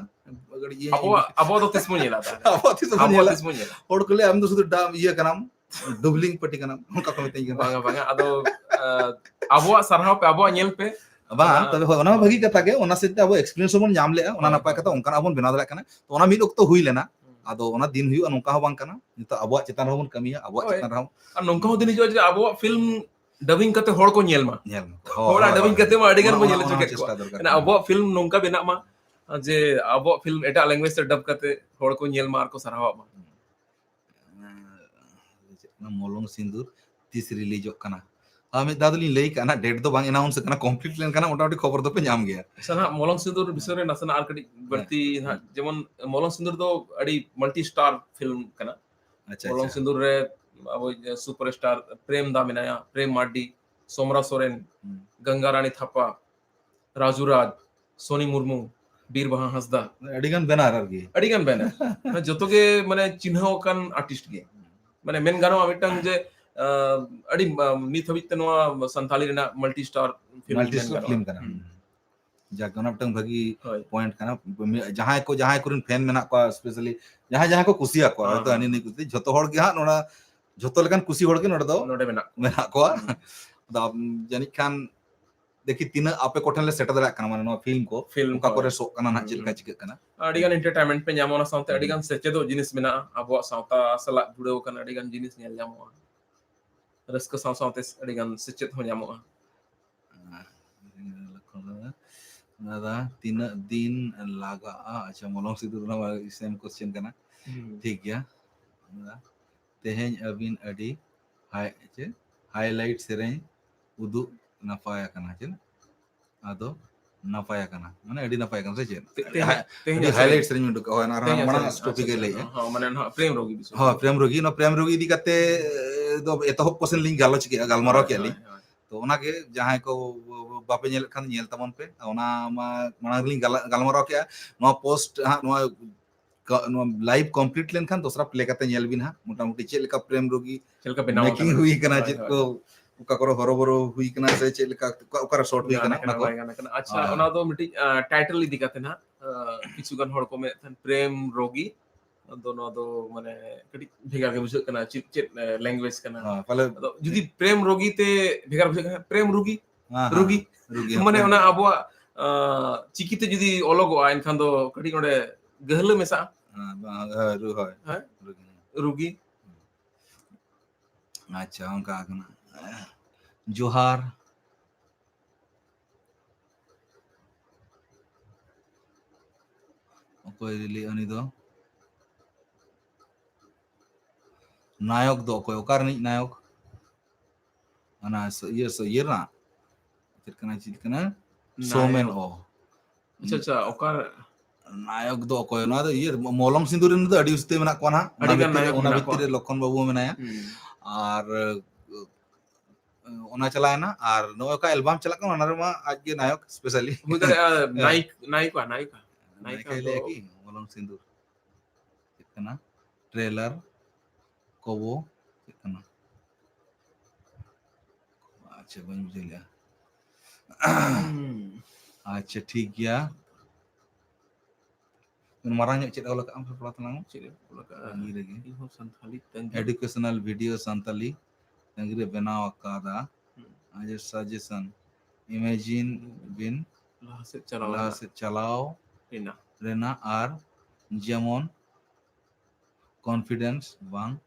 ᱠᱟᱹᱴᱤᱡ ᱤᱭᱟᱹ ᱟᱵᱚᱣᱟᱜ, ᱟᱵᱚ ᱫᱚ ᱛᱤᱥ ᱵᱚᱱ ᱧᱮᱞᱟ ᱛᱟᱦᱞᱮ? ᱟᱵᱚᱣᱟᱜ ᱛᱤᱥ ᱵᱚᱱ ᱟᱵᱚᱣᱟᱜ ᱧᱮᱞᱟ? ᱛᱤᱥ ᱵᱚᱱ ᱧᱮᱞᱟ? ᱦᱚᱲ ᱠᱚ ᱞᱟᱹᱭᱟ, "ᱟᱢ ᱫᱚ ᱥᱩᱫᱷᱩ ᱰᱟᱵ ᱤᱭᱟᱹ ᱠᱟᱱᱟᱢ, ᱰᱩᱵᱞᱤᱝ ᱯᱟᱹᱴᱤ ᱠᱟᱱᱟᱢ", ᱚᱱᱠᱟ ᱠᱚ ᱢᱤᱛᱟᱹᱧ ᱠᱟᱱᱟ᱾ ᱵᱟᱝᱟ, ᱵᱟᱝᱟ, ᱟᱫᱚ, ᱟᱸ, ᱟᱵᱚᱣᱟᱜ ᱥᱟᱨᱦᱟᱣ ᱯᱮ, ᱟᱵᱚᱣᱟᱜ ᱧᱮᱞ ᱯᱮ᱾ ᱵᱟᱝᱟ, ᱚᱱᱟ ᱛᱚᱵᱮ ᱦᱳᱭ, ᱚᱱᱟ ᱦᱚᱸ ᱵᱷᱟᱹᱜᱤ ᱠᱟᱛᱷᱟ ᱜᱮ, ᱚᱱᱟ ᱥᱮᱫ ᱛᱮ ᱟᱵᱚ ᱮᱠᱥᱯᱤᱨᱤᱭᱮᱱᱥ ᱦᱚᱸᱵᱚᱱ ᱧᱟᱢ ᱞᱮᱜᱼᱟ, ᱚᱱᱟ ᱦᱳᱭ, ᱱᱟᱯᱟᱭ ᱦᱳᱭ᱾ ᱠᱟᱛᱷᱟ, ᱚᱱᱠᱟᱱᱟᱜ ᱵᱚᱱ ᱵᱮᱱᱟᱣ ᱫᱟᱲᱮᱭᱟᱜ ᱠᱟᱱᱟ᱾ ᱛᱚ ᱚᱱᱟ ᱢᱤᱫ ᱚᱠᱛᱚ ᱦᱩᱭ ᱞᱮᱱᱟ, ᱦᱩᱸ᱾ ᱟᱫᱚ ᱚᱱᱟ ᱫᱤᱱ ᱦᱩᱭᱩᱜᱼᱟ ᱱᱚᱝᱠᱟ ᱦᱚᱸ ᱵᱟᱝ ᱠᱟᱱᱟ᱾ ᱱᱤᱛᱚᱜ ᱟᱵᱚᱣᱟᱜ ᱪᱮᱛᱟᱱ ᱨᱮᱦᱚᱸ ᱵᱚᱱ ᱠᱟᱹᱢᱤᱭᱟ, ᱟᱵᱚᱣᱟᱜ ᱦᱳᱭ᱾ ᱪᱮᱛᱟᱱ ᱨᱮᱦᱚᱸ᱾ ᱟᱨ ᱱᱚᱝᱠᱟ ᱦᱚᱸ ᱫᱤᱱ ᱦᱤᱡᱩᱜᱼᱟ ᱡᱮ ᱟᱵᱚᱣᱟᱜ ᱯᱷᱤᱞᱢ ᱰᱟᱵᱤᱝ ᱠᱟᱛᱮ ᱦᱚᱲ ᱠᱚ ᱧᱮᱞ ᱢᱟ᱾ ᱧᱮᱞ ᱢᱟ᱾ ᱦᱳᱭ, ᱦᱚᱲᱟᱜ ᱦᱳᱭ, ᱰᱟᱵᱤᱝ ᱦᱳᱭ᱾ ᱠᱟᱛᱮ ᱢᱟ ᱟᱹᱰᱤ ᱜᱟᱱ ᱚᱱᱟ, ᱵᱚᱱ ᱚᱱᱟ, ᱧᱮᱞ ᱦᱚᱪᱚ ᱚᱱᱟ ᱠᱮᱫ ᱪᱮᱥᱴᱟ ᱠᱚᱣᱟ᱾ ᱫᱚᱨᱠᱟᱨ ᱢᱟᱱᱮ ᱠᱟᱱᱟ᱾ ᱟᱵᱚᱣᱟᱜ ᱯᱷᱤᱞᱢ ᱱᱚᱝᱠᱟ ᱵᱮᱱᱟᱜ ᱢᱟ ᱡᱮ ᱟᱵᱚᱣᱟᱜ ᱯᱷᱤᱞᱢ ᱮᱴᱟᱜ ᱞᱮᱝᱜᱩᱭᱮᱡᱽ ᱛᱮ ᱰᱟᱵ ᱠᱟᱛᱮ ᱦᱚᱲ ᱠᱚ ᱧᱮᱞ ᱢᱟ ᱟᱨ ᱠᱚ ᱥᱟᱨᱦᱟᱣᱟᱜ ᱢᱟ᱾ ᱮᱸ, ᱪᱮᱫ ᱠᱟᱱᱟ, ᱢᱚᱞᱚᱝ ᱥᱤᱸᱫᱩᱨ ᱛᱤᱥ ᱨᱤᱞᱤᱡᱚᱜ ᱠᱟᱱᱟ? ᱟᱨ ᱢᱤᱫ ᱫᱷᱟᱣ ᱫᱚᱞᱤᱧ ᱞᱟᱹᱭ ᱠᱟᱜᱼᱟ, ᱱᱟᱜ ᱰᱮᱴ ᱫᱚ ᱵᱟᱝ ᱮᱱᱟᱣᱩᱱᱥ ᱠᱟᱱᱟ, ᱠᱚᱢᱯᱞᱤᱴ ᱞᱮᱱᱠᱷᱟᱱ ᱢᱚᱴᱟᱢᱩᱴᱤ ᱠᱷᱚᱵᱚᱨ ᱫᱚᱯᱮ ᱧᱟᱢ ᱜᱮᱭᱟ᱾ ᱟᱪᱪᱷᱟ, ᱱᱟᱜ ᱢᱚᱞᱚᱝ ᱥᱤᱸᱫᱩᱨ ᱵᱤᱥᱚᱭ ᱨᱮ ᱱᱟᱥᱮᱱᱟᱜ ᱟᱨ ᱠᱟᱹᱴᱤᱡ ᱦᱮᱸ᱾ ᱵᱟᱹᱲᱛᱤ ᱱᱟᱜ, ᱦᱮᱸ᱾ ᱡᱮᱢᱚᱱ ᱢᱚᱞᱚᱝ ᱥᱤᱸᱫᱩᱨ ᱫᱚ ᱟᱹᱰᱤ ᱢᱟᱞᱴᱤ ᱥᱴᱟᱨ ᱯᱷᱤᱞᱢ ᱠᱟᱱᱟ᱾ ᱟᱪᱪᱷᱟ, ᱢᱚᱞᱚᱝ ᱟᱪᱪᱷᱟ᱾ ᱥᱤᱸᱫᱩᱨ ᱨᱮ ᱟᱵᱚ ᱥᱩᱯᱟᱨ ᱥᱴᱟᱨ ᱯᱨᱮᱢ ᱫᱟ ᱢᱮᱱᱟᱭᱟ, ᱯᱨᱮᱢ ᱢᱟᱨᱰᱤ, ᱥᱚᱢᱨᱟ ᱥᱚᱨᱮᱱ, ᱦᱩᱸ᱾ ᱜᱚᱝᱜᱟ ᱨᱟᱱᱤ ᱛᱷᱟᱯᱟ, ᱨᱟᱡᱩ ᱨᱟᱡᱽ, ᱥᱚᱱᱤ ᱢᱩᱨᱢᱩ, ᱵᱤᱨ ᱵᱟᱦᱟ ᱦᱟᱸᱥᱫᱟ᱾ ᱟᱹᱰᱤ ᱜᱟᱱ ᱵᱮᱱᱟᱨ ᱟᱨᱠᱤ᱾ ᱟᱹᱰᱤ ᱜᱟᱱ ᱵᱮᱱᱟᱨ᱾ ᱡᱚᱛᱚ ᱜᱮ ᱢᱟᱱᱮ ᱪᱤᱱᱦᱟᱹᱣ ᱟᱠᱟᱱ ᱟᱨᱴᱤᱥᱴ ᱜᱮ᱾ ᱢᱟᱱᱮ ᱢᱮᱱ ᱜᱟᱱᱚᱜᱼᱟ ᱢᱤᱫᱴᱟᱝ ᱡᱮ, ᱟᱸ, ᱟᱹᱰᱤ, ᱟᱸ, ᱱᱤᱛ ᱦᱟᱹᱵᱤᱡ ᱛᱮ ᱱᱚᱣᱟ ᱥᱟᱱᱛᱟᱞᱤ ᱨᱮᱱᱟᱜ ᱢᱟᱞᱴᱤ ᱥᱴᱟᱨ ᱯᱷᱤᱞᱢ ᱢᱟᱞᱴᱤ ᱢᱮᱱ ᱥᱴᱟᱨ ᱜᱟᱱᱚᱜᱼᱟ᱾ ᱯᱷᱤᱞᱢ ᱠᱟᱱᱟ᱾ ᱦᱩᱸ᱾ ᱡᱟᱠ, ᱚᱱᱟ ᱢᱤᱫᱴᱟᱝ ᱵᱷᱟᱹᱜᱤ ᱦᱳᱭ᱾ ᱯᱚᱭᱮᱱᱴ ᱠᱟᱱᱟ᱾ ᱡᱟᱦᱟᱸᱭ ᱠᱚ, ᱡᱟᱦᱟᱸᱭ ᱠᱚᱨᱮᱱ ᱯᱷᱮᱱ ᱢᱮᱱᱟᱜ ᱠᱚᱣᱟ, ᱥᱯᱮᱥᱟᱞᱤ ᱡᱟᱦᱟᱸᱭ, ᱡᱟᱦᱟᱸᱭ ᱠᱚ ᱠᱩᱥᱤᱭᱟᱠᱚᱣᱟ, ᱦᱮᱸ, ᱦᱚᱭᱛᱳ ᱦᱮᱸ᱾ ᱦᱟᱹᱱᱤ ᱱᱩᱭ ᱠᱩᱥᱤ, ᱡᱷᱚᱛᱚ ᱦᱚᱲ ᱜᱮ ᱦᱟᱸᱜ ᱱᱚᱰᱮ, ᱡᱷᱚᱛᱚ ᱞᱮᱠᱟᱱ ᱠᱩᱥᱤ ᱦᱚᱲ ᱜᱮ ᱱᱚᱰᱮ ᱫᱚ ᱱᱚᱰᱮ ᱢᱮᱱᱟᱜ ᱠᱚᱣᱟ᱾ ᱢᱮᱱᱟᱜ ᱠᱚᱣᱟ᱾ ᱦᱩᱸ᱾ ᱟᱫᱚ ᱟᱢ ᱡᱟᱹᱱᱤᱡ ᱠᱷᱟᱱ ᱫᱮᱠᱷᱤ ᱛᱤᱱᱟᱹᱜ ᱟᱯᱮ ᱠᱚᱴᱷᱮᱱ ᱞᱮ ᱥᱮᱴᱮᱨ ᱫᱟᱲᱮᱭᱟᱜ ᱠᱟᱱᱟ, ᱢᱟᱱᱮ ᱱᱚᱣᱟ ᱯᱷᱤᱞᱢ ᱠᱚ ᱯᱷᱤᱞᱢ ᱚᱠᱟ ᱠᱚ᱾ ᱠᱚᱨᱮ ᱥᱳᱜ ᱠᱟᱱᱟ ᱱᱟᱦᱟᱜ, ᱦᱩᱸ, ᱪᱮᱫ ᱞᱮᱠᱟ ᱦᱩᱸ᱾ ᱪᱤᱠᱟᱹᱜ ᱠᱟᱱᱟ᱾ ᱟᱹᱰᱤ ᱜᱟᱱ ᱮᱱᱴᱟᱨᱴᱮᱱᱢᱮᱱᱴ ᱯᱮ ᱧᱟᱢᱟ, ᱚᱱᱟ ᱥᱟᱶᱛᱮ ᱟᱹᱰᱤ ᱦᱩᱸ᱾ ᱜᱟᱱ ᱥᱮᱪᱮᱫᱚᱜ ᱡᱤᱱᱤᱥ ᱢᱮᱱᱟᱜᱼᱟ, ᱟᱵᱚᱣᱟᱜ ᱥᱟᱶᱛᱟ ᱥᱟᱞᱟᱜ ᱡᱩᱲᱟᱹᱣ ᱟᱠᱟᱱ ᱟᱹᱰᱤ ᱜᱟᱱ ᱡᱤᱱᱤᱥ ᱧᱮᱞ ᱧᱟᱢᱚᱜᱼᱟ᱾ ᱨᱟᱹᱥᱠᱟᱹ ᱥᱟᱶ ᱥᱟᱶᱛᱮ ᱟᱹᱰᱤ ᱜᱟᱱ ᱥᱮᱪᱮᱫ ᱦᱚᱸ ᱧᱟᱢᱚᱜᱼᱟ᱾ ᱫᱟᱫᱟ, ᱛᱤᱱᱟᱹᱜ ᱫᱤᱱ ᱞᱟᱜᱟᱜᱼᱟ? ᱟᱪᱪᱷᱟ, ᱢᱚᱞᱚᱝ ᱥᱤᱸᱫᱩᱨ ᱨᱮᱱᱟᱜ ᱢᱟ ᱥᱮᱢ ᱠᱚᱥᱪᱮᱱ ᱠᱟᱱᱟ᱾ ᱦᱩᱸ᱾ ᱴᱷᱤᱠ ᱜᱮᱭᱟ᱾ ᱫᱟᱫᱟ, ᱛᱮᱦᱮᱧ ᱟᱹᱵᱤᱱ ᱟᱹᱰᱤ ᱦᱟᱭ-, ᱪᱮᱫ? ᱦᱟᱭᱞᱟᱭᱤᱴ ᱥᱮᱨᱮᱧ ᱩᱫᱩᱜ ᱱᱟᱯᱟᱭ ᱟᱠᱟᱱᱟ, ᱪᱮᱫ? ᱟᱫᱚ ᱱᱟᱯᱟᱭ ᱟᱠᱟᱱᱟ, ᱢᱟᱱᱮ ᱟᱹᱰᱤ ᱱᱟᱯᱟᱭ ᱟᱠᱟᱱᱟ, ᱥᱮ ᱪᱮᱫ? ᱛᱮ-, ᱛᱮᱦᱮᱧᱟᱜ, ᱦᱟᱭ-, ᱛᱮᱦᱮᱧᱟᱜ ᱟᱹᱰᱤ ᱦᱟᱭᱞᱟᱭᱤᱴ ᱥᱮᱨᱮᱧ᱾ ᱥᱮᱨᱮᱧ ᱩᱰᱩᱠ, ᱦᱳᱭ, ᱚᱱᱟ ᱨᱮᱦᱚᱸ ᱛᱮᱦᱮᱧᱟᱜ ᱢᱟᱲᱟᱝ ᱥᱮᱨᱮᱧ, ᱟᱪᱪᱷᱟ, ᱴᱚᱯᱤᱠ ᱮ ᱟᱪᱪᱷᱟ, ᱞᱟᱹᱭᱮᱜᱼᱟ᱾ ᱦᱚᱸ, ᱢᱟᱱᱮ ᱱᱟᱦᱟᱜ ᱯᱨᱮᱢ ᱨᱳᱜᱤ ᱵᱤᱥᱚᱭ᱾ ᱦᱳᱭ, ᱯᱨᱮᱢ ᱨᱳᱜᱤ, ᱱᱚᱣᱟ ᱯᱨᱮᱢ ᱨᱳᱜᱤ ᱤᱫᱤ ᱠᱟᱛᱮ ᱫᱚ ᱮᱛᱚᱦᱚᱵ ᱠᱚ ᱥᱮᱱ ᱞᱤᱧ ᱜᱟᱞᱚᱪ ᱠᱮᱜᱼᱟ, ᱜᱟᱞᱢᱟᱨᱟᱣ ᱦᱳᱭ, ᱠᱮᱜᱼᱟ ᱦᱳᱭ, ᱞᱤᱧ᱾ ᱦᱳᱭ᱾ ᱛᱚ ᱚᱱᱟᱜᱮ ᱡᱟᱦᱟᱸᱭ ᱠᱚ ᱵᱟᱯᱮ ᱧᱮᱞᱮᱫ ᱠᱷᱟᱱ ᱧᱮᱞ ᱛᱟᱵᱚᱱ ᱯᱮ᱾ ᱚᱱᱟ ᱢᱟ ᱢᱟᱲᱟᱝ ᱨᱮᱞᱤᱧ ᱜᱟᱞᱟ-, ᱜᱟᱞᱢᱟᱨᱟᱣ ᱠᱮᱜᱼᱟ᱾ ᱱᱚᱣᱟ ᱯᱳᱥᱴ ᱦᱟᱸᱜ, ᱱᱚᱣᱟ ᱠᱟ-, ᱱᱚᱣᱟ ᱞᱟᱭᱤᱵᱷ ᱠᱚᱢᱯᱞᱤᱴ ᱞᱮᱱᱠᱷᱟᱱ ᱫᱚᱥᱨᱟ ᱯᱞᱮ ᱠᱟᱛᱮ ᱧᱮᱞ ᱵᱤᱱ ᱦᱟᱸᱜ, ᱢᱚᱴᱟᱢᱩᱴᱤ ᱪᱮᱫ ᱞᱮᱠᱟ ᱯᱨᱮᱢ ᱨᱳᱜᱤ ᱪᱮᱫ ᱞᱮᱠᱟ ᱵᱮᱱᱟᱣ ᱢᱮᱠᱤᱝ ᱠᱟᱱᱟ? ᱦᱩᱭ ᱠᱟᱱᱟ, ᱦᱳᱭ, ᱪᱮᱫ ᱦᱳᱭ᱾ ᱠᱚ ᱚᱠᱟ ᱠᱚᱨᱮ ᱦᱚᱨᱚᱵᱚᱨᱚ ᱦᱩᱭ ᱠᱟᱱᱟ ᱥᱮ ᱪᱮᱫ ᱞᱮᱠᱟ, ᱚᱠᱟ, ᱚᱠᱟᱨᱮ ᱥᱚᱨᱴ ᱦᱩᱭ ᱜᱟᱱ ᱠᱟᱱᱟ, ᱟᱠᱟᱱᱟ, ᱚᱱᱟ ᱠᱚ᱾ ᱵᱟᱭ ᱜᱟᱱ ᱟᱠᱟᱱᱟ᱾ ᱟᱪᱪᱷᱟ, ᱦᱳᱭ᱾ ᱚᱱᱟ ᱫᱚ ᱢᱤᱫᱴᱤᱡ ᱴᱟᱭᱴᱮᱞ ᱤᱫᱤ ᱠᱟᱛᱮ ᱱᱟᱦᱟᱜ ᱠᱤᱪᱷᱩ ᱜᱟᱱ ᱦᱚᱲ ᱠᱚ ᱢᱮᱱᱮᱫ ᱛᱟᱦᱮᱸᱫ ᱯᱨᱮᱢ ᱨᱳᱜᱤ᱾ ᱟᱫᱚ ᱱᱚᱣᱟ ᱫᱚ ᱢᱟᱱᱮ ᱠᱟᱹᱴᱤᱡ ᱵᱷᱮᱜᱟᱨ ᱜᱮ ᱵᱩᱡᱷᱟᱹᱜ ᱠᱟᱱᱟ, ᱪᱮᱫ ᱪᱮᱫ ᱞᱮᱝᱜᱩᱭᱮᱡᱽ ᱠᱟᱱᱟ᱾ ᱦᱮᱸ, ᱯᱟᱞᱮ ᱟᱫᱚ ᱡᱩᱫᱤ ᱯᱨᱮᱢ ᱨᱳᱜᱤ ᱛᱮ ᱵᱷᱮᱜᱟᱨ ᱵᱩᱡᱷᱟᱹᱜ ᱠᱟᱱᱟ, ᱯᱨᱮᱢ ᱨᱩᱜᱤ, ᱦᱮᱸ, ᱦᱮᱸ, ᱨᱩᱜᱤ᱾ ᱨᱩᱜᱤ, ᱢᱟᱱᱮ ᱯᱨᱮᱢ ᱚᱱᱟ ᱨᱩᱜᱤ᱾ ᱟᱵᱚᱣᱟᱜ ᱟᱸ, ᱪᱤᱠᱤᱛᱮ ᱡᱩᱫᱤ ᱚᱞᱚᱜᱚᱜᱼᱟ, ᱮᱱᱠᱷᱟᱱ ᱫᱚ ᱠᱟᱹᱴᱤᱡ ᱚᱸᱰᱮ ᱜᱟᱹᱦᱞᱟᱹ ᱢᱮᱥᱟᱜᱼᱟ᱾ ᱦᱮᱸ, ᱵᱟᱝ, ᱦᱮᱸ, ᱨᱩ-, ᱦᱳᱭ, ᱦᱮᱸ? ᱨᱩᱜᱤ᱾ ᱨᱩᱜᱤ᱾ ᱟᱪᱪᱷᱟ, ᱚᱱᱠᱟ ᱠᱟᱱᱟ᱾ ᱡᱚᱦᱟᱨ᱾ ᱚᱠᱚᱭ ᱞᱟᱹᱭᱮᱫᱼᱟ ᱩᱱᱤ ᱫᱚ? ᱱᱟᱭᱚᱠ ᱫᱚ ᱚᱠᱚᱭ? ᱚᱠᱟ ᱨᱤᱱᱤᱡ ᱱᱟᱭᱚᱠ? ᱚᱱᱟ ᱥ-, ᱤᱭᱟᱹ ᱥ-, ᱤᱭᱟᱹ ᱨᱮᱱᱟᱜ? ᱪᱮᱫ ᱠᱟᱱᱟ, ᱪᱮᱫ ᱠᱟᱱᱟ? ᱥᱳᱢᱮᱱ ᱱᱟᱭᱚᱠ᱾ ᱚ᱾ ᱟᱪᱪᱷᱟ, ᱟᱪᱪᱷᱟ, ᱚᱠᱟ ᱱᱟᱭᱚᱠ ᱫᱚ ᱚᱠᱚᱭ? ᱱᱚᱣᱟ ᱫᱚ ᱤᱭᱟᱹ, ᱢᱚᱞᱚᱝ ᱥᱤᱸᱫᱩᱨ ᱨᱮᱱ ᱫᱚ ᱟᱹᱰᱤ ᱩᱥᱛᱟᱹᱭ ᱢᱮᱱᱟᱜ ᱠᱚᱣᱟ ᱱᱟᱦᱟᱜ᱾ ᱚᱱᱟ ᱟᱹᱰᱤ ᱜᱟᱱ ᱵᱷᱤᱛᱤᱨ ᱨᱮ, ᱱᱟᱭᱚᱠ ᱚᱱᱟ ᱢᱮᱱᱟᱜ ᱵᱷᱤᱛᱤᱨ ᱠᱚᱣᱟ᱾ ᱨᱮ ᱞᱚᱠᱷᱚᱱ ᱵᱟᱹᱵᱩ ᱢᱮᱱᱟᱭᱟ᱾ ᱦᱩᱸ᱾ ᱟᱨ, ᱚᱱᱟ ᱪᱟᱞᱟᱣᱮᱱᱟ᱾ ᱟᱨ ᱱᱚᱜᱼᱚᱭ ᱚᱠᱟ ᱮᱞᱵᱟᱢ ᱪᱟᱞᱟᱜ ᱠᱟᱱᱟ, ᱚᱱᱟ ᱨᱮᱢᱟ ᱟᱡ ᱜᱮ ᱱᱟᱭᱚᱠ specially᱾ ᱦᱩᱭ ᱫᱟᱲᱮᱭᱟᱜᱼᱟ, ᱦᱮᱸ᱾ ᱱᱟᱭᱤᱠ-, ᱱᱟᱭᱤᱠᱟ, ᱱᱟᱭᱤᱠᱟ᱾ ᱱᱟᱭᱤᱠᱟ ᱱᱟᱭᱤᱠᱟ ᱞᱟᱹᱭᱟ ᱫᱚ ᱠᱤ? ᱢᱚᱞᱚᱝ ᱥᱤᱸᱫᱩᱨ᱾ ᱪᱮᱫ ᱠᱟᱱᱟ? ᱴᱨᱮᱞᱟᱨ ᱠᱚᱵᱚ ᱪᱮᱫ ᱠᱟᱱᱟ? ᱟᱪᱪᱷᱟ, ᱵᱟᱹᱧ ᱵᱩᱡᱷᱟᱹᱣ ᱞᱮᱜᱼᱟ᱾ ᱦᱩᱸ᱾ ᱟᱪᱪᱷᱟ, ᱴᱷᱤᱠ ᱜᱮᱭᱟ᱾ ᱢᱟᱨᱟᱝ ᱧᱚᱜ ᱪᱮᱫ ᱚᱞ ᱠᱟᱜ ᱟᱢ ᱥᱮ ᱯᱟᱲᱦᱟᱣ ᱛᱟᱞᱟᱝ ᱢᱮ? ᱪᱮᱫ ᱮ ᱚᱞ ᱠᱟᱜᱼᱟ? ᱛᱟᱺᱜᱤ ᱨᱮᱜᱮ᱾ ᱤᱧ ᱦᱚᱸ ᱥᱟᱱᱛᱷᱟᱞᱤ ᱛᱟᱺᱜᱤ᱾ Educational video ᱥᱟᱱᱛᱟᱞᱤ ᱛᱟᱺᱜᱤ ᱨᱮ ᱵᱮᱱᱟᱣ ᱟᱠᱟᱫᱟ᱾ ᱦᱩᱸ᱾ ᱟᱡ ᱥᱟᱡᱮᱥᱚᱱ, imagine ᱵᱤᱱ ᱞᱟᱦᱟ ᱥᱮᱫ ᱪᱟᱞᱟᱣ ᱞᱟᱦᱟ ᱨᱮᱱᱟᱜ ᱥᱮᱫ ᱪᱟᱞᱟᱣ ᱨᱮᱱᱟᱜ᱾ ᱨᱮᱱᱟᱜ ᱟᱨ ᱡᱮᱢᱚᱱ confidence ᱵᱟᱝ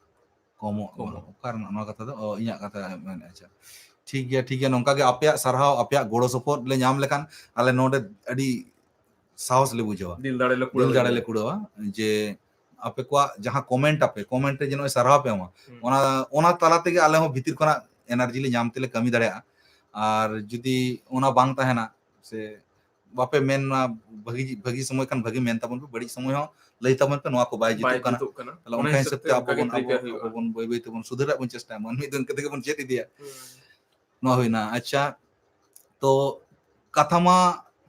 ᱠᱚᱢᱚᱜ ᱢᱟ᱾ ᱠᱚᱢᱚᱜ᱾ ᱚᱠᱟ ᱨᱮᱱᱟᱜ ᱱᱚᱣᱟ ᱠᱟᱛᱷᱟ ᱫᱚ? ᱚ, ᱤᱧᱟᱹᱜ ᱠᱟᱛᱷᱟ ᱢᱮᱱ, ᱟᱪᱪᱷᱟ, ᱴᱷᱤᱠ ᱜᱮᱭᱟ, ᱴᱷᱤᱠ ᱜᱮᱭᱟ᱾ ᱱᱚᱝᱠᱟ ᱜᱮ ᱟᱯᱮᱭᱟᱜ ᱥᱟᱨᱦᱟᱣ, ᱟᱯᱮᱭᱟᱜ ᱜᱚᱲᱚ ᱥᱚᱯᱚᱦᱚᱫ ᱞᱮ ᱧᱟᱢ ᱞᱮᱠᱷᱟᱱ ᱟᱞᱮ ᱱᱚᱰᱮ ᱟᱹᱰᱤ ᱥᱟᱦᱚᱥ ᱞᱮ ᱵᱩᱡᱷᱟᱹᱣᱟ, ᱫᱤᱞ ᱫᱟᱲᱮ ᱞᱮ ᱫᱤᱞ ᱫᱟᱲᱮ ᱠᱩᱲᱟᱹᱣ᱾ ᱞᱮ ᱠᱩᱲᱟᱹᱣᱟ ᱡᱮ ᱟᱯᱮ ᱠᱚᱣᱟᱜ ᱡᱟᱦᱟᱸ comment ᱟᱯᱮ, comment ᱨᱮ ᱡᱮ ᱱᱚᱜᱼᱚᱭ ᱥᱟᱨᱦᱟᱣ ᱯᱮ ᱮᱢᱟ, ᱦᱩᱸ᱾ ᱚᱱᱟ, ᱚᱱᱟ ᱛᱟᱞᱟ ᱛᱮᱜᱮ ᱟᱞᱮ ᱦᱚᱸ ᱵᱷᱤᱛᱤᱨ ᱠᱷᱚᱱᱟᱜ energy ᱞᱮ ᱧᱟᱢ ᱛᱮᱞᱮ ᱠᱟᱹᱢᱤ ᱫᱟᱲᱮᱭᱟᱜᱼᱟ᱾ ᱟᱨ ᱡᱩᱫᱤ ᱚᱱᱟ ᱵᱟᱝ ᱛᱟᱦᱮᱱᱟ, ᱥᱮ ᱵᱟᱯᱮ ᱢᱮᱱᱟ, ᱵᱷᱟᱹᱜᱤ, ᱵᱷᱟᱹᱜᱤ ᱥᱚᱢᱚᱭ ᱠᱷᱟᱱ ᱵᱷᱟᱹᱜᱤ ᱢᱮᱱ ᱛᱟᱵᱚᱱ ᱯᱮ, ᱵᱟᱹᱲᱤᱡ ᱥᱚᱢᱚᱭ ᱦᱚᱸ ᱞᱟᱹᱭ ᱛᱟᱵᱚᱱ ᱯᱮ, ᱱᱚᱣᱟ ᱠᱚ ᱵᱟᱭ ᱵᱟᱭ ᱡᱩᱛᱩᱜ ᱠᱟᱱᱟ᱾ ᱡᱩᱛᱩᱜ ᱠᱟᱱᱟ᱾ ᱛᱟᱦᱞᱮ ᱚᱱᱟ ᱚᱱᱠᱟ ᱦᱤᱥᱟᱹᱵ ᱦᱤᱥᱟᱹᱵ ᱛᱮ ᱛᱮ ᱟᱵᱚ ᱚᱱᱠᱟ ᱜᱮ ᱵᱚᱱ, ᱟᱵᱚ, prepare ᱦᱩᱭᱩᱜᱼᱟ᱾ ᱟᱵᱚ ᱵᱚᱱ ᱵᱟᱹᱭ ᱵᱟᱹᱭ ᱛᱮᱵᱚᱱ ᱥᱩᱫᱷᱟᱹᱨᱟᱜ ᱵᱚᱱ ᱪᱮᱥᱴᱟᱭᱟ, ᱢᱟᱹᱱᱢᱤ ᱫᱚ ᱤᱱᱠᱟᱹ ᱛᱮᱜᱮ ᱵᱚᱱ ᱪᱮᱫ ᱤᱫᱤᱭᱟ᱾ ᱦᱩᱸ᱾ ᱱᱚᱣᱟ ᱦᱩᱭᱱᱟ᱾ ᱟᱪᱪᱷᱟ, ᱛᱚ ᱠᱟᱛᱷᱟ ᱢᱟ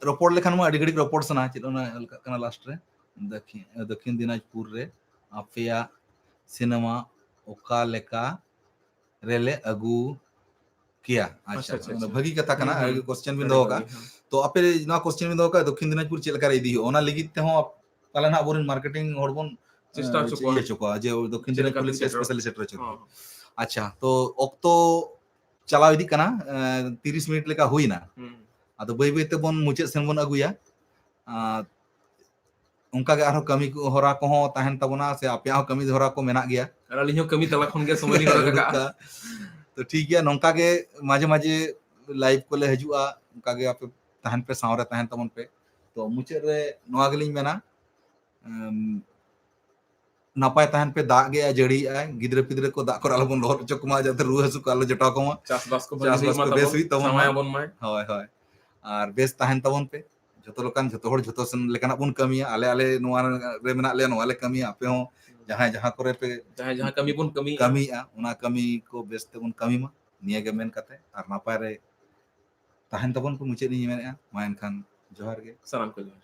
ᱨᱚᱯᱚᱲ ᱞᱮᱠᱷᱟᱱ ᱢᱟ ᱟᱹᱰᱤ ᱜᱷᱟᱹᱲᱤᱡ ᱨᱚᱯᱚᱲ ᱥᱟᱱᱟ᱾ ᱪᱮᱫ ᱚᱱᱟ ᱚᱞ ᱠᱟᱜ ᱠᱟᱱᱟ ᱞᱟᱥᱴ ᱨᱮ, ᱫᱚᱠᱷᱤᱱ ᱫᱚᱠᱷᱤᱱ ᱫᱤᱱᱟᱡᱽᱯᱩᱨ ᱨᱮ ᱟᱯᱮᱭᱟᱜ ᱥᱤᱱᱮᱢᱟ ᱚᱠᱟ ᱞᱮᱠᱟ ᱨᱮᱞᱮ ᱟᱹᱜᱩ ᱠᱮᱭᱟ? ᱟᱪᱪᱷᱟ, ᱟᱪᱪᱷᱟ, ᱟᱪᱪᱷᱟ, ᱚᱱᱟ ᱟᱪᱪᱷᱟ᱾ ᱵᱷᱟᱹᱜᱤ ᱠᱟᱛᱷᱟ ᱠᱟᱱᱟ᱾ ᱦᱩᱸ, ᱦᱩᱸ᱾ ᱟᱹᱰᱤ ᱠᱚᱥᱪᱮᱱ ᱵᱤᱱ ᱟᱹᱰᱤ ᱫᱚᱦᱚ ᱵᱷᱟᱹᱜᱤ, ᱠᱟᱜᱼᱟ᱾ ᱦᱮᱸ᱾ ᱛᱚ ᱟᱯᱮ ᱱᱚᱣᱟ ᱠᱚᱥᱪᱮᱱ ᱵᱤᱱ ᱫᱚᱦᱚ ᱠᱟᱜᱼᱟ, ᱫᱚᱠᱷᱤᱱ ᱫᱤᱱᱟᱡᱽᱯᱩᱨ ᱪᱮᱫ ᱞᱮᱠᱟ ᱨᱮ ᱤᱫᱤ ᱦᱩᱭᱩᱜᱼᱟ, ᱚᱱᱟ ᱞᱟᱹᱜᱤᱫ ᱛᱮᱦᱚᱸ ᱯᱟᱞᱮ ᱱᱟᱜ ᱟᱵᱚᱨᱮᱱ ᱢᱟᱨᱠᱮᱴᱤᱝ ᱦᱚᱲ ᱵᱚᱱ, ᱪᱮᱥᱴᱟ ᱮ, ᱦᱚᱪᱚ ᱠᱚᱣᱟ᱾ ᱤᱭᱟᱹ ᱦᱚᱪᱚ ᱠᱚᱣᱟ ᱡᱮ ᱫᱚᱠᱷᱤᱱ ᱪᱮᱫ ᱞᱮᱠᱟᱛᱮ ᱫᱤᱱᱟᱡᱽᱯᱩᱨ ᱞᱟᱹᱜᱤᱫ ᱥᱮᱴᱮᱨᱚᱜ? ᱥᱯᱮᱥᱟᱞᱤ ᱥᱮᱴᱮᱨ ᱦᱚᱪᱚ ᱠᱚᱣᱟ᱾ ᱦᱚᱸ᱾ ᱟᱪᱪᱷᱟ, ᱛᱚ ᱚᱠᱛᱚ ᱪᱟᱞᱟᱣ ᱤᱫᱤᱜ ᱠᱟᱱᱟ, ᱮ, ᱛᱤᱨᱤᱥ ᱢᱤᱱᱤᱴ ᱞᱮᱠᱟ ᱦᱩᱭᱱᱟ᱾ ᱦᱩᱸ᱾ ᱟᱫᱚ ᱵᱟᱹᱭ ᱵᱟᱹᱭ ᱛᱮᱵᱚᱱ ᱢᱩᱪᱟᱹᱫ ᱥᱮᱱ ᱵᱚᱱ ᱟᱹᱜᱩᱭᱟ᱾ ᱟᱨ ᱚᱱᱠᱟ ᱜᱮ ᱟᱨᱦᱚᱸ ᱠᱟᱹᱢᱤ ᱠᱚ, ᱦᱚᱨᱟ ᱠᱚᱦᱚᱸ ᱛᱟᱦᱮᱱ ᱛᱟᱵᱚᱱᱟ, ᱥᱮ ᱟᱯᱮᱭᱟᱜ ᱦᱚᱸ ᱠᱟᱹᱢᱤ ᱦᱚᱨᱟ ᱠᱚ ᱢᱮᱱᱟᱜ ᱜᱮᱭᱟ᱾ ᱟᱨ ᱟᱹᱞᱤᱧ ᱦᱚᱸ ᱠᱟᱹᱢᱤ ᱛᱟᱞᱟ ᱠᱷᱚᱱ ᱜᱮ ᱥᱚᱢᱚᱭ ᱞᱤᱧ ᱨᱚᱲ ᱠᱟᱜᱼᱟ᱾ ᱛᱚ ᱴᱷᱤᱠ ᱜᱮᱭᱟ, ᱱᱚᱝᱠᱟ ᱜᱮ ᱢᱟᱡᱷᱮ ᱢᱟᱡᱷᱮ ᱞᱟᱭᱤᱵᱷ ᱠᱚᱞᱮ ᱦᱤᱡᱩᱜᱼᱟ, ᱚᱱᱠᱟ ᱜᱮ ᱟᱯᱮ ᱛᱟᱦᱮᱱ ᱯᱮ, ᱥᱟᱶ ᱨᱮ ᱛᱟᱦᱮᱱ ᱛᱟᱵᱚᱱ ᱯᱮ᱾ ᱛᱚ ᱢᱩᱪᱟᱹᱫ ᱨᱮ ᱱᱚᱣᱟ ᱜᱮᱞᱤᱧ ᱢᱮᱱᱟ, ᱮᱢ, ᱱᱟᱯᱟᱭ ᱛᱟᱦᱮᱱ ᱯᱮ, ᱫᱟᱜ ᱜᱮ ᱡᱟᱹᱲᱤᱭᱮᱜᱼᱟᱭ, ᱜᱤᱫᱽᱨᱟᱹ ᱯᱤᱫᱽᱨᱟᱹ ᱠᱚ ᱫᱟᱜ ᱠᱚᱨᱮ ᱟᱞᱚᱵᱚᱱ ᱞᱚᱦᱚᱫ ᱦᱚᱪᱚ ᱠᱚᱢᱟ, ᱡᱟᱛᱮ ᱨᱩᱣᱟᱹ ᱦᱟᱹᱥᱩ ᱠᱚ ᱟᱞᱚ ᱡᱚᱴᱟᱣ ᱠᱚᱢᱟ᱾ ᱪᱟᱥᱵᱟᱥ ᱠᱚ ᱵᱷᱟᱹᱜᱤ ᱪᱟᱥᱵᱟᱥ ᱦᱩᱭᱩᱜ ᱠᱚ ᱢᱟ ᱵᱮᱥ ᱛᱟᱵᱚᱱ, ᱦᱩᱭᱩᱜ ᱛᱟᱵᱚᱱ ᱥᱟᱶᱟᱭ ᱢᱟ᱾ ᱟᱵᱚᱱ ᱢᱟᱭ᱾ ᱦᱳᱭ, ᱦᱳᱭ᱾ ᱟᱨ ᱵᱮᱥ ᱛᱟᱦᱮᱱ ᱛᱟᱵᱚᱱ ᱯᱮ᱾ ᱡᱷᱚᱛᱚ ᱞᱮᱠᱟᱱ, ᱡᱷᱚᱛᱚ ᱦᱚᱲ ᱡᱷᱚᱛᱚ ᱥᱮᱱ ᱞᱮᱠᱟᱱᱟᱜ ᱵᱚᱱ ᱠᱟᱹᱢᱤᱭᱟ᱾ ᱟᱞᱮ, ᱟᱞᱮ ᱱᱚᱣᱟ ᱨᱮ ᱢᱮᱱᱟᱜ ᱞᱮᱭᱟ, ᱱᱚᱣᱟ ᱞᱮ ᱠᱟᱹᱢᱤᱭᱟ᱾ ᱟᱯᱮ ᱦᱚᱸ ᱡᱟᱦᱟᱸᱭ ᱡᱟᱦᱟᱸ ᱠᱚᱨᱮ ᱯᱮ ᱡᱟᱦᱟᱸᱭ ᱡᱟᱦᱟᱸ ᱠᱟᱹᱢᱤ ᱵᱚᱱ ᱠᱟᱹᱢᱤᱭᱮᱫᱼᱟ᱾ ᱠᱟᱹᱢᱤᱭᱮᱫᱼᱟ, ᱚᱱᱟ ᱠᱟᱹᱢᱤ ᱠᱚ ᱵᱮᱥ ᱛᱮᱵᱚᱱ ᱠᱟᱹᱢᱤ ᱢᱟ᱾ ᱱᱤᱭᱟᱹ ᱜᱮ ᱢᱮᱱ ᱠᱟᱛᱮ ᱟᱨ ᱱᱟᱯᱟᱭ ᱨᱮ ᱛᱟᱦᱮᱱ ᱛᱟᱵᱚᱱ ᱯᱮ, ᱢᱩᱪᱟᱹᱫ ᱤᱧ ᱢᱮᱱᱮᱫᱼᱟ᱾ ᱢᱟ ᱮᱱᱠᱷᱟᱱ ᱡᱚᱦᱟᱨ ᱜᱮ᱾ ᱥᱟᱱᱟᱢ ᱠᱚ ᱡᱚᱦᱟᱨ᱾